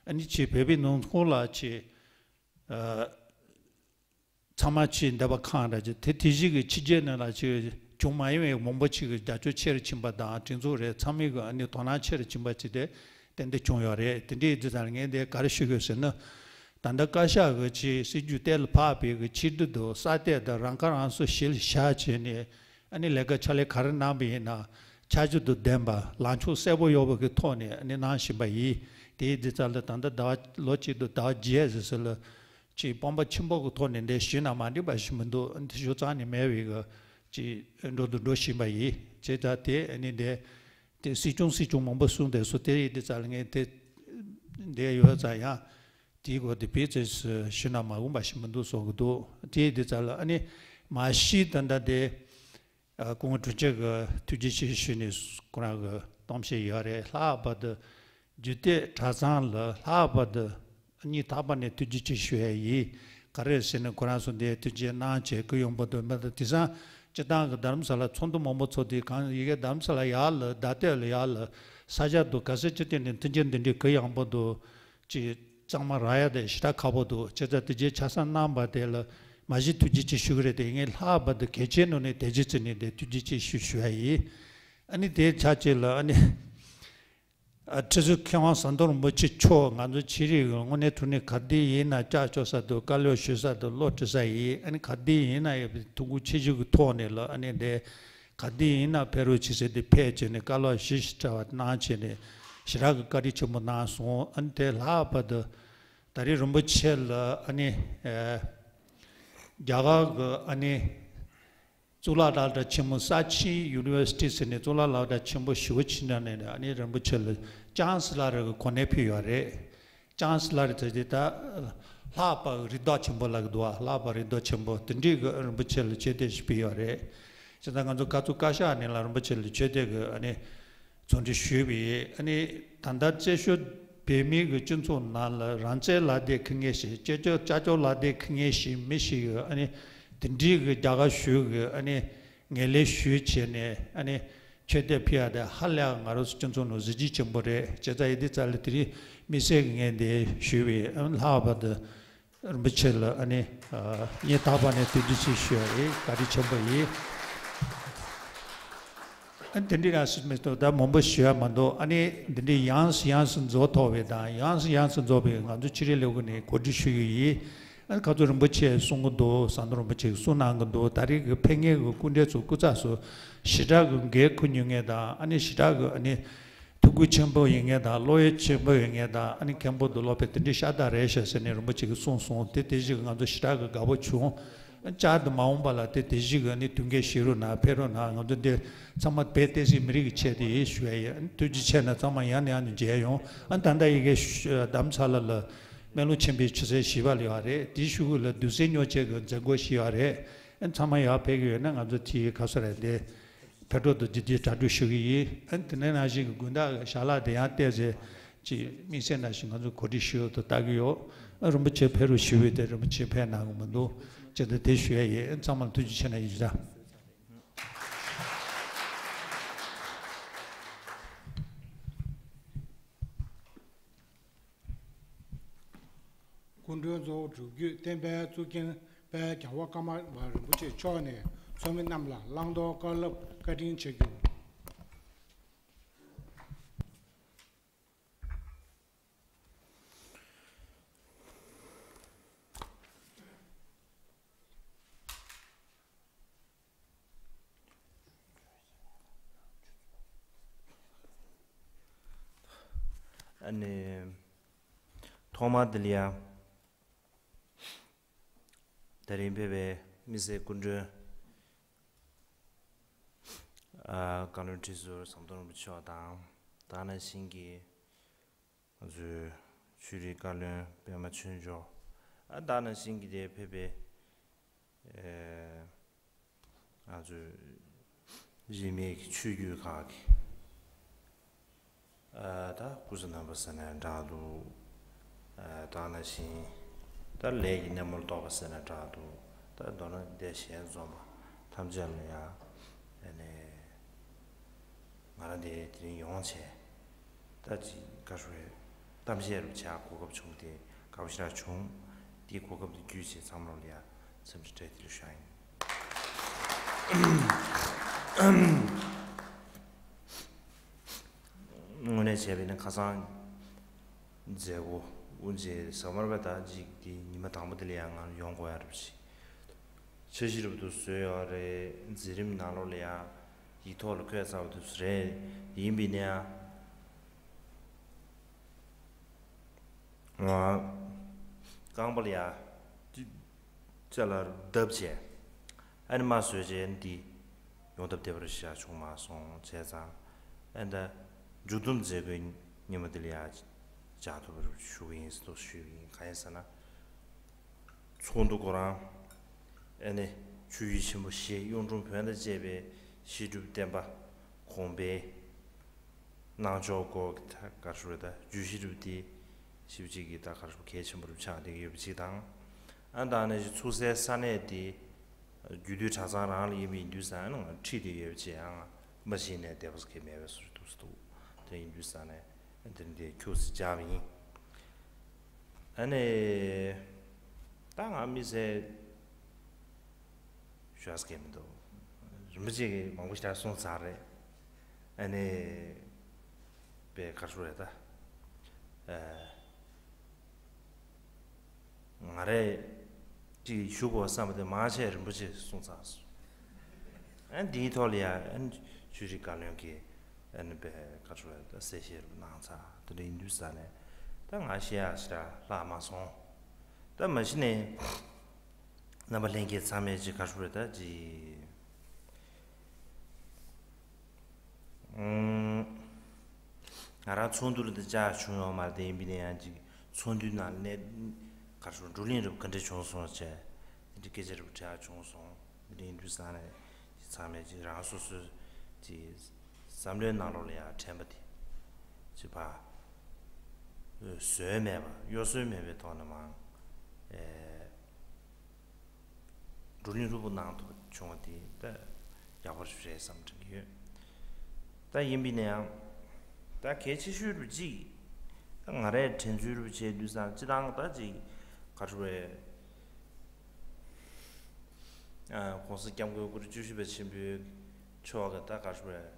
ཨ་ནི་ཆེས་བོད་པའི་ནང་ཁོངས་ལ་ཆེས་ཨ། ཚང་མ་ཆེས་འདོད་པ་ཁེངས་ར་ཅིག་དེ་དེ་བཞིན་གྱི་ཕྱི་རྒྱལ་ནང་ལ་ཆེས་བྱུང་མ་མྱོང་བའི་མང་པོ་ཅིག་གི་རྒྱབ་སྐྱོར་ཆེ་རུ་ཕྱིན་པ་དང་སྒྲིག་འཛུགས་རེད་ཚང་མས་གི་ཨ་ནི་དོ་སྣང་ཆེ་རུ་ཕྱིན་པ་ཅིག་དེ་ཏན་ཏན་བྱུང་ཡོད་རེད། དེ་འདྲའི་དུས་ཙམ་ལ་ངས་འདི་ག་རེ་ཞུ་དགོས་ཟེར་ན། ད་ལྟ་བཀའ་ཤག་གི་ཆེས་སྲིད་ཇུས་གཏན་ལ་ཕབ་པའི་གི་ཕྱི་དྲིལ་དུ་ས་གཏད་དང་རང་ཁ་རང་གསོ་གཞི་ལ་བཞག་བྱས་ནས་ཨ་ནི་ལས་ཀ་ཕྱག་ལས་ག་རེ་གནང་པ་ཡིན་ན་ཆབ་སྲིད་དང་ལྡན་པ་ལངས་ཕྱོགས་གསལ་པོ་ཡོད་པ་གི་ཐོག་ནས་ཨ་ནི་གནང་བཞིན་པ་ཡིན། དེའི་དུས་ཙམ་ལ་ད་ལྟ་ཟླ་བ་ལོ་གཅིག་ཏུ་ཟླ་བ་བརྒྱད་ཟེར་ཟེར་ལ། ཅིག་དཔོན་པོ་ཆེན་པོ་གི་ཐོག་ནས་འདི་ཞུས་ན་མ་འགྲིག་པ་ཞིག་མི་འདུག་འདི་ཞུ་རྩ་ནས་མེད་པའི་གི་ཅིག་འགྲོ་དུ་འགྲོ་བཞིན་པ་ཡིན། བྱས་ཙང་དེ་ཨ་ནི་འདི་དེ་སྲིད་སྐྱོང་སྲིད་སྐྱོང་མང་པོ་གསུངས་བསྡད་སོང་། དེ་ཡི་འདི་ཙམ་ལ་ངས་དེ་འདི་ཡོད་ཙང་ཡང་དེའི་སྐོར་དེ་བེད་སྤྱོད་ཞུས་ན་མ་འོས་པ་ཞིག་མི་འདུག་བཟོ་གི་འདུག་དེ་ཡི་འདི་ཙམ་ལ་ཨ་ནི་མ་གཞི་ད་ལྟ་དེ། ཨ་སྐུ་ངོ་དྲུང་ཆེ་གི་ཐུགས་རྗེ་ཆེ་ཞུས་ནས་ཁོ་རང་གི་གཏམ་བཤད་ཡོད་རེད། ལྷག་པར་དུ་རྒྱུད་སྟོད་གྲྭ་ཚང་ལ་ལྷག་པར་དུ་སྙིང་ཐག་པ་ནས་ཐུགས་རྗེ་ཆེ་ཞུ་ཡ་ཡིན། ག་རེ་ཟེར་ན་ཁོ་རང་ཚོ་འདིར་ཐུགས་རྗེ་གནང་བྱས་གུ་ཡངས་པོ་འདུག་མི་འདུག་དེང་སང་སྤྱིར་བཏང་གི་རྡ་རམ་ས་ལ་ཚོགས་འདུ་མང་པོ་ཚོགས་དུས་གང་ཡི་གེ་རྡ་རམ་ས་ལ་ཡར་ལ་རྡ་སྟོད་ལ་ཡར་ལ་ས་ཆ་འདུག་ག་ས་ཅི་སྟེང་ནས་མཐུན་རྐྱེན་འདི་འདྲའི་གུ་ཡངས་པོ་འདུག་ཅིག་གཙང་མ་རག་ཡ་དེ་ཞེ་དྲག་ཁག་པོ་འདུག་བྱས་ཙང་དེ་རྗེས་ཆ་ཚང་གནང་བ་དེ་ལ་མ་གཞི་ཐུགས་རྗེ་ཆེ་ཞུ་གི་རེད། དེ་ངས་ལྷག་པར་དུ་གལ་ཆེའི་ནང་ནས་དེ་རྗེས་བརྩིས་ནས་དེ་ཐུགས་རྗེ་ཆེ་ཞུ་ཞུ་ཡ་ཡིན། ཨ་ནི་དེའི་ཆ་གཅིག་ལ་ཨ་ནི་ཨ་ཁྲི་ཟུར་མཁས་དབང་ཟམ་གདོང་རིན་པོ་ཆེ་མཆོག་ང་ཚོ་ཆོས་རིག་གི་དངོས་གནས་དྲང་གནས་ག་དུས་ཡིན་ན་ལྕགས་ཤོར་ས་དང་བཀའ་སློབ་ཞུ་ས་དང་བློ་དྲི་ས་ཡིན། ཨ་ནི་ག་དུས་ཡིན་ན་ཡང་ཐུགས་ཁུར་ཆེ་ཤོས་ཀྱི་ཐོག་ནས་ལ་ཨ་ནི་དེ། ག་དུས་ཡིན་ན་ཕེབས་རོགས་བྱེད་ཟེར་ཏེ་ཕེབས་བྱས་ནས་བཀའ་སློབ་ཞུ་ཞིག་གྲྭ་བ་གནང་བྱས་ནས་ཞེ་དྲག་གི་བཀའ་དྲིན་ཆེན་པོ་གནང་སོང་། ཨ་ནི་དེ་ལྷག་པར་དུ་ད་རེས་རིན་པོ་ཆེ་ལ་ཨ་ནི་ཨེ་རྒྱ་གར་གི་ཨ་ནི་གཙུག་ལག་སློབ་གྲྭ་ཆེན་མོ་ས་ཆེན་ཡུ་ནི་ཝར་སི་ཊི་ཟེར་ནས་གཙུག་ལག་སློབ་གྲྭ་ཆེན་པོ་ཞེ་པོ་ཅིག་ནང་ནས་ཨ་ནི་རིན་པོ་ཆེ་ལ་ཅཱན་སི་ལར་གི་གོ་གནས་ཕུལ་ཡོད་རེད། ཅཱན་སི་ལར་ཟེར་དེ་ད་ལྷག་པ་རིགས་བདག་ཆེན་པོ་ལབ་ཀྱི་འདུག་བ། ལྷག་པ་རིགས་བདག་ཆེན་པོ་དེ་འདྲའི་གི་རིན་པོ་ཆེ་ལ་ཆེ་བསྟོད་ཞིག་ཕུལ་ཡོད་རེད། བྱས་ཙང་ང་ཚོ་བཀའ་ཟུར་བཀའ་ཤག་ནས་ལ་རིན་པོ་ཆེ་ལ་ཆེ་བསྟོད་ཀྱི་ཨ་ནི་ཚོགས་འདུ་ཞུས་པ་ཡིན། ཨ་ནི་ད་ལྟ་བཙན་བྱོལ་བོད་མིའི་གི་སྤྱི་ཚོགས་ནང་ལ་རང་བཙན་ལབ་བསྡད་མཁན་ཞིག་ཅ་ཅོ་ཅ་ཅོ་ལབ་བསྡད་མཁན་ཞིག་མི་ཞིག་གི་ཨ་ནི་དེ་འདྲའི་གི་རྒྱ་གར་གཞུང་གི་ཨ་ནི་ངན་ལན་ཞུས་བྱས་ནས་ཨ་ནི་ཆེ་བསྟོད་ཕུལ་ཡ་དེ་ཧ་ལས་ང་རང་ཚོ་སྤྱི་ཚོགས་ནང་གཟི་བརྗིད་ཆེན་པོ་རེད། བྱས་ཙང་ཡིན་དུས་ཙམ་ལ་དེ་རིང་དམིགས་བསལ་གྱི་ངས་འདི་ཞུས་པ་ཡིན། ཨ་ནི་ལྷག་པར་དུ། རིན་པོ་ཆེ་ལ་ཨ་ནི་ཨ་སྙིང་ཐག་པ་ནས་ཐུགས་རྗེ་ཆེ་ཞུ་ཡ་ཡིན། བཀའ་དྲིན་ཆེན་པོ་ཡིན། ཨ་ནི་དེ་འདྲའི་རང་སྲིད་མི་ཐོག་ད་མང་པོ་ཞུ་ཡ་མ་འདུག་ཨ་ནི་འདི་འདྲའི་ཡོངས་སུ་ཡོངས་སུ་རྫོགས་ཐུབ་པའི་དང་ཡོངས་སུ་ཡོངས་སུ་རྫོགས་པའི་ང་ཚོ་ཕྱི་རིལ་ལས་ཁུངས་ནས་གོ་སྒྲིག་ཞུ་གི་ཡིན། ཨ་ནི་ཁ་ཚོ་རིན་པོ་ཆེ་གསུང་གི་འདུག་ཟམ་གདོང་རིན་པོ་ཆེ་གསུང་གནང་གི་འདུག་ད་རེས་ཀྱི་ཕེབས་མཁན་གྱི་སྐུ་མགྲོན་ཚོ་སྐུ་ཚབ་ཚོ་ཞེ་དྲག་གི་འགན་འཁུར་མྱོང་མཁན་དང་ཨ་ནི་ཞེ་དྲག་གི་ཨ་ནི། ཐུགས་ཁུར་ཆེན་པོ་ཡིན་མཁན་དང་བློ་ཡུལ་ཆེན་པོ་ཡིན་མཁན་དང་ཨ་ནི་མཁན་པོ་དུ་ལོག་པའི་དེ་འདྲའི་ཤ་སྟག་རེད་ཤག་ཟེར་ནས་རིན་པོ་ཆེ་གིས་གསུངས་སོང་། དེ་དེ་བཞིན་ང་ཚོ་ཞེ་དྲག་གི་དགའ་པོ་བྱུང་། བཅར་དུ་མ་འོངས་པ་ལ་དེ་དེ་བཞིན་གི་ཨ་ནི་དུས་འགན་བཞེས་རོགས་གནང་ཕེབས་རོགས་གནང་། ང་ཚོ་འདི་ཚང་མ་བོད་བསྟན་སྲིད་མི་རིགས་ཀྱི་ཆེད་དུ་ཡིན་ཞུ་ཡ་ཡིན། ཐུགས་རྗེ་ཆེ་གནང་། ཚང་མ་ཡང་ནས་ཡང་དུ་མཇལ་ཡོང་། ཨ་ད་ལྟ་ཡི་གེ་རྡ་རམ་ས་ལ་ལ་སྨན་ལུང་ཆེན་པོའི་ཆུ་ཚོད་བཞི་པ་ལ་ཡོད་རེད། དེའི་གཞུག་གུ་ལ་དུས་ཚོད་ཉོ་ཆེད་གི་མཛད་སྒོ་ཞིག་ཡོད་རེད། ཨ་ཚང་མ་ཡར་ཕེབས་ཀྱི་ཡོད་ན་ང་ཚོ་དེའི་ཁ་སོ་རེད་དེ། ཕེབས་འགྲོ་དང་རྒྱུ་དེ་གྲ་སྒྲིག་ཞུ་གི་ཡིན། ཨ་དེ་ནས་ནང་བཞིན་གྱི་དགོན་བདག་གི་ཞལ་ལག་དེ་ཡང་བལྟས་ཚེ་ཅིག་དམིགས་བསལ་ནང་བཞིན་ང་ཚོ་གོ་སྒྲིག་ཞུ་ཡོད་དུ་ལྟ་གི་ཡོད། ཨ་རིན་པོ་ཆེ་ཕེབས་རོགས་ཞུ་བས་དེ་རིན་པོ་ཆེ་ཕེབས་གནང་གི་མི་འདུག་ཅེས་དེ་དེ་ཞུ་ཡ་ཡིན། ཨ་ཚང་མ་ལ་ཐུགས་རྗེ་ཆེ་གནང་ཡིན་ཞུ་ད། སྐུ་མགྲོན་གཙོ་བོ་སྒྲུབ་བརྒྱུད་བསྟན་པའི་གཙུག་རྒྱན་དཔལ་རྒྱལ་བ་ཀརྨ་པ་རིན་པོ་ཆེ་མཆོག་ནས་ཚོགས་མི་རྣམས་ལ་བླང་དོར་བཀའ་སློབ་བཀའ་དྲིན་ཆེ་བསྐྱངས། ཨ་ནི། ཐོག་མར་འདི་ལ་ཡ། དེ་རིང་ཕེབས་པའི་མི་སེར་སྐུ་མགྲོན། ཨ། བཀའ་བློན་ཁྲི་ཟུར་ཟམ་གདོང་རིན་པོ་ཆེ་མཆོག་དང་། དེ་ནང་བཞིན་གྱི་ང་ཚོའི་ཆོས་རིག་བཀའ་བློན་པད་མ་ཆོས་འབྱོར། ཨ། དེ་ནང་བཞིན་གྱི་དེ་ཕེབས་པའི། ཨེ། ང་ཚོའི་རིས་མེད་ཀྱི་ཆོས་བརྒྱུད་ཁག་གི། ཨ། ད་སྐུ་ཚེ་རིང་པོ་ཟེར་ན་འདྲ་འདུག་ཨ། དེ་ནང་བཞིན་ད་ལས་ཀྱི་སྣེ་མོར་གཏོགས་པ་ཟེར་ན་འདྲ་འདུག་ད་མདོར་ན་འདིར་ཞལ་འཛོམས་པ་ཐམས་ཅད་ལ་ཡང་ཨ་ནི་ང་རང་འདིར་དེ་རིང་ཡོང་བྱས། ད་ཅིག་བཀའ་ཤོག་གཏམ་བཤད་རུ་བྱ་གོ་སྐབས་བྱུང་སྟེ་དགའ་པོ་ཞེ་དྲག་བྱུང་། དེའི་གོ་སྐབས་དེ་བརྒྱུད་བྱས་ཚང་མ་ལ་ཡ་འཚམས་འདྲི་བཀྲ་ཤིས་བདེ་ལེགས་ཞུ་ཡ་ཡིན། དངོས་གནས་བྱས་པས་ན་ཁ་སང་མཛད་སྒོ་དབུ་འབྱེད་ཟ་མར་པའི་ཟླ་གཅིག་དེ་ཉི་མ་དང་པོ་དེ་ལ་ཡང་ང་ཡོང་དགོས་ཡ་རེད་པ་ཞིག་འཆར་གཞི་རབ་ཏུ་བཟོས་ཡོད་རེད། མཛད་རིམ་ནང་ལོགས་ལ་ཡང་ཡིག་ཐོག་ལ་འཁོད་ཚར་བ་དེ་ཚོ་རེད། ཡིན་པས་ན་ཡང་ང་རྐང་པ་ལ་ཡ་ཅི་ཅ་ལག་བརྡབས་བྱས། ཨ་ནི་མ་བཟོས་བྱས་འདི་ཡོང་ཐབས་བདེ་བར་ཞིག་བྱུང་མ་སོང་བྱས་ཙང་། ཨ་ནི་ད་མཇུག་བསྡོམས་མཛད་སྒོའི་ཉིན་མོ་འདི་ལ་ཡ་བཅར་ཐུབ་པར་ཞུ་གི་ཡིན་ཟེར་ཞུ་གི་ཡིན། གང་ཡིན་ཟེར་ན། ཚོགས་འདུ་ཁོ་རང་ཨ་ནི་ཆོས་བརྒྱུད་ཆེན་པོ་བཞི་གཡུང་དྲུང་བོན་དང་བཅས་པའི་བཤད་སྒྲུབ་བསྟན་པ་གོང་འཕེལ་གནང་ཕྱོགས་སྐོར་གྱི་ད་ག་རེ་ཞུ་དགོས་རེད། ད་བརྗོད་གཞི་རུ་དེ་ཞིབ་ཅིག་གི་ད་ག་རེ་ཞུ་དགོས། གལ་ཆེན་པོ་རུ་ཆགས་བསྡད་ཀྱི་ཡོད་པ་ཅིག་དང་། ཨ་ནི་ད་ནང་བཞིན་ཚུགས་སའི་ས་གནས་དེ་རྒྱུད་སྟོད་གྲྭ་ཚང་རང་ལ་ཡིན་པ་ཡིན་དུས་ཙང་ཨ་ནི་ང་ཁྲིད་དེ་ཡོད་པ་ཅིག་ཡང་མ་གཞི་ནས་བསྡད་པ་ཟེར་མཁན་མེད་པའི་བཟོ་འདྲ་འདུག་ཟེར་འདུག་དེ་ཡིན་དུས་ཙང་ནས་དེ་འདྲ་འདི་ཁྱུག་ཙམ་སྦྱར་བ་ཡིན། ཨ་ནི་ད་ང་མི་ཟེར་ཞུ་ཡ་ཟེར་མཁན་མི་འདུག་རིན་པོ་ཆེ་གིས་མང་པོ་ཞིག་གསུངས་ཚར་རེད། ཨ་ནི་དཔེ་ག་རེ་ཞུ་རེད་ད། ཨ། ང་རས་ཅིག་ཞུ་དགོས་བསམ་པ་དེ་མང་ཆེ་རིན་པོ་ཆེས་གསུངས་ཚར་སོང་། ཨ་ནི་འདིའི་ཐོག་ལ་ཡ་ཨ་ནི་ཆོས་རིག་བཀའ་བློན་གྱིས་ཨ་ནི་དཔེ་ག་རེ་ཞུ་རེད་ད་གསལ་བཤད་རུ་གནང་ཚར། དེ་འདྲ་ཡིན་དུས་ཙང་ནས་ད་ང་བཤད་ཡ་ཞེ་དྲག་ལྷག་མ་སོང་། ད་མ་གཞི་ནས་རྣམ་པ་ལྷན་རྒྱས་ཚང་མས་ཅིག་ག་རེ་ཞུ་རེད་ད་ཅིག་ཨུམ། ང་རང་ཚོགས་འདུ་ལ་འདི་བཅར་བྱུང་ཡོད་མ་རེད་དེ། ཡིན་པས་ན་ཡང་ཅིག་ཚོགས་འདུའི་ནང་གནས་ག་རེ་ཞུ་བགྲོ་གླེང་རབ་ག་འདྲ་བྱུང་སོང་བྱས། དེ་འདྲའི་སྐད་ཆ་རབ་དྲིས་བྱུང་སོང་། དེ་འདྲ་ཡིན་དུས་ཙང་ནས་ཅིག་ཚང་མས་ཅིག་རང་སོ་སོའི་ཅིག་བསམ་བློའི་ནང་ལོགས་ལ་ཡང་དྲན་པ་དེ་ཅིག་ཕར་བཟོས་མེད་པ་གཡོ་ཟོལ་མེད་པའི་ཐོག་ནས་མང་ཨེ། བགྲོ་གླེང་ལྷུག་པོ་གནང་ཐུབ་བྱུང་བ་དེ་ད་ཡག་པོ་ཞིག་རེད་བསམ་དྲན་གྱི་ཡོད། ད་ཡིན་པས་ན་ཡང་ད་གལ་ཆེ་ཤོས་རུ་གཅིག་ད་ང་རའི་དྲན་ཚུལ་རུ་བྱས་དུས་ཙང་སྤྱི་བཏང་ད་ཅིག་ག་རེ་ཞུ་དགོས་རེད། ཨ། ༸གོང་ས་༸སྐྱབས་མགོན་སྐུ་ཕྲེང་བཅུ་བཞི་པ་ཆེན་པོའི་མཆོག་གི་ད་ག་རེ་ཞུ་དགོས་རེད།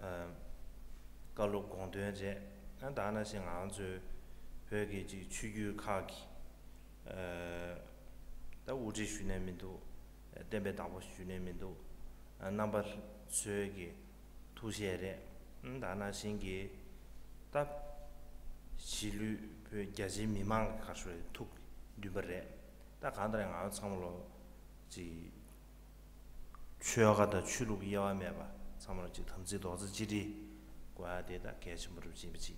ཨ། བཀའ་སློབ་དགོངས་དོན་རེད། ཨ། ད་ནང་བཞིན་ང་ཚོའི་བོད་ཀྱི་ཅིག་ཆོས་བརྒྱུད་ཁག་གི་ཨ། ད་དབུ་ཁྲིད་ཞུ་ནས་མི་འདུག་བསྟན་པའི་བདག་པོ་ཞུ་ནས་མི་འདུག་རྣམ་པ་ཚོའི་གི་ཐུགས་བཞེད་རེད། ཨ། ད་ནང་བཞིན་གྱི་ད་གཞིས་ལུས་བོད་རྒྱ་ཆེའི་མི་མང་གི་ག་རེ་ཞུ་དགོས་རེད། ཐུགས་འདུན་པ་རེད། ད་གང་ལྟར་ང་ཚོ་ཚང་མ་ལོ་ཅིག་ཆོལ་ཁ་དང་ཆོས་ལུགས་ཀྱི་དབྱེ་བ་མེད་པ་ཚང་མ་ལ་ཅིག་དམ་ཚིག་རྡོག་རྩ་གཅིག་སྒྲིལ་དགོས་ཡ་དེ་ད་གལ་ཆེན་པོ་རུ་ཕྱིན་པ་ཅིག་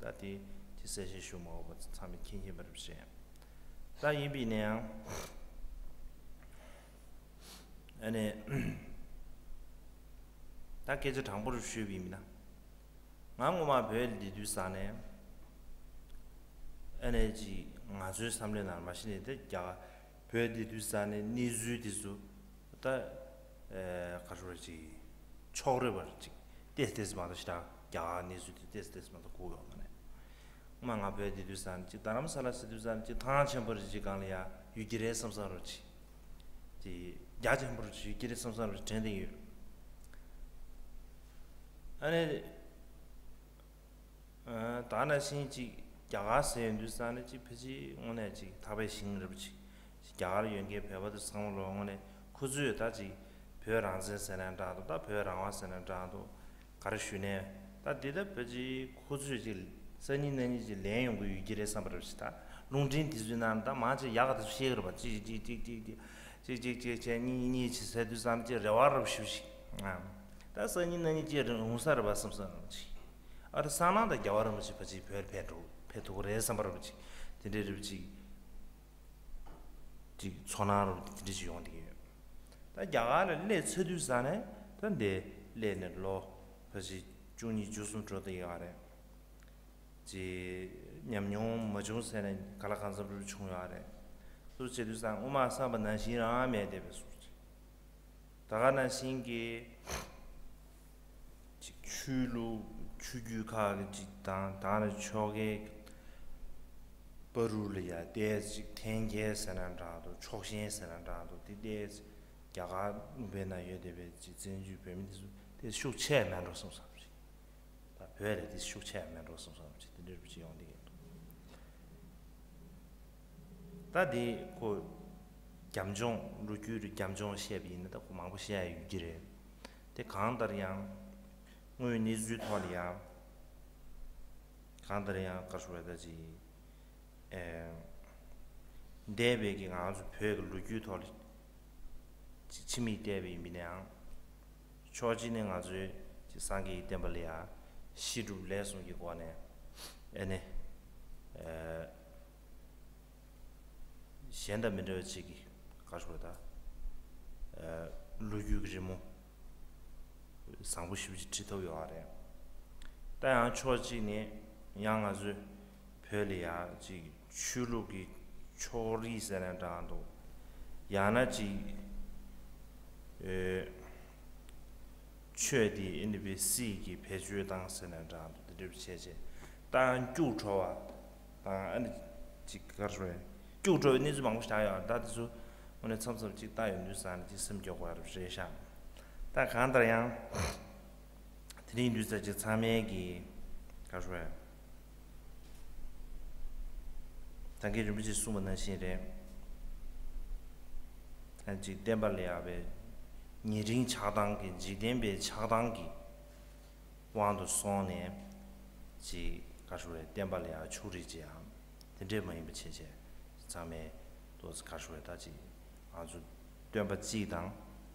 ད་དེ་ཅིག་གསལ་བཤད་ཞུ་མ་འོས་པ་ཚང་མས་མཁྱེན་མཁྱེན་པ་རུ་བཤད། ད་ཡིན་པས་ན་ཡང་ཨ་ནི་ད་སྐད་ཆ་དྲང་པོ་རུ་ཞུས་པ་ཡིན་ན། ང་སྔོན་མ་བོད་ལ་བསྡད་དུས་ཙང་ནས་ཨ་ནི་ཅིག་ང་ཚོའི་བསམ་བློའི་ནང་མ་གཞི་ནས་དེ་རྒྱ་གར་བོད་བསྡད་དུས་ཙང་ནས་གནས་ཚུལ་དེ་ཚོ་ད་ཨེ་ག་རེ་ཞུ་དགོས་རེད། ཅིག་ཕྱོགས་རིས་པར་ཅིག་ཏོག་ཙམ་ཏོག་ཙམ་མ་གཏོགས་ཞེ་དྲག་རྒྱ་གར་གནས་ཚུལ་དེ་ཏོག་ཙམ་ཏོག་ཙམ་མ་གཏོགས་གོ་ཡོད་མ་རེད། སྔོན་མ་ང་བོད་བསྡད་དུས་ཙང་ནས་ཅིག་རྡ་རམ་ས་ལ་ཟེར་དུས་ཙང་ནས་ཅིག་ཐང་ཆེན་པོ་རེད་ཅིག་སྒང་ལ་ཡ་ཡོད་ཀྱི་རེད་བསམ་བསམ་རོ་ཅིག་ཅིག་རྒྱ་ཆེན་པོ་རེད་ཅིག་ཡོད་ཀྱི་རེད་བསམ་བསམ་རོ་དྲན་བསྡད་ཡོད། ཨ་ནི། ཨ། ད་ནང་བཞིན་ཅིག་རྒྱ་གར་ཟེར་ཡོང་དུས་ཙང་ནས་ཅིག་ཕལ་ཆེར་དངོས་གནས་ཅིག་ཐག་པའི་ཞིང་རེད་པ་ཅིག་རྒྱ་གར་ཡོད་མཁན་བོད་པ་དེ་ཚང་མ་ལོ་དངོས་གནས་ཁོ་ཚོས་ད་ཅིག་བོད་རང་བཙན་ཟེར་ན་འདྲ་འདུག་ད་བོད་རང་དབང་ཟེར་ན་འདྲ་འདུག་ག་རེ་ཞུས་ནས། ད་འདི་ལྟ་བུ་ཅིག་ཁོ་ཚོས་ཅིག་སང་ཉིན་གནངས་ཉིན་ཅིག་ལན་ཡོང་གི་ཡོད་ཀྱི་རེད་བསམ་པ་རེད་ཞིག་ད་རླུང་འཕྲིན་དེ་ཚོའི་ནང་ད་མང་ཆེ་ཡག་ག་དེ་ཚོ་བཤད་ཀྱི་རེད་པ། ཅིག་ཅིག་ཅིག་ཅིག་ཅིག་ཅིག་ཅིག་ཅིག་གཉིས་གཉིས་ཅིག་ཟེར་དུས་ཙམ་ཅིག་རེ་བ་རབ་ཞུ་ཞིག་ཨ། ད་སང་ཉིན་གནངས་ཉིན་ཅིག་རུང་ས་རེད་པ་བསམ་བསམ་ཅིག་ཨ་རེ་སང་ནང་ད་རྒྱལ་བ་རིན་པོ་ཆེ་ཕལ་ཆེར་བོད་ཕེབས་འགྲོ་ཕེབས་ཐུབ་ཀྱི་རེད་བསམ་པ་རེད་པ་ཅིག་དེ་འདྲའི་རེད་པ་ཅིག་ཅིག་ཚོར་སྣང་རུ་དེ་འདྲ་ཞིག་ཡོང་བསྡད་ཀྱི་ཡོད། ད་རྒྱ་གར་ལ་སླེབས་ཚར་དུས་ཙང་ནས་ད་འདི་སླེབས་ནས་ལོ་ཕལ་ཆེར་བཅུ་གཉིས་བཅུ་གསུམ་འགྲོ་བསྡད་ཡོད་རེད། ཅིག་ཉམས་མྱོང་མ་བྱུང་ཟེར་ནས་ག་ལ་གང་འཚམ་རུ་བྱུང་ཡོད་རེད། ཚུར་བྱེད་དུས་ཙང་སྔོན་མ་བསམ་པ་ནང་བཞིན་རང་མེད་བསྡད་པའི་བཟོ་ཅིག་ད་ག་ནང་བཞིན་གྱི་ཅིག་ཆོས་ལུགས་ཆོས་བརྒྱུད་ཁག་གི་ཅིག་དང་ད་ནི་ཆོ་གའི་བར་དུ་ལ་ཡ་ཏོག་ཙམ་ཅིག་འཐེན་འཁྱེར་ཟེར་ན་འདྲ་འདུག་ཕྱོགས་ཞེན་ཟེར་ན་འདྲ་འདུག་དེ་ཏོག་ཙམ་རྒྱ་གར་ལུང་པའི་ནང་ཡོད་བསྡད་པའི་ཅིག་བཙན་བྱོལ་བོད་མི་དེ་ཚོ་དེ་ཤུགས་ཆེ་མེད་འགྲོ་སོང་བསམ་ཞིག་ད་བོད་ལ་དེ་ཤུགས་ཆེ་མེད་འགྲོ་སོང་བསམ་ཞིག་དེ་འདྲ་རུ་ཅིག་ཡོང་བསྡད་ཀྱི་འདུག་ད་དེ་ཁོ་རྒྱབ་ལྗོངས་ལོ་རྒྱུས་རུ་རྒྱབ་ལྗོངས་བཤད་པ་ཡིན་ན་ད་ཁོ་མང་པོ་བཤད་ཡ་ཡོད་ཀྱི་རེད། དེ་གང་ལྟར་ཡང་དངོས་ཡོད་གནས་ཚུལ་ཐོག་ལ་ཡང་གང་ལྟར་ཡང་བཀའ་ཤོག་ད་ཅིག་ཨེ་འདས་པའི་གི་ང་ཚོ་བོད་ཀྱི་ལོ་རྒྱུས་ཐོག་ལ་ཅིག་ཕྱི་མིག་བལྟས་པ་ཡིན་པ་ཡིན་ནའང་ཕྱོགས་གཅིག་ནས་ང་ཚོའི་ཅིག་སངས་རྒྱས་ཀྱི་བསྟན་པ་ལ་ཡ་ཤེས་སྒྲུབ་ལས་གསུམ་གྱི་སྒོ་ནས་ཨེ་ནས་ཨེ། གཞན་དང་མི་འདྲ་བའི་ཅིག་གི་ག་རེ་ཞུ་དགོས་ད། ལོ་རྒྱུས་ཀྱི་རི་མོ་བཟང་པོ་ཞེ་པོ་ཅིག་བྲིས་ཐུབ་ཡོད་རེད། ད་ཡང་ཕྱོགས་གཅིག་ནས་ཡང་ང་ཚོའི་བོད་ལ་ཡང་ཅིག་ཆོས་ལུགས་ཀྱི་ཕྱོགས་རིས་ཟེར་ན་འདྲ་འདུག་ཡང་ན་ཅིག་ཆོས་དེ་ཨེ་ནི་བའི་སྲིད་ཀྱི་བེད་སྤྱོད་བཏང་ཟེར་ན་འདྲ་འདུག་དེ་འདྲ་བྱས་བྱས་ད་སྐྱུག་བྲོ་བ་དང་ཨ་ནི་ཅིག་ག་རེ་ཞུ་དགོས་རེད། སྐྱུག་བྲོ་བའི་གནས་ཚུལ་མང་པོ་ཞིག་ཡོད་ད་དེ་ཚོ་དངོས་གནས་མཚམས་མཚམས་ཅིག་ལྟ་ཡོང་དུས་ཙང་ནས་ཅིག་སེམས་སྐྱོ་དགོས་རབས་རེད་ཤག་ད་གང་ལྟར་ཡང་དེ་རིང་དུས་ཙང་ཅིག་ཚང་མས་ཀྱི་ག་རེ་ཞུ་དགོས་རེད། ད་གིན་རིན་པོ་ཆེས་གསུངས་པ་ནང་བཞིན་རེད། ཨ་ཅིག་བསྟན་པ་ལ་ཡག་པའི་ཉེ་རིང་ཆགས་སྡང་གི་འཇིག་རྟེན་པའི་ཆགས་སྡང་གི་དབང་དུ་སོང་ནས་ཅིག་ག་རེ་ཞུ་དགོས་རེད། བསྟན་པ་ལ་ཡག་ཕྱོགས་རིས་ཅིག་ཨང་དེ་འདྲས་མ་ཡིན་པ་བྱས་བྱས་ཚང་མས་ཏོག་ཙམ་ག་རེ་ཞུ་དགོས་རེད། ད་ཅིག་ང་ཚོ་སྟོན་པ་གཅིག་དང་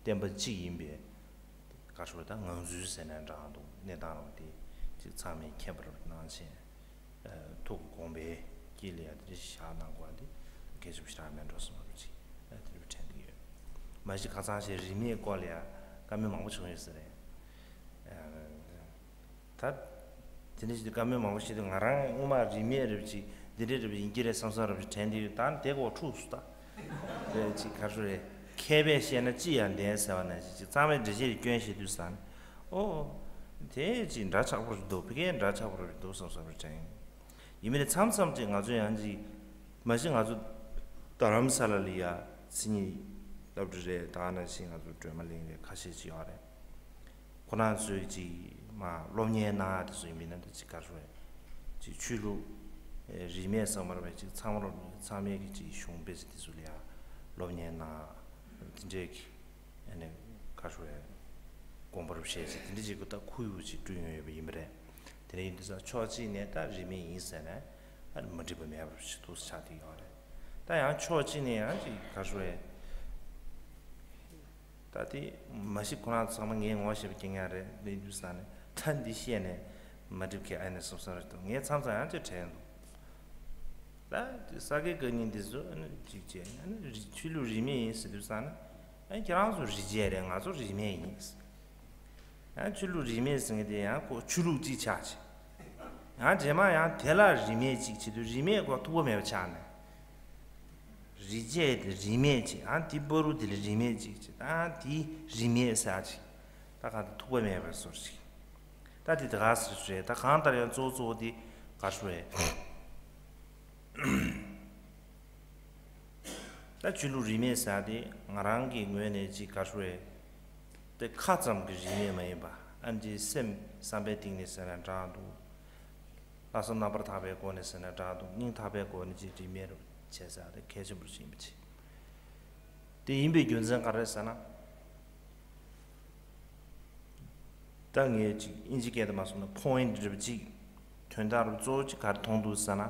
བསྟན་པ་གཅིག་ཡིན་པའི་ག་རེ་ཞུ་དགོས་རེད། ད་ངང་ཚུལ་ཟེར་ན་འདྲ་འདུག་གནས་སྟངས་རང་དེ་ཅིག་ཚང་མས་མཁྱེན་པར་གནང་བྱས། ཐུགས་དགོངས་པའི་དཀྱིལ་ལ་ཡ་དེ་འདྲ་ཞིག་བཞག་གནང་དགོས་པ་འདི་གལ་ཆེན་པོ་ཞིག་རང་མེད་འགྲོ་སོང་བ་ཅིག་དེ་འདྲ་དྲན་གྱི་ཡོད། མ་གཞི་ཁ་སང་ཞིག་རིས་མེད་སྐོར་ལ་ཡ་བཀའ་མོལ་མང་པོ་བྱུང་ཡོད་ས་རེད། ད་དེ་འདྲ་ཞིག་བཀའ་མོལ་མང་པོ་བྱས་དུས་ང་རང་སྔོན་མ་རིས་མེད་རབ་ཅིག་འདི་འདྲའི་རབ་ཡིན་གྱི་རེད་བསམ་བསམ་རབ་ཅིག་དྲན་གྱི་ཡོད། ད་དེ་གོ་འཁྲུགས་སུ་ད་དེ་ཅིག་ག་རེ་ཞུ་རེད། མཁས་པས་བཤད་ན་ཅི་ཡང་བདེན་ཟེར་བ་ནང་བཞིན་ཅིག་གཙང་མའི་འགྲེལ་བཤད་ཀྱི་སྐྱོན་བཤད་དུས་ཙང་ཨོ། དེ་ཅིག་འདྲ་ཆགས་པོ་རེད་འདུག་ཕ་གིའི་འདྲ་ཆགས་པོ་རེད་འདུག་བསམ་བསམ་རེད་དྲན། ཡིན་མིན་མཚམས་མཚམས་ཅིག་ང་ཚོ་ཡང་ཅིག་མ་གཞི་ང་ཚོ་རྡ་རམ་ས་ལ་ལ་ཡ་མཚན་ཉིད་སློབ་གྲྭ་རེད། ད་ནང་བཞིན་ང་ཚོ་སྒྲོལ་མ་གླིང་རེད། ཁ་ཤས་ཅིག་ཡོད་རེད། ཁོ་རང་ཚོས་ཅིག་མ་སློབ་གཉེར་གནང་ཡ་དེ་ཚོ་ཡིན་མིན་ན་ད་ཅིག་ག་རེ་ཞུ་རེད། ཅིག་ཆོས་ལུགས་རིས་མེད་ཟེར་མ་རེད་པས། ཅིག་ཚང་མ་ཚང་མས་ཀྱི་ཅིག་གཞུང་དཔེ་ཆ་དེ་ཚོ་ལ་ཡ་སློབ་གཉེར་གནང་དེ་འདྲས་ཀྱི་ཨ་ནི་ག་རེ་ཞུ་རེད། དགོངས་པ་རུ་བཤད་ཅིག་དེ་འདྲ་ཅིག་གི་ད་ཁུར་ཡོད་ཅིག་བསྐྲུན་ཡོང་ཡོད་པ་ཡིན་པ་རེད། དེ་འདྲ་ཡིན་དུས་ཙང་ཕྱོགས་གཅིག་ནས་ད་རིས་མེད་ཡིན་ཟེར་ནས་ཨ་ནི་མ་འགྲིག་པ་མེད་པ་ཞིག་ཏུ་ཆགས་བསྡད་ཡོད་རེད། ད་ཡང་ཕྱོགས་གཅིག་ནས་ཡང་ཅིག་ག་རེ་ཞུ་རེད། ད་དེ་མ་གཞི་ཁོ་རང་ཚང་མ་ངས་ངོ་ཤེས་པ་རྐྱང་རྐྱང་རེད། དེ་འདྲ་ཡིན་དུས་ཙང་ནས་ད་འདི་བཤད་ནས་མ་འགྲིག་གི་ཨ་ནི་བསམ་བསམ་རེད་འདུག་ངས་མཚམས་མཚམས་ཡང་ཅིག་དྲན་འདུག་ད་དེ་ས་དགེ་བཀའ་རྙིང་འདི་ཚོ་ཨ་ནི་གཅིག་བྱས་ཨ་ནི་རི་ཆོས་ལུགས་རིས་མེད་ཡིན་ཟེར་དུས་ཙང་ནི་ཨ་ནི་ཁྱེད་རང་ཚོ་རིས་བྱས་རེད། ང་ཚོ་རིས་མེད་ཡིན། ཡང་ཆོས་ལུགས་རིས་མེད་ཟེར་མཁན་དེ་ཡང་ཁོ་ཆོས་ལུགས་གཅིག་ཆགས་བྱས། ཡང་རྗེས་མ་ཡང་དེ་ལ་རིས་མེད་གཅིག་བྱེད་དུས་རིས་མེད་ཁོ་ཐུག་པ་མེད་པ་ཆགས་ནས། རིས་བྱས་དེ་རིས་མེད་ཅིག་ཨ་དེ་བར་དུ་དེ་ལ་རིས་མེད་ཅིག་བྱས་ཨ་དེ་རིས་མེད་ཟེར་ཅིག་ད་གང་དུ་ཐུག་པ་མེད་པར་སོར་ཅིག་ད་དེ་དེ་ག་ཟེར་རེད། ད་གང་ལྟར་ཡང་གཙོ་བོ་གཙོ་བོ་དེ་ག་རེ་ཞུ་རེད། ད་ཆོས་ལུགས་རིས་མེད་ཟེར་དེ་ང་རང་གི་ངོས་ནས་ཅིག་ག་རེ་ཞུ་རེད། དེ་ཁ་ཙམ་གྱི་རིས་མེད་མ་ཡིན་པ་ཨ་ནི་སེམས་བསམ་པའི་སྟེང་ནས་ཟེར་ན་འདྲ་འདུག་ལྷག་བསམ་རྣམ་པར་དག་པའི་སྒོ་ནས་ཟེར་ན་འདྲ་འདུག་སྙིང་ཐག་པའི་སྒོ་ནས་ཅིག་རིས་མེད་རུ་བྱས་ཟེར་དེ་གལ་ཆེན་པོ་ཞིག་ཡིན་པ་ཅིག་དེ་ཡིན་པའི་རྒྱུ་མཚན་ག་རེ་ཟེར་ན། ད་ ད་ངས་ཅིག་དབྱིན་ཇི་སྐད་དུ་མ་སོང་ན་པོ་ཡིན་ཊི་འདྲ་པོ་ཅིག་དོན་དག་རུ་གཙོ་བོ་ཅིག་ག་རེ་མཐོང་འདུག་ཟེར་ན།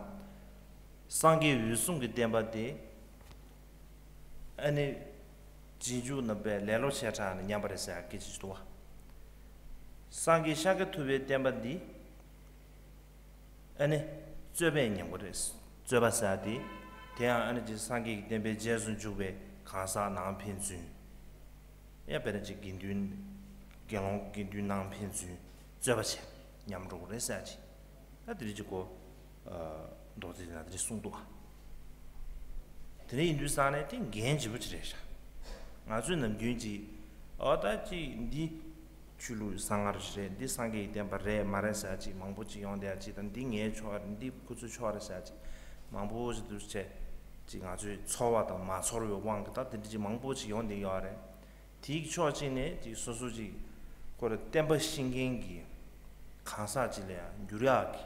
སངས་རྒྱས་འོད་སྲུང་གི་བསྟན་པ་དེ་ཨ་ནི་རྗེས་འཇུག་རྣམ་པས་ལེ་ལོ་བྱས་དྲགས་ནས་ཉམས་པ་རེད་ཟེར་ཡ་སྐད་ཆ་ཅིག་འདུག་བ། སངས་རྒྱས་ཤཱཀྱ་ཐུབ་པའི་བསྟན་པ་འདི་ཨ་ནི་རྩོད་པས་ཉམས་པ་རེད། རྩོད་པ་ཟེར་ཡ་དེ། དེ་ཡང་ཨ་ནི་ཅིག་སངས་རྒྱས་ཀྱི་བསྟན་པའི་རྗེས་སུ་འཇུག་པའི་གང་ཟག་ནང་ཕན་ཚུན། ཡང་དཔེར་ན་ཅིག་དགེ་འདུན། དགེ་སློང་དགེ་འདུན་ནང་ཕན་ཚུན་རྩོད་པ་བྱས་ཉམས་འགྲོ་གི་རེད་ཟེར་ཅིག་ད་དེ་རིགས་ཅིག་གོ། མདོ་སྡེ་ན་དེ་རིགས་གསུངས་འདུག་དེ་རིགས་ཡིན་དུས་ཙང་ནས་དེ་འགན་ལྗིད་པོ་ཅིག་རེད་ཤག་ང་ཚོས་ནམ་རྒྱུན་ཅིག་ཨོ་ད་ཅིག་འདི་ཆོས་ལུགས་གསང་སྔགས་རེད། འདི་སངས་རྒྱས་ཀྱི་བསྟན་པ་རེད་མ་རེད་ཟེར་ཅིག་མང་པོ་ཅིག་ཡོང་བསྡད་ཅིག་དང་། འདི་ངའི་ཕྱོགས་རེད། འདི་ཁོ་ཚོའི་ཕྱོགས་རེད་ཟེར་ཅིག་མང་པོ་ཅིག་འདུག་བྱས་ཅིག་ང་ཚོའི་ཚོར་བ་དང་མ་ཚོར་བའི་དབང་གིས་ད་དེ་འདྲ་ཅིག་མང་པོ་ཅིག་ཡོང་བསྡད་ཡོད་རེད། དེའི་ཕྱོགས་གཅིག་ནས་ཅིག་སོ་སོ་ཅིག་ཁོ་ར་བསྟན་པ་ཤེས་མཁན་གྱི་གང་ཟག་ཅིག་ལ་ཡང་འགྱུར་ཡག་གི་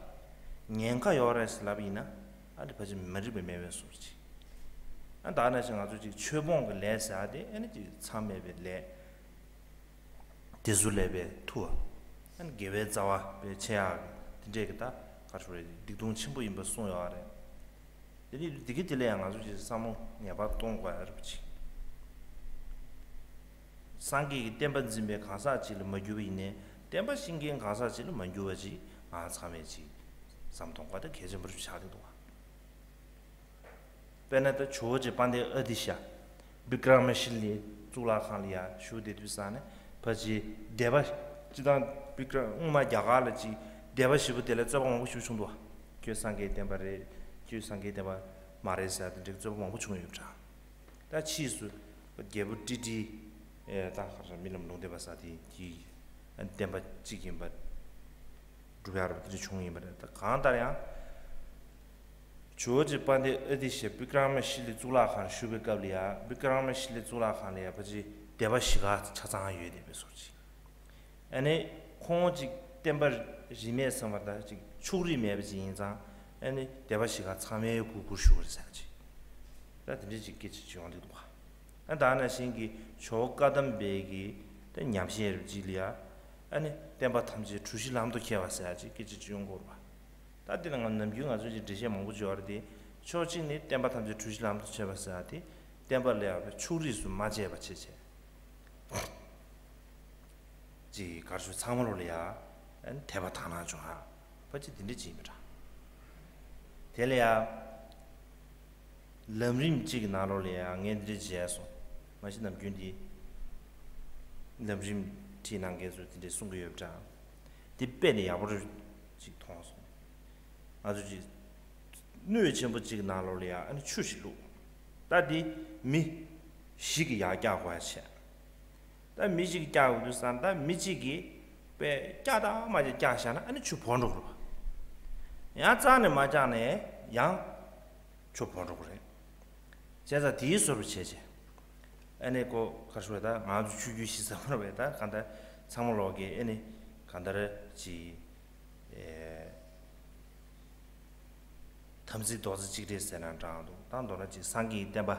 ཉེན་ཁ་ཡོད་རེད་ཟེར་ལབ་ཡིན་ན། ཨ་ནི་ཕལ་ཆེར་མ་འགྲིག་པའི་མེད་པའི་བཟོ་འདྲ་ཅིག་ཨ་ད་ནང་བཞིན་ང་ཚོ་ཅིག་ཆོས་སྤོང་གི་ལས་ཟེར་ཡ་དེ་ཨ་ནི་ཅིག་མཚམས་མེད་པའི་ལས། དེ་ཚོ་ལས་པའི་ཐུ་བ། ཨ་ནི་དགེ་བའི་རྩ་བ་དཔེ་ཆེ་ཡག་གི་དེ་འདྲས་ཀྱི་ད་ག་རེ་ཟེར་རེད། སྡིག་ལྟུང་ཆེན་པོ་ཡིན་པ་གསུངས་ཡོད་རེད། དེ་ནི་འདི་གི་དེ་ལ་ཡང་ང་ཚོ་ཅིག་བསམ་བློ་ངེས་པར་གཏོང་དགོས་ཡ་རེད་པ་ཅིག་སངས་རྒྱས་ཀྱི་བསྟན་པ་འཛིན་པའི་གང་ཟག་ཅིག་ལ་མ་གྱུར་པ་ཡིན་ནའི། བསྟན་པ་ཤེས་མཁན་གང་ཟག་ཅིག་ལ་མ་གྱུར་པ་ཅིག་ང་ཚང་མས་ཅིག་བསམ་གཏོང་དགོས་ད་གལ་ཆེན་པོ་རེད་ཆགས་བསྡད་འདུག་དཔེར་ན་ད་ཇོ་བོ་རྗེ་དཔལ་ལྡན་ཨ་ཏི་ཤ། བི་ཀྲ་མ་ཤི་ལའི་གཙུག་ལག་ཁང་ལ་ཡ་བཞུགས་བསྡད་དུས་ཙང་ནས་ཕལ་ཆེར་སྡེ་པ་སྤྱི་བཏང་བི་ཀྲ་སྔོན་མ་རྒྱ་གར་ལ་ཅིག་སྡེ་པ་བཞི་པོ་དེ་ལ་རྩོད་པ་མང་པོ་ཞིག་བྱུང་འདུག་བ། ཁྱོད་སངས་རྒྱས་བསྟན་པ་རེད། ཁྱོད་སངས་རྒྱས་བསྟན་པ་མ་རེད་ཟེར་དེ་འདྲའི་རྩོད་པ་མང་པོ་བྱུང་ཡོད་པ་འདྲ། ད་ཕྱིས་སུ་རྒྱལ་པོ་ཀྲི་ཀྲི། ད་ག་རེ་རྨི་ལམ་ལུང་བསྟན་པ་ཟེར་དེ་གྱིས་བསྟན་པ་གཅིག་ཡིན་པ་སྒྲུབ་ཡག་རུ་དེ་འདྲ་བྱུང་ཡིན་པ་རེད། ད་གང་ལྟར་ཡང་། ཇོ་བོ་རྗེ་དཔལ་ལྡན་ཨ་ཏི་ཤ་བི་ཀྲ་མ་ཤི་ལའི་གཙུག་ལག་ཁང་བཞུགས་པའི་སྐབས་ལ་ཡ། བི་ཀྲ་མ་ཤི་ལའི་གཙུག་ལག་ཁང་ལ་ཡ་ཕལ་ཆེར་སྡེ་པ་བཞི་ཀ་ཆ་ཚང་ཡོད་བསྡད་པའི་བཟོ་འདྲ་ཅིག་ཨ་ནི་ཁོང་ཅིག་བསྟན་པ་རིས་མེད་ཟེར་བ་དང་ཅིག་ཕྱོགས་རིས་མེད་པ་ཅིག་ཡིན་ཙང་། ཨ་ནི་སྡེ་པ་བཞི་ཀ་ཚང་མས་གུས་བཀུར་ཞུ་བ་རེད་ཟེར་ཅིག་ད་དེ་འདྲའི་ཅིག་སྐད་ཆ་ཅིག་ཡོང་གི་འདུག་བ། ཨ་ད་ནང་བཞིན་གྱི་ཇོ་བོ་བཀའ་གདམས་པའི་གི་ད་ཉམས་བཞེས་རུ་ཅིག་ལ་ཡ། ཨ་ནི་བསྟན་པ་ཐམས་ཅད་གྲུ་བཞི་ལམ་དུ་ཁྱེར་བ་ཟེར་ཡ་ཅིག་སྐད་ཆ་ཅིག་ཡོང་གི་ཡོད་རེད་བ། ད་དེ་ལ་ང་ནམ་རྒྱུན་ང་ཚོ་ཅིག་འགྲེལ་བཤད་མང་པོ་ཅིག་ཡོད་རེད་དེ། ཕྱོགས་གཅིག་ནས་བསྟན་པ་ཐམས་ཅད་གྲུ་བཞི་ལམ་དུ་ཁྱེར་བ་ཟེར་ཡ་དེ་བསྟན་པ་ལ་ཡ་བའི་ཕྱོགས་རིས་སུ་མ་ཆད་པ་བྱས་བྱས། ཅིག་གར་ཞུ་ཚང་མ་ལོ་ལ་ཡ་དད་པ་དག་སྣང་བྱུང་ཧ། ཕལ་ཆེར་འདི་འདྲ་ཅིག་ཡིན་པ་འདྲ། དེ་ལ་ཡ་ལམ་རིམ་གཅིག་གི་ནང་ལོགས་ལ་ཡ་ངས་འདི་འདྲ་བྱས་སོང་། མ་གཞི་ནམ་རྒྱུན་འདི་ལམ་རིམ་ཁྲིད་གནང་མཁན་ཚོས་འདི་འདྲ་གསུང་གི་ཡོད་པ་འདྲ། འདི་དཔེ་ནས་ཡག་པོ་རེ་ཅིག་མཐོང་སོང་། ང་ཚོ་ཅིག་སྣོད་ཆེན་པོ་གཅིག་གི་ནང་ལོགས་ལ་ཡ་ཨ་ནི་ཆུ་ཞིག་བླུགས། ད་འདི་མི་བཞི་གིས་ཡར་བཀྱག་དགོས་ཡ་བྱས། ད་མི་གཅིག་གིས་བཀྱག་དགོས་དུས་ཙང་ད་མི་གཅིག་གིས་དཔེ་བཀྱག་དང་མ་བཀྱག་བཀྱག་བཞག་ན་ཨ་ནི་ཆུ་བོར་འགྲོ་གི་རེད་པ། ཡང་རྩ་ནས་མ་བཀྱག་ནས་ཡང་ཆུ་བོར་འགྲོ་གི་རེད། བྱས་ཙང་དེའི་བཟོ་འདྲ་བྱས་བྱས། ཨ་ནི་ཁོ་ག་རེ་ཞུ་དགོས་རེད། ད་ང་ཚོ་ཆོས་བརྒྱུད་ཤེས་ས་མ་རེད་པས། ད་གང་ལྟར་ཚང་མ་ལོག་གིས་ཨ་ནི་གང་ལྟར་ཅིག་ཨེ། དམ་ཚིག་རྡོག་རྩ་གཅིག་སྒྲིལ་ཟེར་ན་འདྲ་འདུག་ད་མདོར་ན་ཅིག་སངས་རྒྱས་ཀྱི་བསྟན་པ།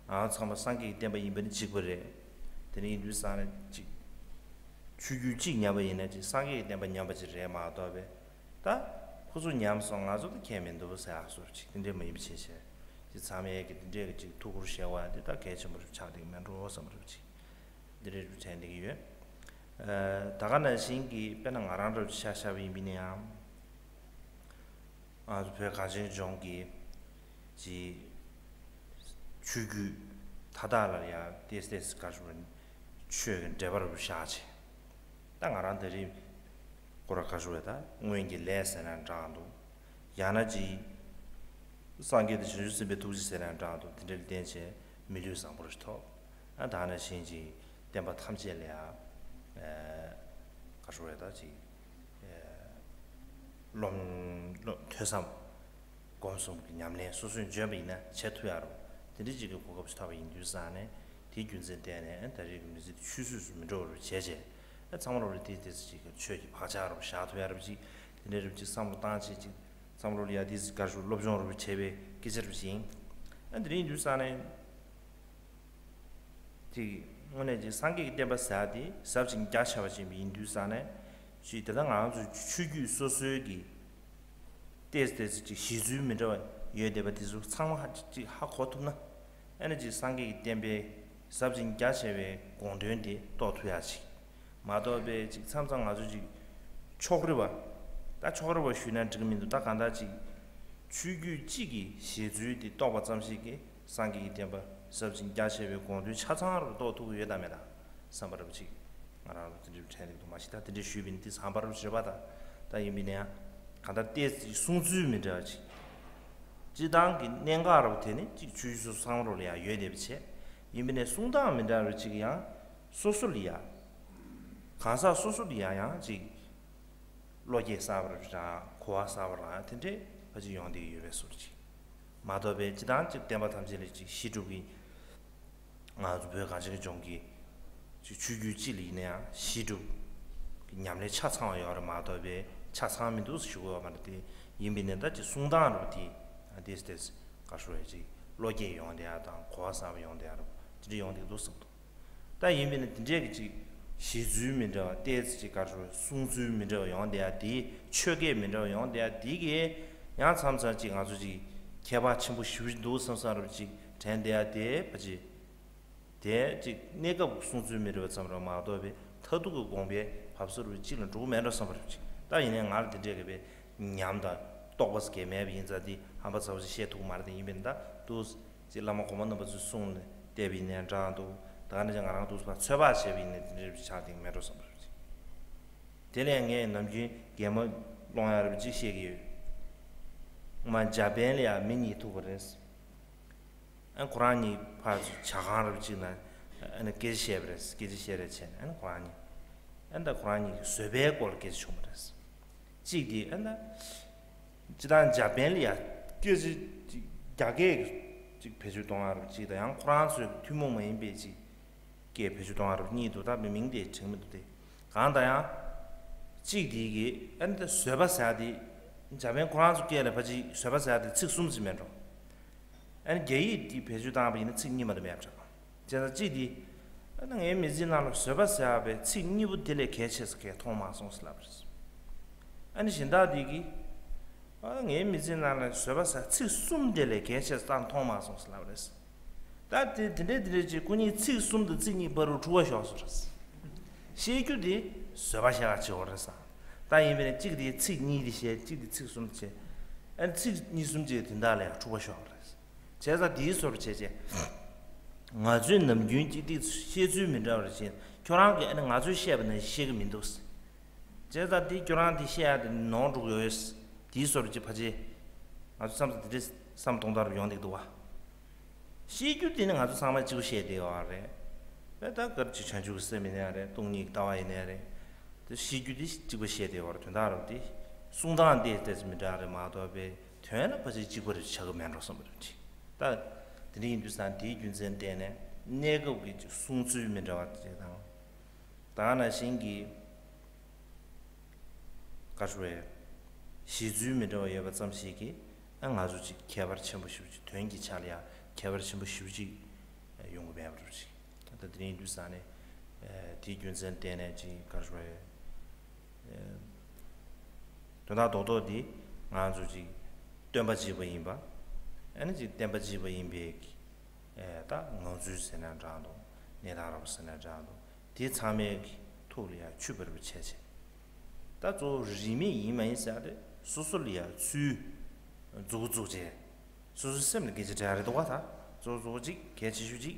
ང་ཚང་མ་སངས་རྒྱས་ཀྱི་བསྟན་པ་ཡིན་པ་ནི་གཅིག་པ་རེད། དེ་ནི་ཡིན་དུས་ཙང་ནས་ཅིག་ཆོས་བརྒྱུད་གཅིག་ཉམས་པ་ཡིན་ན་ཅིག་སངས་རྒྱས་ཀྱི་བསྟན་པ་ཉམས་པ་ཅིག་རེད་མ་གཏོགས་པས། ད་ཁོ་ཚོ་ཉམས་སོང་ང་ཚོ་ད་ཁྱད་མི་འདུག་ཟེར་ཡག་བཟོ་འདྲ་ཅིག་དེ་འདྲས་མ་ཡིན་པ་བྱས་བྱས། ཅིག་ཚང་མས་ཀྱི་དེ་འདྲས་ཀྱི་ཅིག་ཐུགས་ཁུར་བཞེས་པ་དེ་ད་གལ་ཆེན་པོ་རེ་ཆགས་བསྡད་ཀྱི་མེད་འགྲོ་བསམ་འདྲ་ཅིག་འདི་འདྲས་དྲན་བསྡད་ཀྱི་ཡོད། ཨ་ད་ག་ནང་བཞིན་གྱི་དཔེར་ན་ང་རང་འདྲ་བོ་ཅིག་ཆ་བཞག་པ་ཡིན་པ་ཡིན་ན་ཡང་། ང་ཚོ་བོད་གངས་ཅན་ལྗོངས་ཀྱི་ཅིག་ཆོས་བརྒྱུད་མཐའ་དག་ལ་ཡང་ཏོག་ཙམ་ཏོག་ཙམ་ག་རེ་ཞུ་དགོས་རེད། ཆོས་ཀྱི་འགྲེལ་པ་རུ་བཞག་བྱས། ད་ང་རང་ད་རེས་ཁོ་ར་ག་རེ་ཞུ་དགོས་རེད། ད་སྔོན་གྱི་ལས་ཟེར་ན་འདྲ་འདུག་ཡང་ན་ཅིག་སངས་རྒྱས་དང་བྱང་ཆུབ་སེམས་དཔའི་ཐུགས་རྗེ་ཟེར་ན་འདྲ་འདུག་དེ་འདྲ་ལ་བརྟེན་བྱས་མི་ལུས་བཟང་པོ་རེ་ཐོབ། ཨ་ད་ནང་བཞིན་ཅིག་བསྟན་པ་ཐམས་ཅད་ལ་ཡང་ག་རེ་ཞུ་དགོས་རེད། ད་ཅིག་སློབ་སློབ་ཐོས་བསམ་སྒོམ་གསུམ་གྱི་ཉམས་ལེན་སོ་སོས་འཇོན་པ་ཡིན་ན་བྱེད་ཐུབ་ཡག་རུ་དེ་འདྲ་ཅིག་གི་གོ་སྐབས་ཤིག་ཐོབ་པ་ཡིན་དུས་ཙང་ནས་དེའི་རྒྱུ་མཚན་བརྟེན་ནས་ད་རེས་ཀྱི་མི་ཚེ་འདི་ཆུད་ཟོས་སུ་མི་འགྲོ་བ་རུ་བྱས་བྱས། ཨ་ཚང་མ་ལོ་རེ་དེ་དེ་ཅིག་གི་ཆོས་ཀྱི་བག་ཆགས་རུ་བཞག་ཐུབ་ཡག་རུ་ཅིག་དེ་འདྲ་རུ་ཅིག་བསམ་བློ་བཏང་བྱས་ཅིག་བསམ་བློ་ལ་ཡ་དེ་ཅིག་ག་རེ་ཞུ་སློབ་སྦྱོང་རུ་བྱས་པའི་སྐད་ཆ་རུ་ཅིག་ཡིན། ཨ་དེ་རིང་དུས་ཙང་ནས། དེ་དངོས་གནས་ཀྱི་སངས་རྒྱས་ཀྱི་བསྟན་པ་ཟེར་ཡ་དེ་ཟབ་ཅིང་རྒྱ་ཆེ་བ་ཅིག་ཡིན་དུས་ཙང་ནས། ཅིག་དེ་ལྟར་ང་རང་ཚོའི་ཆོས་བརྒྱུད་སོ་སོའི་གི་ཏོག་ཙམ་ཏོག་ཙམ་ཅིག་གཞི་རྩུབ་མི་འདྲ་བ་ཡོད་བསྡད་པ་དེ་ཚོ་ཚང་མ་ཧ་ཅིག་ཧ་གོ་ཐུབ་ན། ཨ་ནི་ཅིག་སངས་རྒྱས་ཀྱི་བསྟན་པའི་ཟབ་ཅིང་རྒྱ་ཆེ་བའི་དགོངས་དོན་དེ་རྟོགས་ཐུབ་ཡ་ཅིག་མ་གཏོགས་པའི་ཅིག་མཚམས་མཚམས་ང་ཚོ་ཅིག་ཕྱོགས་རིས་པ། ད་ཕྱོགས་རིས་པ་ཞུས་ན་འགྲིག་གི་མི་འདུག་ད་གང་ལྟར་ཅིག་ཆོས་བརྒྱུད་གཅིག་གི་གཞི་རྩུབ་དེ་རྟོགས་པ་ཙམ་ཞིག་གིས་སངས་རྒྱས་ཀྱི་བསྟན་པ་ཟབ་ཅིང་རྒྱ་ཆེ་བའི་དགོངས་དོན་ཆ་ཚང་རུ་རྟོགས་ཐུབ་ཀྱི་ཡོད་དམ་མེད་དམ་བསམ་པ་རབ་ཅིག་ང་རང་ལ་དེ་འདྲའི་དྲན་འདུག་མ་གཞི་ད་དེ་འདྲའི་ཞུས་པ་ཡིན་ན་དེ་བསམ་པ་རབ་བྱེད་པ་དང་། ད་ཡིན་པ་ཡིན་ན་ཡང་གང་ལྟར་ཏོག་ཙམ་གསུང་ཚུལ་མི་འདྲ་བ་ཅིག་སྤྱིར་བཏང་གི་གནད་འགག་རབ་དེ་ནི་གཅིག་ཆོས་བརྒྱུད་སོ་སོ་ཚང་མ་ལ་ཡང་ཡོད་བསྡད་པ་བྱས། ཡིན་པ་ཡིན་ན་གསུང་སྟངས་མི་འདྲ་བ་ཅིག་ཡང་སོ་སོ་ལ་ཡང་། གང་ཟག་སོ་སོ་ལ་ཡང་ཡང་ཅིག་བློ་སྐྱེད་གསར་པ་རང་གོ་བ་གསར་པ་རང་དེ་འདྲའི་ཕ་ཅིག་ཡོང་བསྡད་ཡོད་པའི་བཟོ་འདྲ་ཅིག་མ་གཏོགས་པའི་སྤྱིར་བཏང་ཅིག་བསྟན་པ་ཐམས་ཅད་ལ་ཅིག་གཞི་གྲུབ་ཀྱི། ང་ཚོ་བོད་གངས་ཅན་གྱི་ལྗོངས་ཀྱི་ཅིག་ཆོས་བརྒྱུད་སྤྱི་ལ་ཡིན་ན་ཡང་གཞི་གྲུབ་ཀྱི་ཉམས་ལེན་ཆ་ཚང་བ་ཡོད་རེད་མ་གཏོགས་པའི་ཆ་ཚང་མི་འདུག་ཞུ་དགོས་པ་མ་རེད་དེ། ཡིན་པ་ཡིན་ན་ད་ཅིག་གསུང་སྟངས་རུ་དེ་ཏོག་ཙམ་ཏོག་ཙམ་ག་རེ་ཞུ་དགོས་རེད། ཅིག་བློ་སྐྱེད་ཡོང་བསྡད་ཡ་དང་གོ་བ་གསར་པ་ཡོང་བསྡད་ཡ་རུ་དེ་འདྲ་ཡོང་བསྡད་འདུག་བསམ་འདུག་ད་ཡིན་པ་ཡིན་ན་དེ་འདྲས་ཀྱི་ཅིག་གཞི་རྩུབ་མི་འདྲ་བ་ཏོག་ཙམ་ཅིག་ག་རེ་ཞུ་དགོས་རེད། གསུང་ཚུལ་མི་འདྲ་བ་ཡོང་བསྡད་ཡ་དེ་ཆོས་སྐད་མི་འདྲ་བ་ཡོང་བསྡད་ཡ་དེ་གིས་ཡང་མཚམས་མཚམས་ཅིག་ང་ཚོ་ཅིག་ཁྱད་པར་ཆེན་པོ་ཞེ་པོ་ཅིག་འདུག་བསམ་བསམ་རུ་ཅིག་དྲན་བསྡད་ཡ་དེ་ཕ་ཅིག་དེ་གཅིག་གནས་སྐབས་ཀྱི་གསུང་ཚུལ་མི་འདྲ་བ་ཙམ་རེད་མ་གཏོགས་པའི་མཐར་ཐུག་གི་དགོངས་པའི་བབས་སོ་རུ་གཅིག་ལ་འགྲོ་གི་མེད་འགྲོ་བསམ་པ་རེད་ཅིག་ད་ཡིན་ནའི་ང་ལ་དེ་འདྲས་གི་བའི་ཉམས་དང་རྟོགས་པ་ཟེར་གི་མེད་པ་ཡིན་ཙང་དེ་ཧམ་པ་ཚ་བོ་ཞིག་བཤད་ཐུབ་ཀྱི་མ་རེད། དེ་ཡིན་པས་ན་ད་འདུག་ཅིག་བླ་མ་གོང་མ་རྣམ་པ་ཚོའི་གསུང་ལ་བལྟས་པ་ཡིན་ནའི་འདྲ་འདུག་ད་ག་ནང་བཞིན་ང་རང་འདུག་ཕར་ཚོད་དཔག་བྱས་པ་ཡིན་ནའི་དེ་འདྲས་ཆགས་དེ་མེད་འགྲོ་བསམ་པ་རེད་ཅིག་དེ་ལས་ངས་ནམ་རྒྱུན་གད་མོ་སློང་ཡ་རེད་ཅིག་བཤད་ཀྱི་ཡོད། ང་འཇར་པན་ལ་ཡང་མི་གཉིས་ཐུག་པ་རེད། ཨ་ཁོ་རང་གཉིས་ཕར་ཚུར་ཇ་ཁང་རུ་གཅིག་ན་ཨ་ནི་སྐད་ཆ་བཤད་པ་རེད། སྐད་ཆ་བཤད་རེས་བྱས་ནས་ཨ་ནི་ཁོ་རང་གཉིས་ཨ་ནི་ད་ཁོ་རང་གཉིས་ཀྱིས་བཟོད་པའི་སྐོར་ལ་སྐད་ཆ་བྱུང་བ་རེད། གཅིག་དེ་ཨ་ནི་སྤྱིར་བཏང་འཇར་པན་ལ་ཡ་སྐད་ཆ་ཅིག་རྒྱ་སྐད་ཅིག་བེད་སྤྱོད་གཏོང་ཡ་རུ་གཅིག་དང་ཡང་ཁོ་རང་ཚོའི་ཐུན་མོང་མ་ཡིན་པའི་ཅིག་སྐད་བེད་སྤྱོད་གཏོང་ཡ་རུ་གཉིས་འདུག་ད་མི་མིང་དེ་དྲན་མི་འདུག་སྟེ། གང་ལྟར་ཡང་གཅིག་དེ་གིས་ཨ་ནི་ད་བཟོད་པ་ཟེར་ཡ་དེ་འཇར་པན་ཁོ་རང་ཚོ་སྐད་ལ་ཕལ་ཆེར་བཟོད་པ་ཟེར་ཡ་དེ་ཚིག་གསུམ་ཙམ་མེད་འགྲོ། ཨ་ནི་རྒྱ་ཡིག་འདི་བེད་སྤྱོད་བཏང་བ་ཡིན་ན་ཚིག་གཉིས་མ་གཏོགས་མེད་པ་འདྲ། བྱས་ཙང་གཅིག་འདི། ཨ་ནི་ངའི་མི་ཚེའི་ནང་ལ་བཟོད་པ་ཟེར་བའི་ཚིག་གཉིས་པོ་དེ་ལས་གལ་ཆེ་ས་གང་ཡང་མཐོང་མ་སོང་ཟེར་ལབ་པ་རེད། ཨ་ནི་གཞན་དག་འདི་གིས། ཨ་ངའི་མི་ཚེའི་ནང་ལ་བཟོད་པ་ཟེར་ཚིག་གསུམ་དེ་ལས་གལ་ཆེ་ས་མཐོང་མ་སོང་ཟེར་ལབ་པ་རེད། ད་དེ་དེ་འདྲའི་དེ་འདྲའི་ཅིག་སྐུ་ཉིད་ཚིག་གསུམ་དང་ཚིག་གཉིས་བར་དུ་འཁྲུག་པ་ཤོར་སོང་རེད། བཤད་རྒྱུ་དེ་བཟོད་པ་བཤད་པ་བྱེད་དགོས་རེད་ཟེར། ད་ཡིན་པས་ན་གཅིག་དེ་ཚིག་གཉིས་དེ་བཤད། གཅིག་དེ་ཚིག་གསུམ་བཤད། ཨ་ནི་ཚིག་གཉིས་གསུམ་བྱས་དེ་དག་ལ་ཡང་འཁྲུག་པ་ཤོར་བ་རེད། བྱས་ཙང་དེའི་བཟོ་འདྲ་བྱས་བྱས། ང་ཚོས་ནམ་རྒྱུན་གཅིག་ཏིག་བཤད་ཚུལ་མི་འདྲ་བ་རེ་བྱས། ཁྱོད་རང་གིས་ཨ་ནི་ང་ཚོས་བཤད་པ་ནང་བཤད་ཀྱི་མི་འདུག་བྱས་ཙང་དེ་ཁྱོད་རང་དེ་བཤད་ཡ་དེ་ནོར་འགྲོ་གི་ཡོད། དེའི་བཟོ་འདྲ་ཅིག་ཕལ་ཆེར་ང་ཚོ་མཚམས་མཚམས་དེ་འདྲའི་བསམ་གཏོང་སྟངས་རུ་ཡོང་བསྡད་ཀྱི་འདུག་བ། བཤད་རྒྱུ་དེ་ནི་ང་ཚོ་ཚང་མ་གཅིག་པ་བཤད་བསྡད་ཡོད་རེད། དཔེ་ད་སྐབས་ཅིག་བྱང་ཆུབ་ཀྱི་སེམས་ཡིན་ནའི་རེད། སྟོང་ཉིད་ཀྱི་ལྟ་བ་ཡིན་ནའི་རེད། དེ་བཤད་རྒྱུ་དེ་གཅིག་པ་བཤད་བསྡད་ཡོད་རེད། དོན་དག་རུ་དེ་གསུང་སྟངས་དེ་ཏོག་ཙམ་མི་འདྲ་རེད་མ་གཏོགས་པའི་དོན་ལ་ཕལ་ཆེར་གཅིག་པ་རེད་ཆགས་ཀྱི་མེད་འགྲོ་བསམ་པ་རེད། ད་དེ་འདྲ་ཡིན་དུས་ཙང་དེའི་རྒྱུ་མཚན་བརྟེན་ནས་གནས་སྐབས་ཀྱི་གསུང་ཚུལ་མི་འདྲ་བ་ཅིག་དང་། ད་ག་ནང་བཞིན་གྱི། ག་རེ་ཞུ་དགོས་རེད། གཞི་རྩུབ་མི་འདྲ་བ་ཡོད་པ་ཙམ་ཞིག་གིས་ཨ་ང་ཚོ་ཅིག་ཁྱད་པར་ཆེན་པོ་ཞེ་པོ་ཅིག་དོན་གྱི་ཆ་ལ་ཡང་ཁྱད་པར་ཆེན་པོ་ཞེ་པོ་ཅིག་ཡོང་གི་མེད་པ་རེད་ཅིག་ད་དེ་རིང་དུས་ས་ནས་དེའི་རྒྱུ་མཚན་བརྟེན་ནས་ཅིག་ག་རེ་ཞུ་དགོས་རེད། དོན་དག་རྡོག་རྡོག་འདི་ང་ཚོ་ཅིག་སྟོན་པ་གཅིག་པ་ཡིན་པ། ཨ་ནི་ཅིག་བསྟན་པ་གཅིག་པ་ཡིན་པའི་ད་ངང་ཚུལ་ཟེར་ན་འདྲ་འདུག་གནས་སྟངས་རབ་ཟེར་ན་འདྲ་འདུག་དེ་ཚང་མའི་གི་ཐུགས་ལ་ཡང་ཆུད་པར་བྱས་བྱས། ད་གཙོ་བོ་རིས་མེད་ཡིན་མ་ཡིན་ཟེར་ཡ་དེ་སོ་སོ་ལ་ཡང་ཚུར་འཛུགས་འཛུགས་བྱས། སོ་སོའི་སེམས་ལ་སྐད་ཆ་དྲིས་ཡ་རེད་འདུག་ག་ད་གཙོ་བོ་གཙོ་བོ་གཅིག་གལ་ཆེ་ཤོས་གཅིག་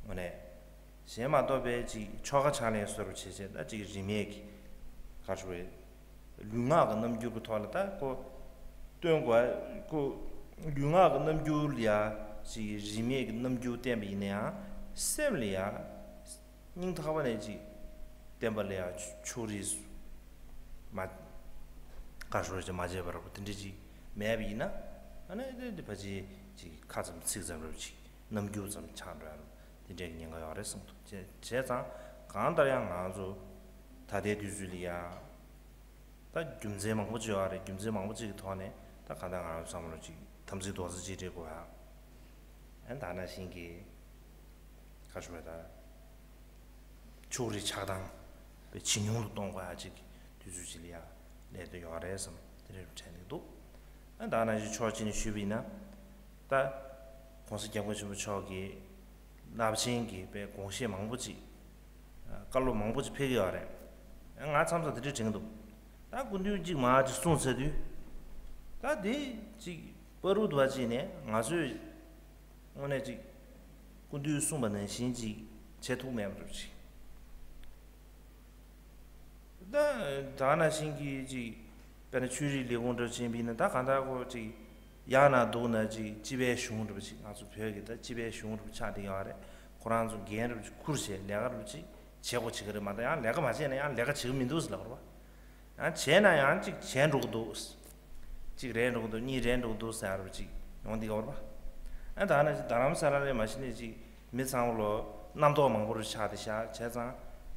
དངོས་གནས། གཞན་མ་གཏོགས་པའི་གཅིག་ཆོ་ག་ཕྱག་ལེན་སོར་བྱས་བྱས་ད་གཅིག་རིས་མེད་ཀྱི་ག་རེ་ཞུ་དགོས་རེད། ལུས་ངག་གི་རྣམ་འགྱུར་གྱི་ཐོག་ལ་ད་ཁོ་སྟོན་དགོས་ཁོ་ལུས་ངག་གི་རྣམ་འགྱུར་ལ་ཡ་ཅིག་རིས་མེད་ཀྱི་རྣམ་འགྱུར་བསྟན་པ་ཡིན་ན་ཡང་སེམས་ལ་ཡ་སྙིང་ཐག་པ་ནས་ཅིག་བསྟན་པ་ལ་ཡ་ཕྱོགས་རིས་སུ་མ་ག་རེ་ཞུ་ཅིག་མ་བྱས་པ་ར་དེ་འདྲ་ཅིག་མེད་པ་ཡིན་ན་ཨ་ནི་དེ་འདི་ཕལ་ཆེར་ཅིག་ཁ་ཙམ་ཚིག་ཙམ་ར་ཅིག་རྣམ་འགྱུར་ཙམ་ཆགས་འགྲོ་ཡ་རུ་དེ་འདྲའི་ཉེན་ཁ་ཡོད་རེད་གསུངས་འདུག་བྱས་བྱས་ཙང་གང་ལྟར་ཡང་ང་ཚོ་ད་ལྟའི་དུས་ཚོད་ལ་ཡ། ད་རྒྱུ་མཚན་མང་པོ་ཅིག་ཡོད་རེད། རྒྱུ་མཚན་མང་པོ་ཅིག་གི་ཐོག་ནས་ད་གང་ལྟར་ང་རང་ཚོ་བསམ་བློ་ཅིག་དམ་ཚིག་རྡོག་རྩ་གཅིག་སྒྲིལ་དགོས་ཡ། ཨ་ནི་ད་ནང་བཞིན་གྱི་ག་རེ་ཞུ་དགོས་རེད་ད། ཕྱོགས་རིས་ཆགས་སྡང་ པའི་ཇེ་ཉུང་དུ་གཏོང་དགོས་ཡ་ཅིག་དུས་ཚོད་ཅིག་ལ་ཡ་སླེབས་བསྡད་ཡོད་རེད་བསམ་དེ་འདྲ་དྲན་གྱི་འདུག་ཨ་ད་ནང་བཞིན་ཕྱོགས་གཅིག་ནས་ཞུས་པ་ཡིན་ན། ད་༸གོང་ས་༸སྐྱབས་མགོན་ཆེན་པོ་མཆོག་གི་རླབས་ཆེན་གྱི་པའི་དགོངས་བཞེད་མང་པོ་ཅིག་བཀའ་སློབ་མང་པོ་ཅིག་ཕེབས་ཀྱི་ཡོད་རེད། ང་མཚམས་མཚམས་དེ་འདྲ་དྲན་གྱི་འདུག་ད་སྐུ་མདུན་གཅིག་མ་ཅིག་གསུངས་ཚར་དུས། ད་དེ་ཅིག་བར་དུ་བ་ཅིག་ནས་ང་ཚོས་དངོས་གནས་ཅིག་སྐུ་མདུན་གསུངས་པ་ནང་བཞིན་ཅིག་བྱེད་ཐུབ་མེད་པ་རེད་ཅིག་ད་ད་ནང་བཞིན་གྱི་ཅིག་དཔེར་ན་ཆོས་རིག་ལས་ཁུངས་འདྲ་ཅན་པ་ཡིན་ན་ད་གང་ལྟར་ཁོ་ཅིག་ཡག་ན་སྡུག་ན་ཅིག་སྤྱི་པའི་གཞུང་འདྲ་པོ་ཅིག་ང་ཚོ་བོད་ཀྱི་ད་སྤྱི་པའི་གཞུང་འདྲ་པོ་ཆགས་བསྡད་ཡོད་རེད། ཁོ་རང་ཚོ་འགན་འདྲ་པོ་ཅིག་ཁུར་བྱས་ལས་ཀ་འདྲ་པོ་ཅིག་བྱེད་དགོས་བྱེད་ཀྱི་རེད་མ་གཏོགས་ཡང་ལས་ཀ་མ་བྱས་ན་ཡང་ལས་ཀ་བྱེད་ཀྱི་མི་འདུག་ཟེར་ལབ་རེད་པ། ཡང་བྱས་ན་ཡང་ཅིག་བྱས་འགྲོ་གི་འདུག་ཅིག་རན་འགྲོ་གི་འདུག་གཉིས་རན་འགྲོ་གི་འདུག་ཟེར་ཡ་རུ་ཅིག་ཡོང་འདི་ག་བར་པ། ཨ་ད་ནི་ཅིག་རྡ་རམ་ས་ལ་རེད་མ་གཞི་ནས་ཅིག་མི་ཚང་མ་ལོ་རྣམ་རྟོག་མང་པོ་རུ་ཆགས་ཏེ་ཤག་བྱས་ཙང་།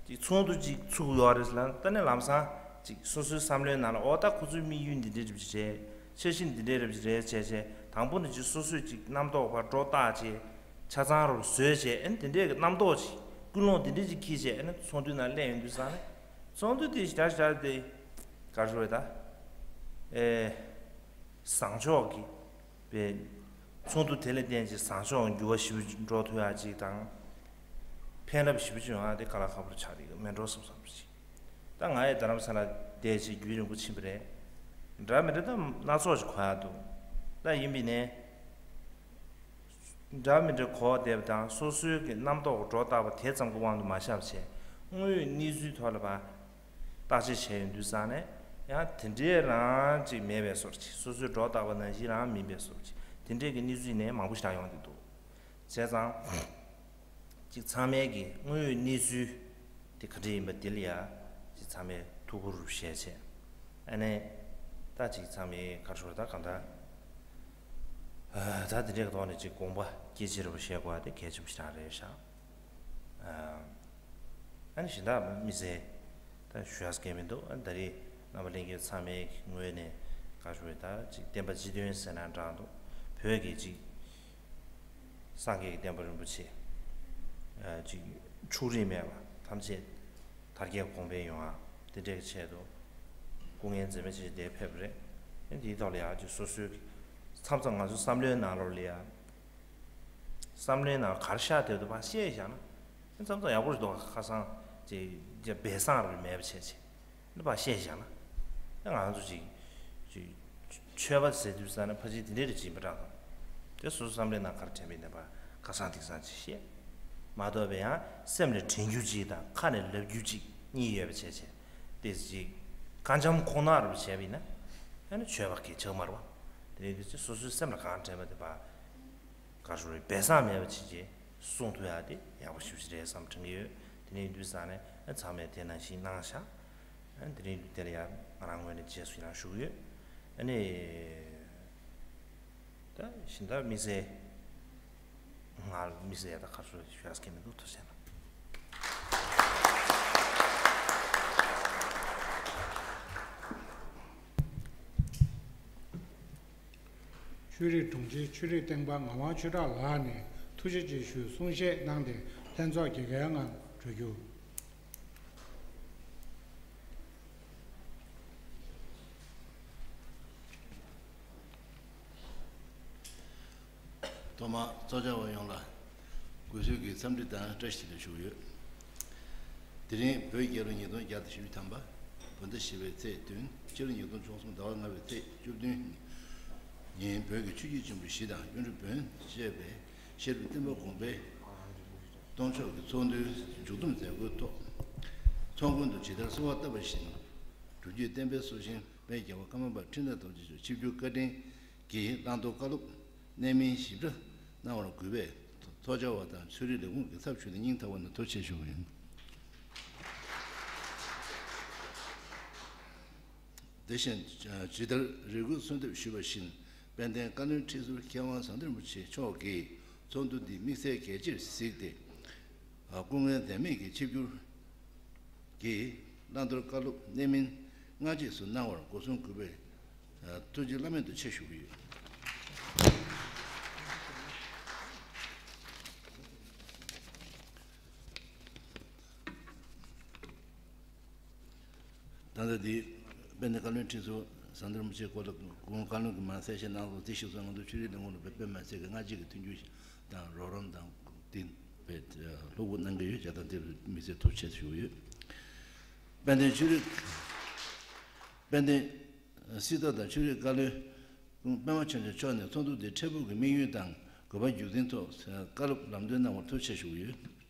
ཅིག་ཚོགས་འདུ་ཅིག་ཚུགས་ཡོད་རེད་ལ་ད་ནི་ལམ་སང་ཅིག་སོ་སོའི་བསམ་བློའི་ནང་ལ་ཨོ་ད་ཁོ་ཚོའི་དམིགས་ཡུལ་འདི་འདྲའི་རེད་བྱས། འཆར་གཞི་འདི་འདྲའི་རེད་བྱས་རེད་བྱས་བྱས་དང་པོ་ནས་ཅིག་སོ་སོས་ཅིག་རྣམ་རྟོག་པ་སྒྲོ་བཏགས་བྱས། ཆ་ཚང་རུ་བཟོས་བྱས་ཨ་ནི་དེ་འདྲའི་གི་རྣམ་རྟོག་ཅིག་ཀུན་སློང་དེ་འདྲའི་ཅིག་འཁྱེར་བྱས་ཨ་ནི་ཚོགས་འདུའི་ནང་སླེབས་ཡོང་དུས་ཙང་ནས་ཚོགས་འདུ་དེ་ཞར་ཞར་དེ་ག་རེ་ཞུ་དགོས་རེད་ད། ཨེ། བཟང་ཕྱོགས་ཀྱི་པའི་ཚོགས་འདུ་དེ་ལ་བརྟེན་ཅིག་བཟང་ཕྱོགས་འགྱུར་བ་ཞེ་པོ་ཅིག་འགྲོ་ཐུབ་ཡག་ཅིག་དང་། ཕན་རླབས་ཞེ་པོ་ཅིག་ཡོང་ཡག་དེ་དཀའ་ལས་ཁག་པོ་ཆགས་ཀྱི་མེད་འགྲོ་བསམ་བསམ་ཅིག་ད་ང་ཡི་རྡ་རམ་ས་ལ་བསྡད་ཅིག་རྒྱུན་རིང་པོ་ཕྱིན་པ་རེད། འདྲ་མི་འདྲ་ད་སྣ་ཚོགས་ཅིག་གོ་ཡག་འདུག་ད་ཡིན་པ་ཡིན་ནའི། འདྲ་མི་འདྲ་གོ་བསྡད་པ་དང་སོ་སོའི་གི་རྣམ་རྟོག་གི་སྒྲོ་བཏགས་པ་དེ་ཙམ་གྱི་དབང་དུ་མ་བཞག་པ་བྱས་དངོས་ཡོད་གནས་ཚུལ་ཐོག་ལ་བ་བརྟག་དཔྱད་བྱས་ཡོང་དུས་ཙང་ནས་ཡང་དེ་འདྲའི་རང་ཅིག་མེད་པའི་བཟོ་འདྲ་ཅིག་སོ་སོའི་སྒྲོ་བཏགས་པ་ནང་བཞིན་རང་མིན་པའི་བཟོ་འདྲ་ཅིག་དེ་འདྲའི་གི་གནས་ཚུལ་ནས་མང་པོ་ཞིག་ཡོང་གི་འདུག་བྱས་ཙང་། ཅིག་ཚང་མའི་གི་དངོས་ཡོད་གནས་ཚུལ་དེ་ག་འདྲ་ཡིན་པ་དེ་ལ་ཡ་ཅིག་ཚང་མས་ཐུགས་ཁུར་བཞེས་བྱས། ཨ་ནི་ད་ཅིག་ཚང་མས་ག་རེ་ཞུ་ད་གང་ལྟར་ཨ་ད་དེ་འདྲའི་གི་ཐོག་ནས་ཅིག་དགོངས་པ་སྐྱེ་ཕྱིར་བ་བཞེས་དགོས་པ་དེ་གལ་ཆེན་པོ་ཞིག་རང་རེད་ཤག་ཨ་ནི་གཞན་དག་དམིགས་བསལ་ད་ཞུ་ཡག་གང་མི་འདུག་ཨ་ད་རེས་རྣམ་པ་ལྷན་རྒྱས་ཚང་མའི་ངོས་ནས་ག་རེ་ཞུ་ད་ཅིག་བསྟན་པ་སྤྱི་དོན་ཟེར་ན་འདྲ་འདུག་བོད་ཀྱི་ཅིག་སངས་རྒྱས་ཀྱི་བསྟན་པ་རིན་པོ་ཆེ། ཨ་ཅིག་འཁྲུག་རིས་མེད་པ་ཐམས་ཅད་དར་རྒྱས་གོང་འཕེལ་ཡོང་བ་དེ་འདྲའི་ཆེད་དུ་སྐུ་ངལ་འཛེམས་མེད་ཅིག་དེ་ཕེབས་པ་རེད། ཨ་འདིའི་ཐོག་ལ་ཡང་ཅིག་སོ་སོའི་མཚམས་མཚམས་ང་ཚོའི་བསམ་བློའི་ནང་ལོགས་ལ་ཡང་བསམ་བློའི་ནང་ག་རེ་ཤར་བསྡད་འདུག་པ་བཤད་བཞག་ན་མཚམས་མཚམས་ཡག་པོ་རེད་འདུག་ཁ་སང་ཅིག་སྦས་གསང་རེ་མེད་པ་བྱས་ཅིག་འདི་པ་བཤད་བཞག་ན། ད་ང་ཚོ་ཅིག་ཅིག་ཆོས་པ་ཟེར་དུས་ཙ་ན་ཕལ་ཆེར་དེ་འདྲས་རེ་བྱིན་པ་འདྲ་དང་། དེ་སོ་སོ་བསམ་བློའི་ནང་ག་རེ་དྲན་པའི་ནས་པ་ཁ་སང་ཐིག་སང་ཅིག་བཤད། མ་གཏོགས་པའི་ཡང་སེམས་ལ་དྲན་རྒྱུ་ཅིག་དང་ཁ་ནས་ལབ་རྒྱུ་ཅིག་གཉིས་ཡོད་པ་བྱས་བྱས། དེ་ཅིག་ཁ་འཇམ་ཁོག་ནག་རུ་བྱས་པ་ཡིན་ན། ཨ་ནི་ཆོས་པ་གི་ཆགས་མ་རེད་པ། དེ་རེད་དེ་ཅིག་སོ་སོའི་སེམས་ལ་གང་དྲན་པ་དེ་པ། ག་རེ་ཞུ་རེད་སྦས་གསང་མེད་པ་བྱས་རྗེས་གསུང་ཐུབ་ཡག་དེ་ཡག་པོ་ཞེ་པོ་ཅིག་རེད་བསམ་དྲན་གྱི་ཡོད། དེ་ནས་ཡིན་དུས་ཙང་ནས་ཨ་ཚང་མས་དེ་ནང་བཞིན་གནང་ཤག་ཨ་དེ་རིང་དེ་ལ་ཡང་ང་རང་ངོས་ནས་རྗེས་སུ་ཡང་ཞུ་གི་ཡོད། ཨ་ནི་ད་གཞན་དག་དམིགས་བསལ་ང་དམིགས་བསལ་ཡག་ད་ག་རེ་ཞུ་ཞུ་ཡག་གི་མི་འདུག་ཐུགས་རྗེ་གནང་། ཆོས་རིག་དྲུང་ཆེ་ཆོས་རིག་བསྟན་པ་ངག་དབང་ཆོས་གྲགས་ལགས་ནས་ཐུགས་རྗེ་ཆེ་ཞུའི་གསུང་བཤད་གནང་སྟེ་ལྷན་ཚོགས་རྒྱལ་ཁའི་ངང་གྲོལ་རྒྱུ། ཐོག་མར་ཚོགས་བཅར་བ་ཡོངས་ལ་གུས་བསུ་གི་འཚམས་འདྲི་དང་བཀྲ་ཤིས་བདེ་ལེགས་ཞུ་གི་ཡོད། དེ་རིང་བོད་རྒྱལ་ལོ་ཉིས་སྟོང་བརྒྱ་དང་བཞི་བཅུ་ཐམ་པ། བོད་ཟླ་བཞི་པའི་ཚེས་བདུན། སྤྱི་ལོ་ཉིས་སྟོང་བཅུ་གསུམ་ཟླ་བ་ལྔ་པའི་ཚེས་བཅུ་བདུན་ཉིན་བོད་ཀྱི་ཆོས་བརྒྱུད་ཆེན་པོ་བཞི་དང་གཡུང་དྲུང་བོན་བཅས་པའི་ཤེར་དབུས་བསྟན་པ་གོང་འཕེལ་གཏོང་ཕྱོགས་ཀྱི་ཚོགས་འདུའི་མཇུག་བསྡོམས་མཛད་སྒོའི་ཐོག་ཚོགས་མགོན་དུ་ཇི་ལྟར་གསོལ་བ་བཏབ་པ་བཞིན་སྒྲུབ་བརྒྱུད་བསྟན་པའི་སྲོག་ཤིང་དཔལ་རྒྱལ་བ་ཀརྨ་པ་འཕྲིན་ལས་རྡོ་རྗེ་མཆོག་ཆིབས་བསྒྱུར་བཀའ་དྲིན་གྱིས་བླང་དོར་བཀའ་སློབ་གནད་སྨིན་ཞིབ་ཕྲ་གནང་བར་གུས་པས་ཚོགས་བཅར་བ་དང་ཆོས་རིག་ལས་ཁུངས་ཀྱི་ཚབ་ཞུས་ཏེ་སྙིང་ཐག་པ་ནས་ཐུགས་རྗེ་ཆེ་ཞུ་གི་ཡིན། དེ་བཞིན་ཇི་ལྟར་རེ་སྐུལ་གསོལ་འདེབས་ཞུས་པ་བཞིན་དཔལ་ལྡན་བཀའ་བློན་ཁྲི་ཟུར་མཁས་དབང་ཟམ་གདོང་རིན་པོ་ཆེ་མཆོག་གིས་ཚོགས་འདུ་འདི་དམིགས་བསལ་གལ་ཆེར་གཟིགས་ཏེ། སྐུ་ངལ་འཛེམས་མེད་ཀྱིས་ཆིབས་བསྒྱུར་གྱིས་བླང་དོར་བཀའ་སློབ་གནད་སྨིན་སྔ་རྗེས་སུ་གནང་བར་སྒོ་གསུམ་གུས་པས་ཐུགས་རྗེ་བླ་མེད་དུ་ཆེ་ཞུ་གི་ཡོད། ད་ལྟ་འདི་དཔལ་ལྡན་བཀའ་བློན་ཁྲི་ཟུར་ཟམ་གདོང་རིན་པོ་ཆེའི་སྐོར་ལ་སྐུ་ངོ་བཀའ་བློན་གྱིས་མར་གསལ་བཤད་གནང་སོང་། དེ་གཞིར་བཟུང་ང་ཚོ་ཆོས་རིག་ལས་ཁུངས་ལ་དཔེ་དཔེ་མ་སྲིད་ཀྱི་སྔ་རྗེས་ཀྱི་མཐུན་འགྱུར་དང་རོགས་རམ་དང་དེ་དཔེ་ལྷུག་པོ་གནང་གི་ཡོད། བྱས་ཙང་དེར་དམིགས་བསལ་ཐུགས་རྗེ་ཆེ་ཞུ་གི་ཡོད། དཔལ་ལྡན་ཆོས་རིག་དཔལ་ལྡན་སྲིད་ཐོག་དང་ཆོས་རིག་བཀའ་བློན་སྐུ་ངོ་པདྨ་ཆོས་རྒྱན་མཆོག་ནས་ཚོགས་འདུ་འདི་འཕྲལ་ཕུགས་ཀྱི་དམིགས་ཡུལ་དང་དགོས་པ་རྒྱུན་འཛིན་ཐོག་བཀའ་སློབ་ལམ་སྟོན་གནང་བར་ཐུགས་རྗེ་ཆེ་ཞུ་གི་ཡོད།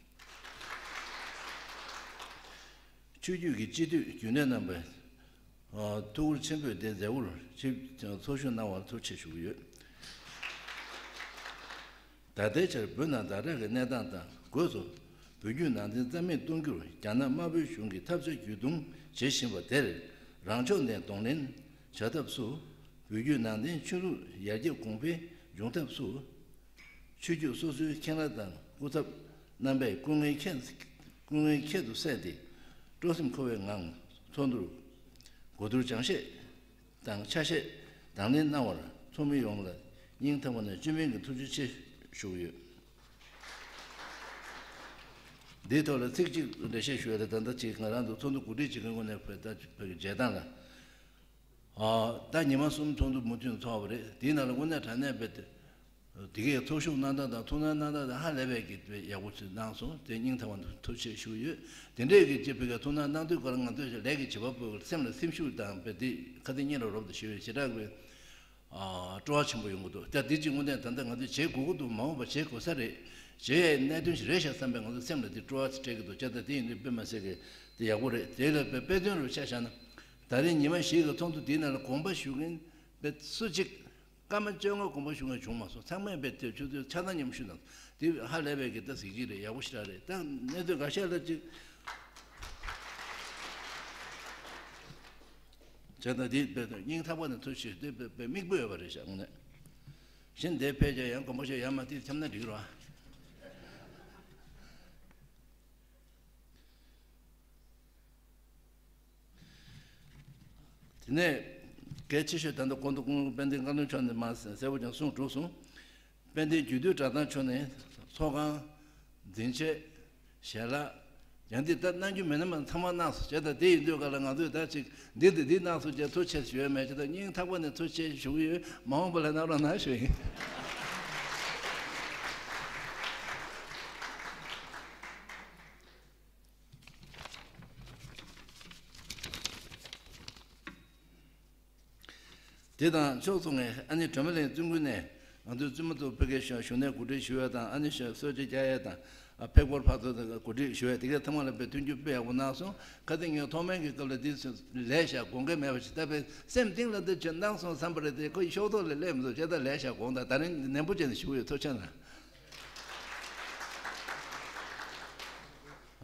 ཆོས་བརྒྱུད་ཀྱི་སྤྱི་འཐུས་རྒྱུན་ལས་རྣམ་པས་ཐུགས་ཁུར་ཆེན་པོས་དེ་མཛད་སྒོར་ཆེད་ཚོགས་ཞུགས་གནང་བར་ཐུགས་རྗེ་ཆེ་ཞུ་གི་ཡོད། ད་ལྟའི་ཆར་བོད་ནང་ཟླ་གྲགས་ཀྱི་གནས་སྟངས་དང་སྒོས་སུ་བོད་བརྒྱུད་ནང་བསྟན་རྩ་མེད་གཏོང་རྒྱུར་རྒྱ་ནག་དམར་པོའི་གཞུང་གིས་ཐབས་ཆག་རྒྱུད་གཏོང་བྱེད་བཞིན་པ་དེར་རང་ཕྱོགས་ནས་གདོང་ལེན་བྱ་ཐབས་སུ་བོད་བརྒྱུད་ནང་བསྟན་ཆོས་ལུགས་ཡར་རྒྱས་གོང་འཕེལ་འབྱུང་ཐབས་སུ། ཆོས་བརྒྱུད་སོ་སོའི་མཁན་བླ་དང་སྐུ་ཚབ་རྣམ་པས་སྐུ་ངལ་ཁྱད་སྐུ་ངལ་ཁྱད་དུ་བསད་དེ། སྤྲོ་སེམས་འཁོལ་བའི་ངང་ཚོགས་འདུར་གོ་བསྡུར་སྦྱང་བཤད་དང་ཆ་ཤས་དང་ལེན་གནང་བར་ཚོགས་མི་ཡོངས་ལ་སྙིང་ཐག་པ་ནས་བཅོས་མིན་གྱི་ཐུགས་རྗེ་ཆེ་ཞུ་གི་ཡོད། འདིའི་ཐོག་ལ་ཚིག་གཅིག་འགྲེལ་བཤད་ཞུ་ཡ་ལ། ད་ལྟ་ཅིག་ང་རང་ཚོ་ཚོགས་འདུ་གོ་སྒྲིག་བྱེད་མཁན་ངོས་ནས་བོད་ད་བོད་ཀྱི་མཇལ་སྟངས་ལ། ཨ། ད་ཉི་མ་གསུམ་ཚོགས་འདུ་མུ་མཐུད་ཚོགས་པ་རེད། དེའི་ནང་ལ་དངོས་གནས་དྲང་གནས་བོད་དེ་དེ་གའི་ཚོགས་ཞུགས་གནང་སྟངས་དང་ཐུགས་སྣང་གནང་སྟངས་དང་ཧ་ལས་པའི་གི་ཡག་པོ་ཞིག་གནང་སོང་། དེ་སྙིང་ཐག་པ་ནས་ཐུགས་རྗེ་ཆེ་ཞུ་གི་ཡོད། དེ་འདྲའི་གི་ཅིག་བོད་ཀྱི་ཐུགས་སྣང་གནང་དུས་ཀར་ང་ཚོས་ལས་ཀྱི་བྱེད་པ་པོའི་སེམས་ལ་སེམས་ཤུགས་དང་བོད་དེ་ཁ་གཏད་སྙིང་ལ་རོབ་ཏུ་ཞུ་བའི་ཞེ་དྲག་གི་ཨ། སྤྲོ་བ་ཆེན་པོ་ཡོང་གི་འདུག་ད་འདི་གཅིག་དངོས་གནས་ད་ལྟ་ང་ཚོས་བྱེད་དགོས་ཀྱི་འདུག་མ་འོངས་པར་བྱེད་དགོས་ས་རེད། བྱེད་ཡས་གནད་དོན་ཞིག་རེད་ཤག་བསམ་པའི་ང་ཚོའི་སེམས་ལ་འདི་སྤྲོ་བ་ཞིག་སྤྲད་ཀྱི་འདུག་བྱས་ཙང་དེ་ཡིན་དུས་དཔེ་མ་སྲིད་ཀྱི་དེ་ཡག་པོ་རེད། དེ་ལ་དཔེ་དཔེ་མཚོན་རུ་ཆ་བཞག་ན། ད་རེས་ཉི་མ་བཞི་གི་ཚོགས་འདུ་འདིའི་ནང་ལ་དགོངས་པ་ཞུ་མཁན་དཔེ་སུ་གཅིག་སྐར་མ་བཅོ་ལྔ་དགོངས་པ་ཞུ་མཁན་བྱུང་མ་སོང་། ཚང་མས་དཔེ་དེ་ཆུ་ཚོད་ཆ་ཚང་མཉམ་ཞུ་དང་། དེ་ཧ་ལས་པའི་གི་ད་གཟི་བརྗིད་རེད། ཡག་པོ་ཞེ་དྲག་རེད། ད་གནས་ཚུལ་འགའ་ཤས་ལ་གཅིག་བྱས་ཙང་འདི་དཔེ་སྙིང་ཐག་པ་ནས་ཐུགས་རྗེ་ཆེ། དེ་དཔེ་དཔེ་མིག་དཔེ་ཡོད་པ་རེད་ཤག་དངོས་གནས། གཞན་དེ་ཕལ་ཆེར་ཡང་དགོངས་པ་བཞེས་ཡ་མ་དེ་འཁྱམ་ན་འགྲིག་རོགས། དེ་ནས་གལ་ཆེ་ཤོས་ད་ལྟ་གོང་དུ་སྐུ་ངོ་དཔལ་ལྡན་བཀའ་བློན་མཆོག་ནས་མར་གསལ་པོ་ཀྱང་གསུངས་གྲུབ་སོང་། དཔལ་ལྡན་རྒྱུད་སྟོད་གྲྭ་ཚང་མཆོག་ནས་ཚོགས་ཁང་། འཛིན་ཆས། ཞལ་ལག་ཡང་འདི་ལྟར་གནང་རྒྱུ་མེད་ན་མ་ཚང་མ་གནང་སོང་། བྱས་ཙང་དེ་ཡིན་དུས་ག་ལ་ང་ཚོས་ད་ཅིག་འདི་དང་འདི་གནང་སོང་ཅེས་ཐུགས་རྗེ་ཆེ་ཞུ་ཡས་མེད། བྱས་ཙང་སྙིང་ཐག་པ་ནས་ཐུགས་རྗེ་ཆེ་ཞུ་གི་ཡོད། མ་འོངས་པ་ལ་གནང་རོགས་གནང་ཞུ་ཡིན། དེ་དང་ཕྱོགས་མཚུངས་ནས་ཨ་ནི་སྒྲོལ་མ་གླིང་བཙུན་དགོན་ནས་ང་ཚོའི་བཙུན་མ་ཚོ་ཕ་གིར་བཞུགས་ནས་གོ་སྒྲིག་ཞུ་ཡས་དང་། ཨ་ནི་གསོལ་ཇ་རྒྱག་ཡས་དང་། ཕེབས་སྐོར་ཕར་ཚུར་གོ་སྒྲིག་ཞུ་ཡས་དེ་གའི་ཚང་མ་ལ་དཔེ་མཐུན་འགྱུར་དཔེ་ཡག་པོ་གནང་སོང་། ཁ་སང་ངས་ཐོག་མའི་གི་སྐབས་ལ་འདི་ལས་བྱ་དགོངས་འགལ་མེད་པ་ཞིག་ད་དཔེ་སེམས་གཏིང་ལ་འདི་ཅིག་གནང་སོང་བསམ་པ་རེད་དེ། ཁོ་ཤོག་ཐོག་ལ་སླེབས་མི་འདུག་བྱས་ཙང་ལས་བྱ་དགོངས་དག་ད་རིང་ནན་པོ་བྱས་ནས་ཞུ་གི་ཡོད། ཐུགས་རྗེ་གནང་།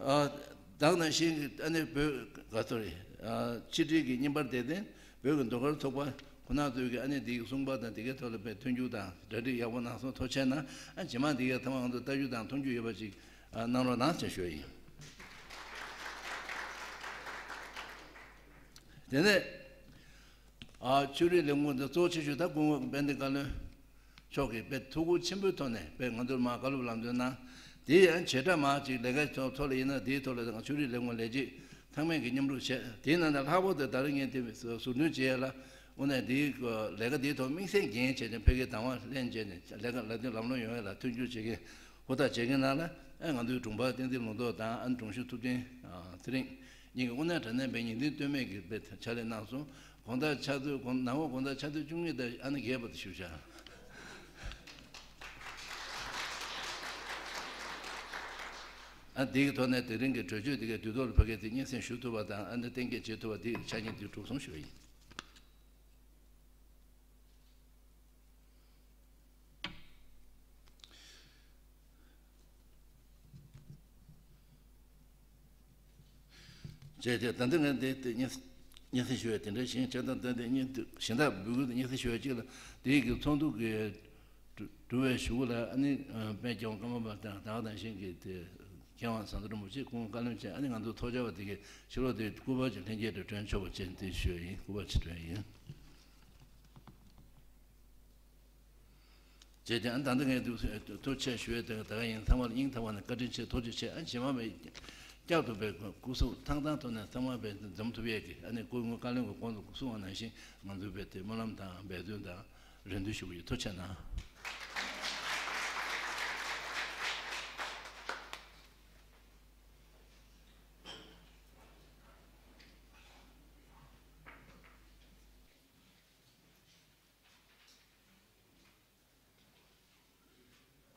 ཨ། ད་ག་ནང་བཞིན་གྱི་ཨ་ནི་བོད་ག་ཚོད་རེད། ཨ། ཕྱི་དྲིལ་གྱི་བརྙན་པར་དེ་དེ་བོད་ཀྱི་ཟློས་གར་ཚོགས་པ་ཁོ་ན་ཚོས་ཀྱི་ཨ་ནི་འདི་གསུངས་པ་དང་དེ་གའི་ཐོག་ལ་དཔེ་མཐུན་འགྱུར་དང་གྲ་སྒྲིག་ཡག་པོ་གནང་སོང་། ཐུགས་རྗེ་གནང་། ཨ། རྗེས་མ་འདི་གའི་ཐོག་མ་ང་ཚོ་ལྟ་རྒྱུ་དང་མཐོང་རྒྱུ་ཡོད་པ་ཅིག་ཨ། གནང་རོགས་གནང་ཞེས་ཞུ་ཡ་ཡིན། དེ་ནས། ཨ། ཆོས་རིག་ལས་ཁུངས་དེ་གཙོ་ཆེ་ཤོས་ད་སྐུ་ངོ་དཔལ་ལྡན་བཀའ་བློན་མཆོག་གིས་དཔེ་ཐུགས་ཁུར་ཆེན་པོའི་ཐོག་ནས་དཔེ་ང་ཚོར་མར་བཀའ་སློབ་ལམ་སྟོན་གནང་། དེ་ཡང་བྱེ་བྲག་མར་ཅིག་ལས་ཀའི་ཐོག་ལ་ཡིན་ན་དེའི་ཐོག་ལ་ཆོས་རིག་ལས་ཁུངས་ལས་བྱེད་ཚང་མས་ཀྱི་མཉམ་རུབ་བྱས། དེའི་ནང་ནས་ལྷག་པར་དུ་ད་རེས་ངས་དེ་ཟུར་འདོན་བྱེད་ཡས་ལ་དངོས་གནས་དེའི་ལས་ཀ་དེའི་ཐོག་དམིགས་བསལ་འགན་བྱས་ནས་ཕ་གིར་དང་བ་ལེན་བྱས་ནས་ལས་ཀ་ལམ་སྟོན་ལམ་ལྷོང་ཡོང་ཡས་ལ་མཐུན་འགྱུར་བྱེད་མཁན་ཧུར་ཐག་བྱེད་མཁན་ནང་ལ། ཨ། ང་ཚོའི་དྲུང་འཕར་བསྟན་འཛིན་ལུང་རྟོགས་དང་། ཨ། དྲུང་ཆེ་ཐུབ་བསྟན་ཚེ་རིང་གཉིས་ཀྱིས་དངོས་གནས་དྲང་གནས་དཔེ་ཉིན་མཐུན་ལྟོས་མེད་ཀྱི་དཔེ་ཕྱག་ལས་གནང་སོང་། དགོང་དག་ཆུ་ཚོད་དགོང་། ནངས་པ་དགོང་དག་ཆུ་ཚོད་བཅུ་གཉིས་དང་ཨ་ནི་བརྒྱད་བར་དུ་བཞུགས་ཤག་ཨ། འདི་གི་ཐོག་ནས་དེ་རིང་གི་གྲོས་ཆོད་འདི་གའི་དུས་ཐོག་ལ་ཕ་གིར་དེ་སྙན་སེང་ཞུ་ཐུབ་པ་དང་། ཨ་ནི་གཏན་འཁེལ་བྱེད་ཐུབ་པ་འདི་ཆ་རྐྱེན་འདི་གྲུབ་སོང་ཞུ་བ་ཡིན། བྱས་ཏེ་ད་ལྟ་ངས་འདི་འདི་སྙན་སྙན་སེང་ཞུ་བའི་དེ་འདྲ་ཞིག་བྱས་ཙང་། ད་ལྟ་སྙན་གཞན་དག་འབུལ་གྱི་སྙན་སེང་ཞུ་བའི་གཅིག་ལ། དེའི་གི་ཚོགས་འདུ་གི་གྲུབ་པའི་གཞུག་ལ། ཨ་ནི་དཔལ་སྐྱོང་ཀརྨ་པ་དང་ད་ག་ནང་བཞིན་གྱི་དེ་མཁས་དབང་ཟམ་གདོང་རིན་པོ་ཆེ་སྐུ་ངོ་བཀའ་བློན་བཅས། ཨ་ནི་ང་ཚོ་ཐོག་བཅར་བ་དེ་གའི་ཕྱི་ལོགས་དེ་སྐུ་པར་ཅིག་ལྷན་རྒྱས་དུ་སྒྲོན་ཆོག་པ་བྱས་ཏེ་ཞུ་བ་ཡིན། སྐུ་པར་ཅིག་སྒྲོན་ཡིན། བྱས་ཏེ་ཨ་ནི་ད་ལྟ་ངས་འདུག་ཐུགས་རྗེ་ཆེ་ཞུ་ཡས་དེ་ད་ག་ཡིན། ཚང་མ་ལ་སྙིང་ཐག་པ་ནས་བཀའ་དྲིན་ཆེ། ཐུགས་རྗེ་ཆེ། ཨ། རྗེས་མ་མེད་ བསྐྱར་དུ་བས་སྐུ་གཟུགས་ཐང་ཐང་ཐོག་ནས་ཚང་མ་བས་འཛོམས་ཐུབ་ཡས་ཀྱི་ཨ་ནི་སྐུ་ངོ་བཀའ་བློན་གྱི་སྐུ་གཟུགས་གསུང་བ་ནང་བཞིན་ང་ཚོའི་བས་དེ་སྨོན་ལམ་དང་འབད་བརྩོན་དང་རེ་འདུན་ཞུ་གི་ཡོད། ཐུགས་རྗེ་གནང་།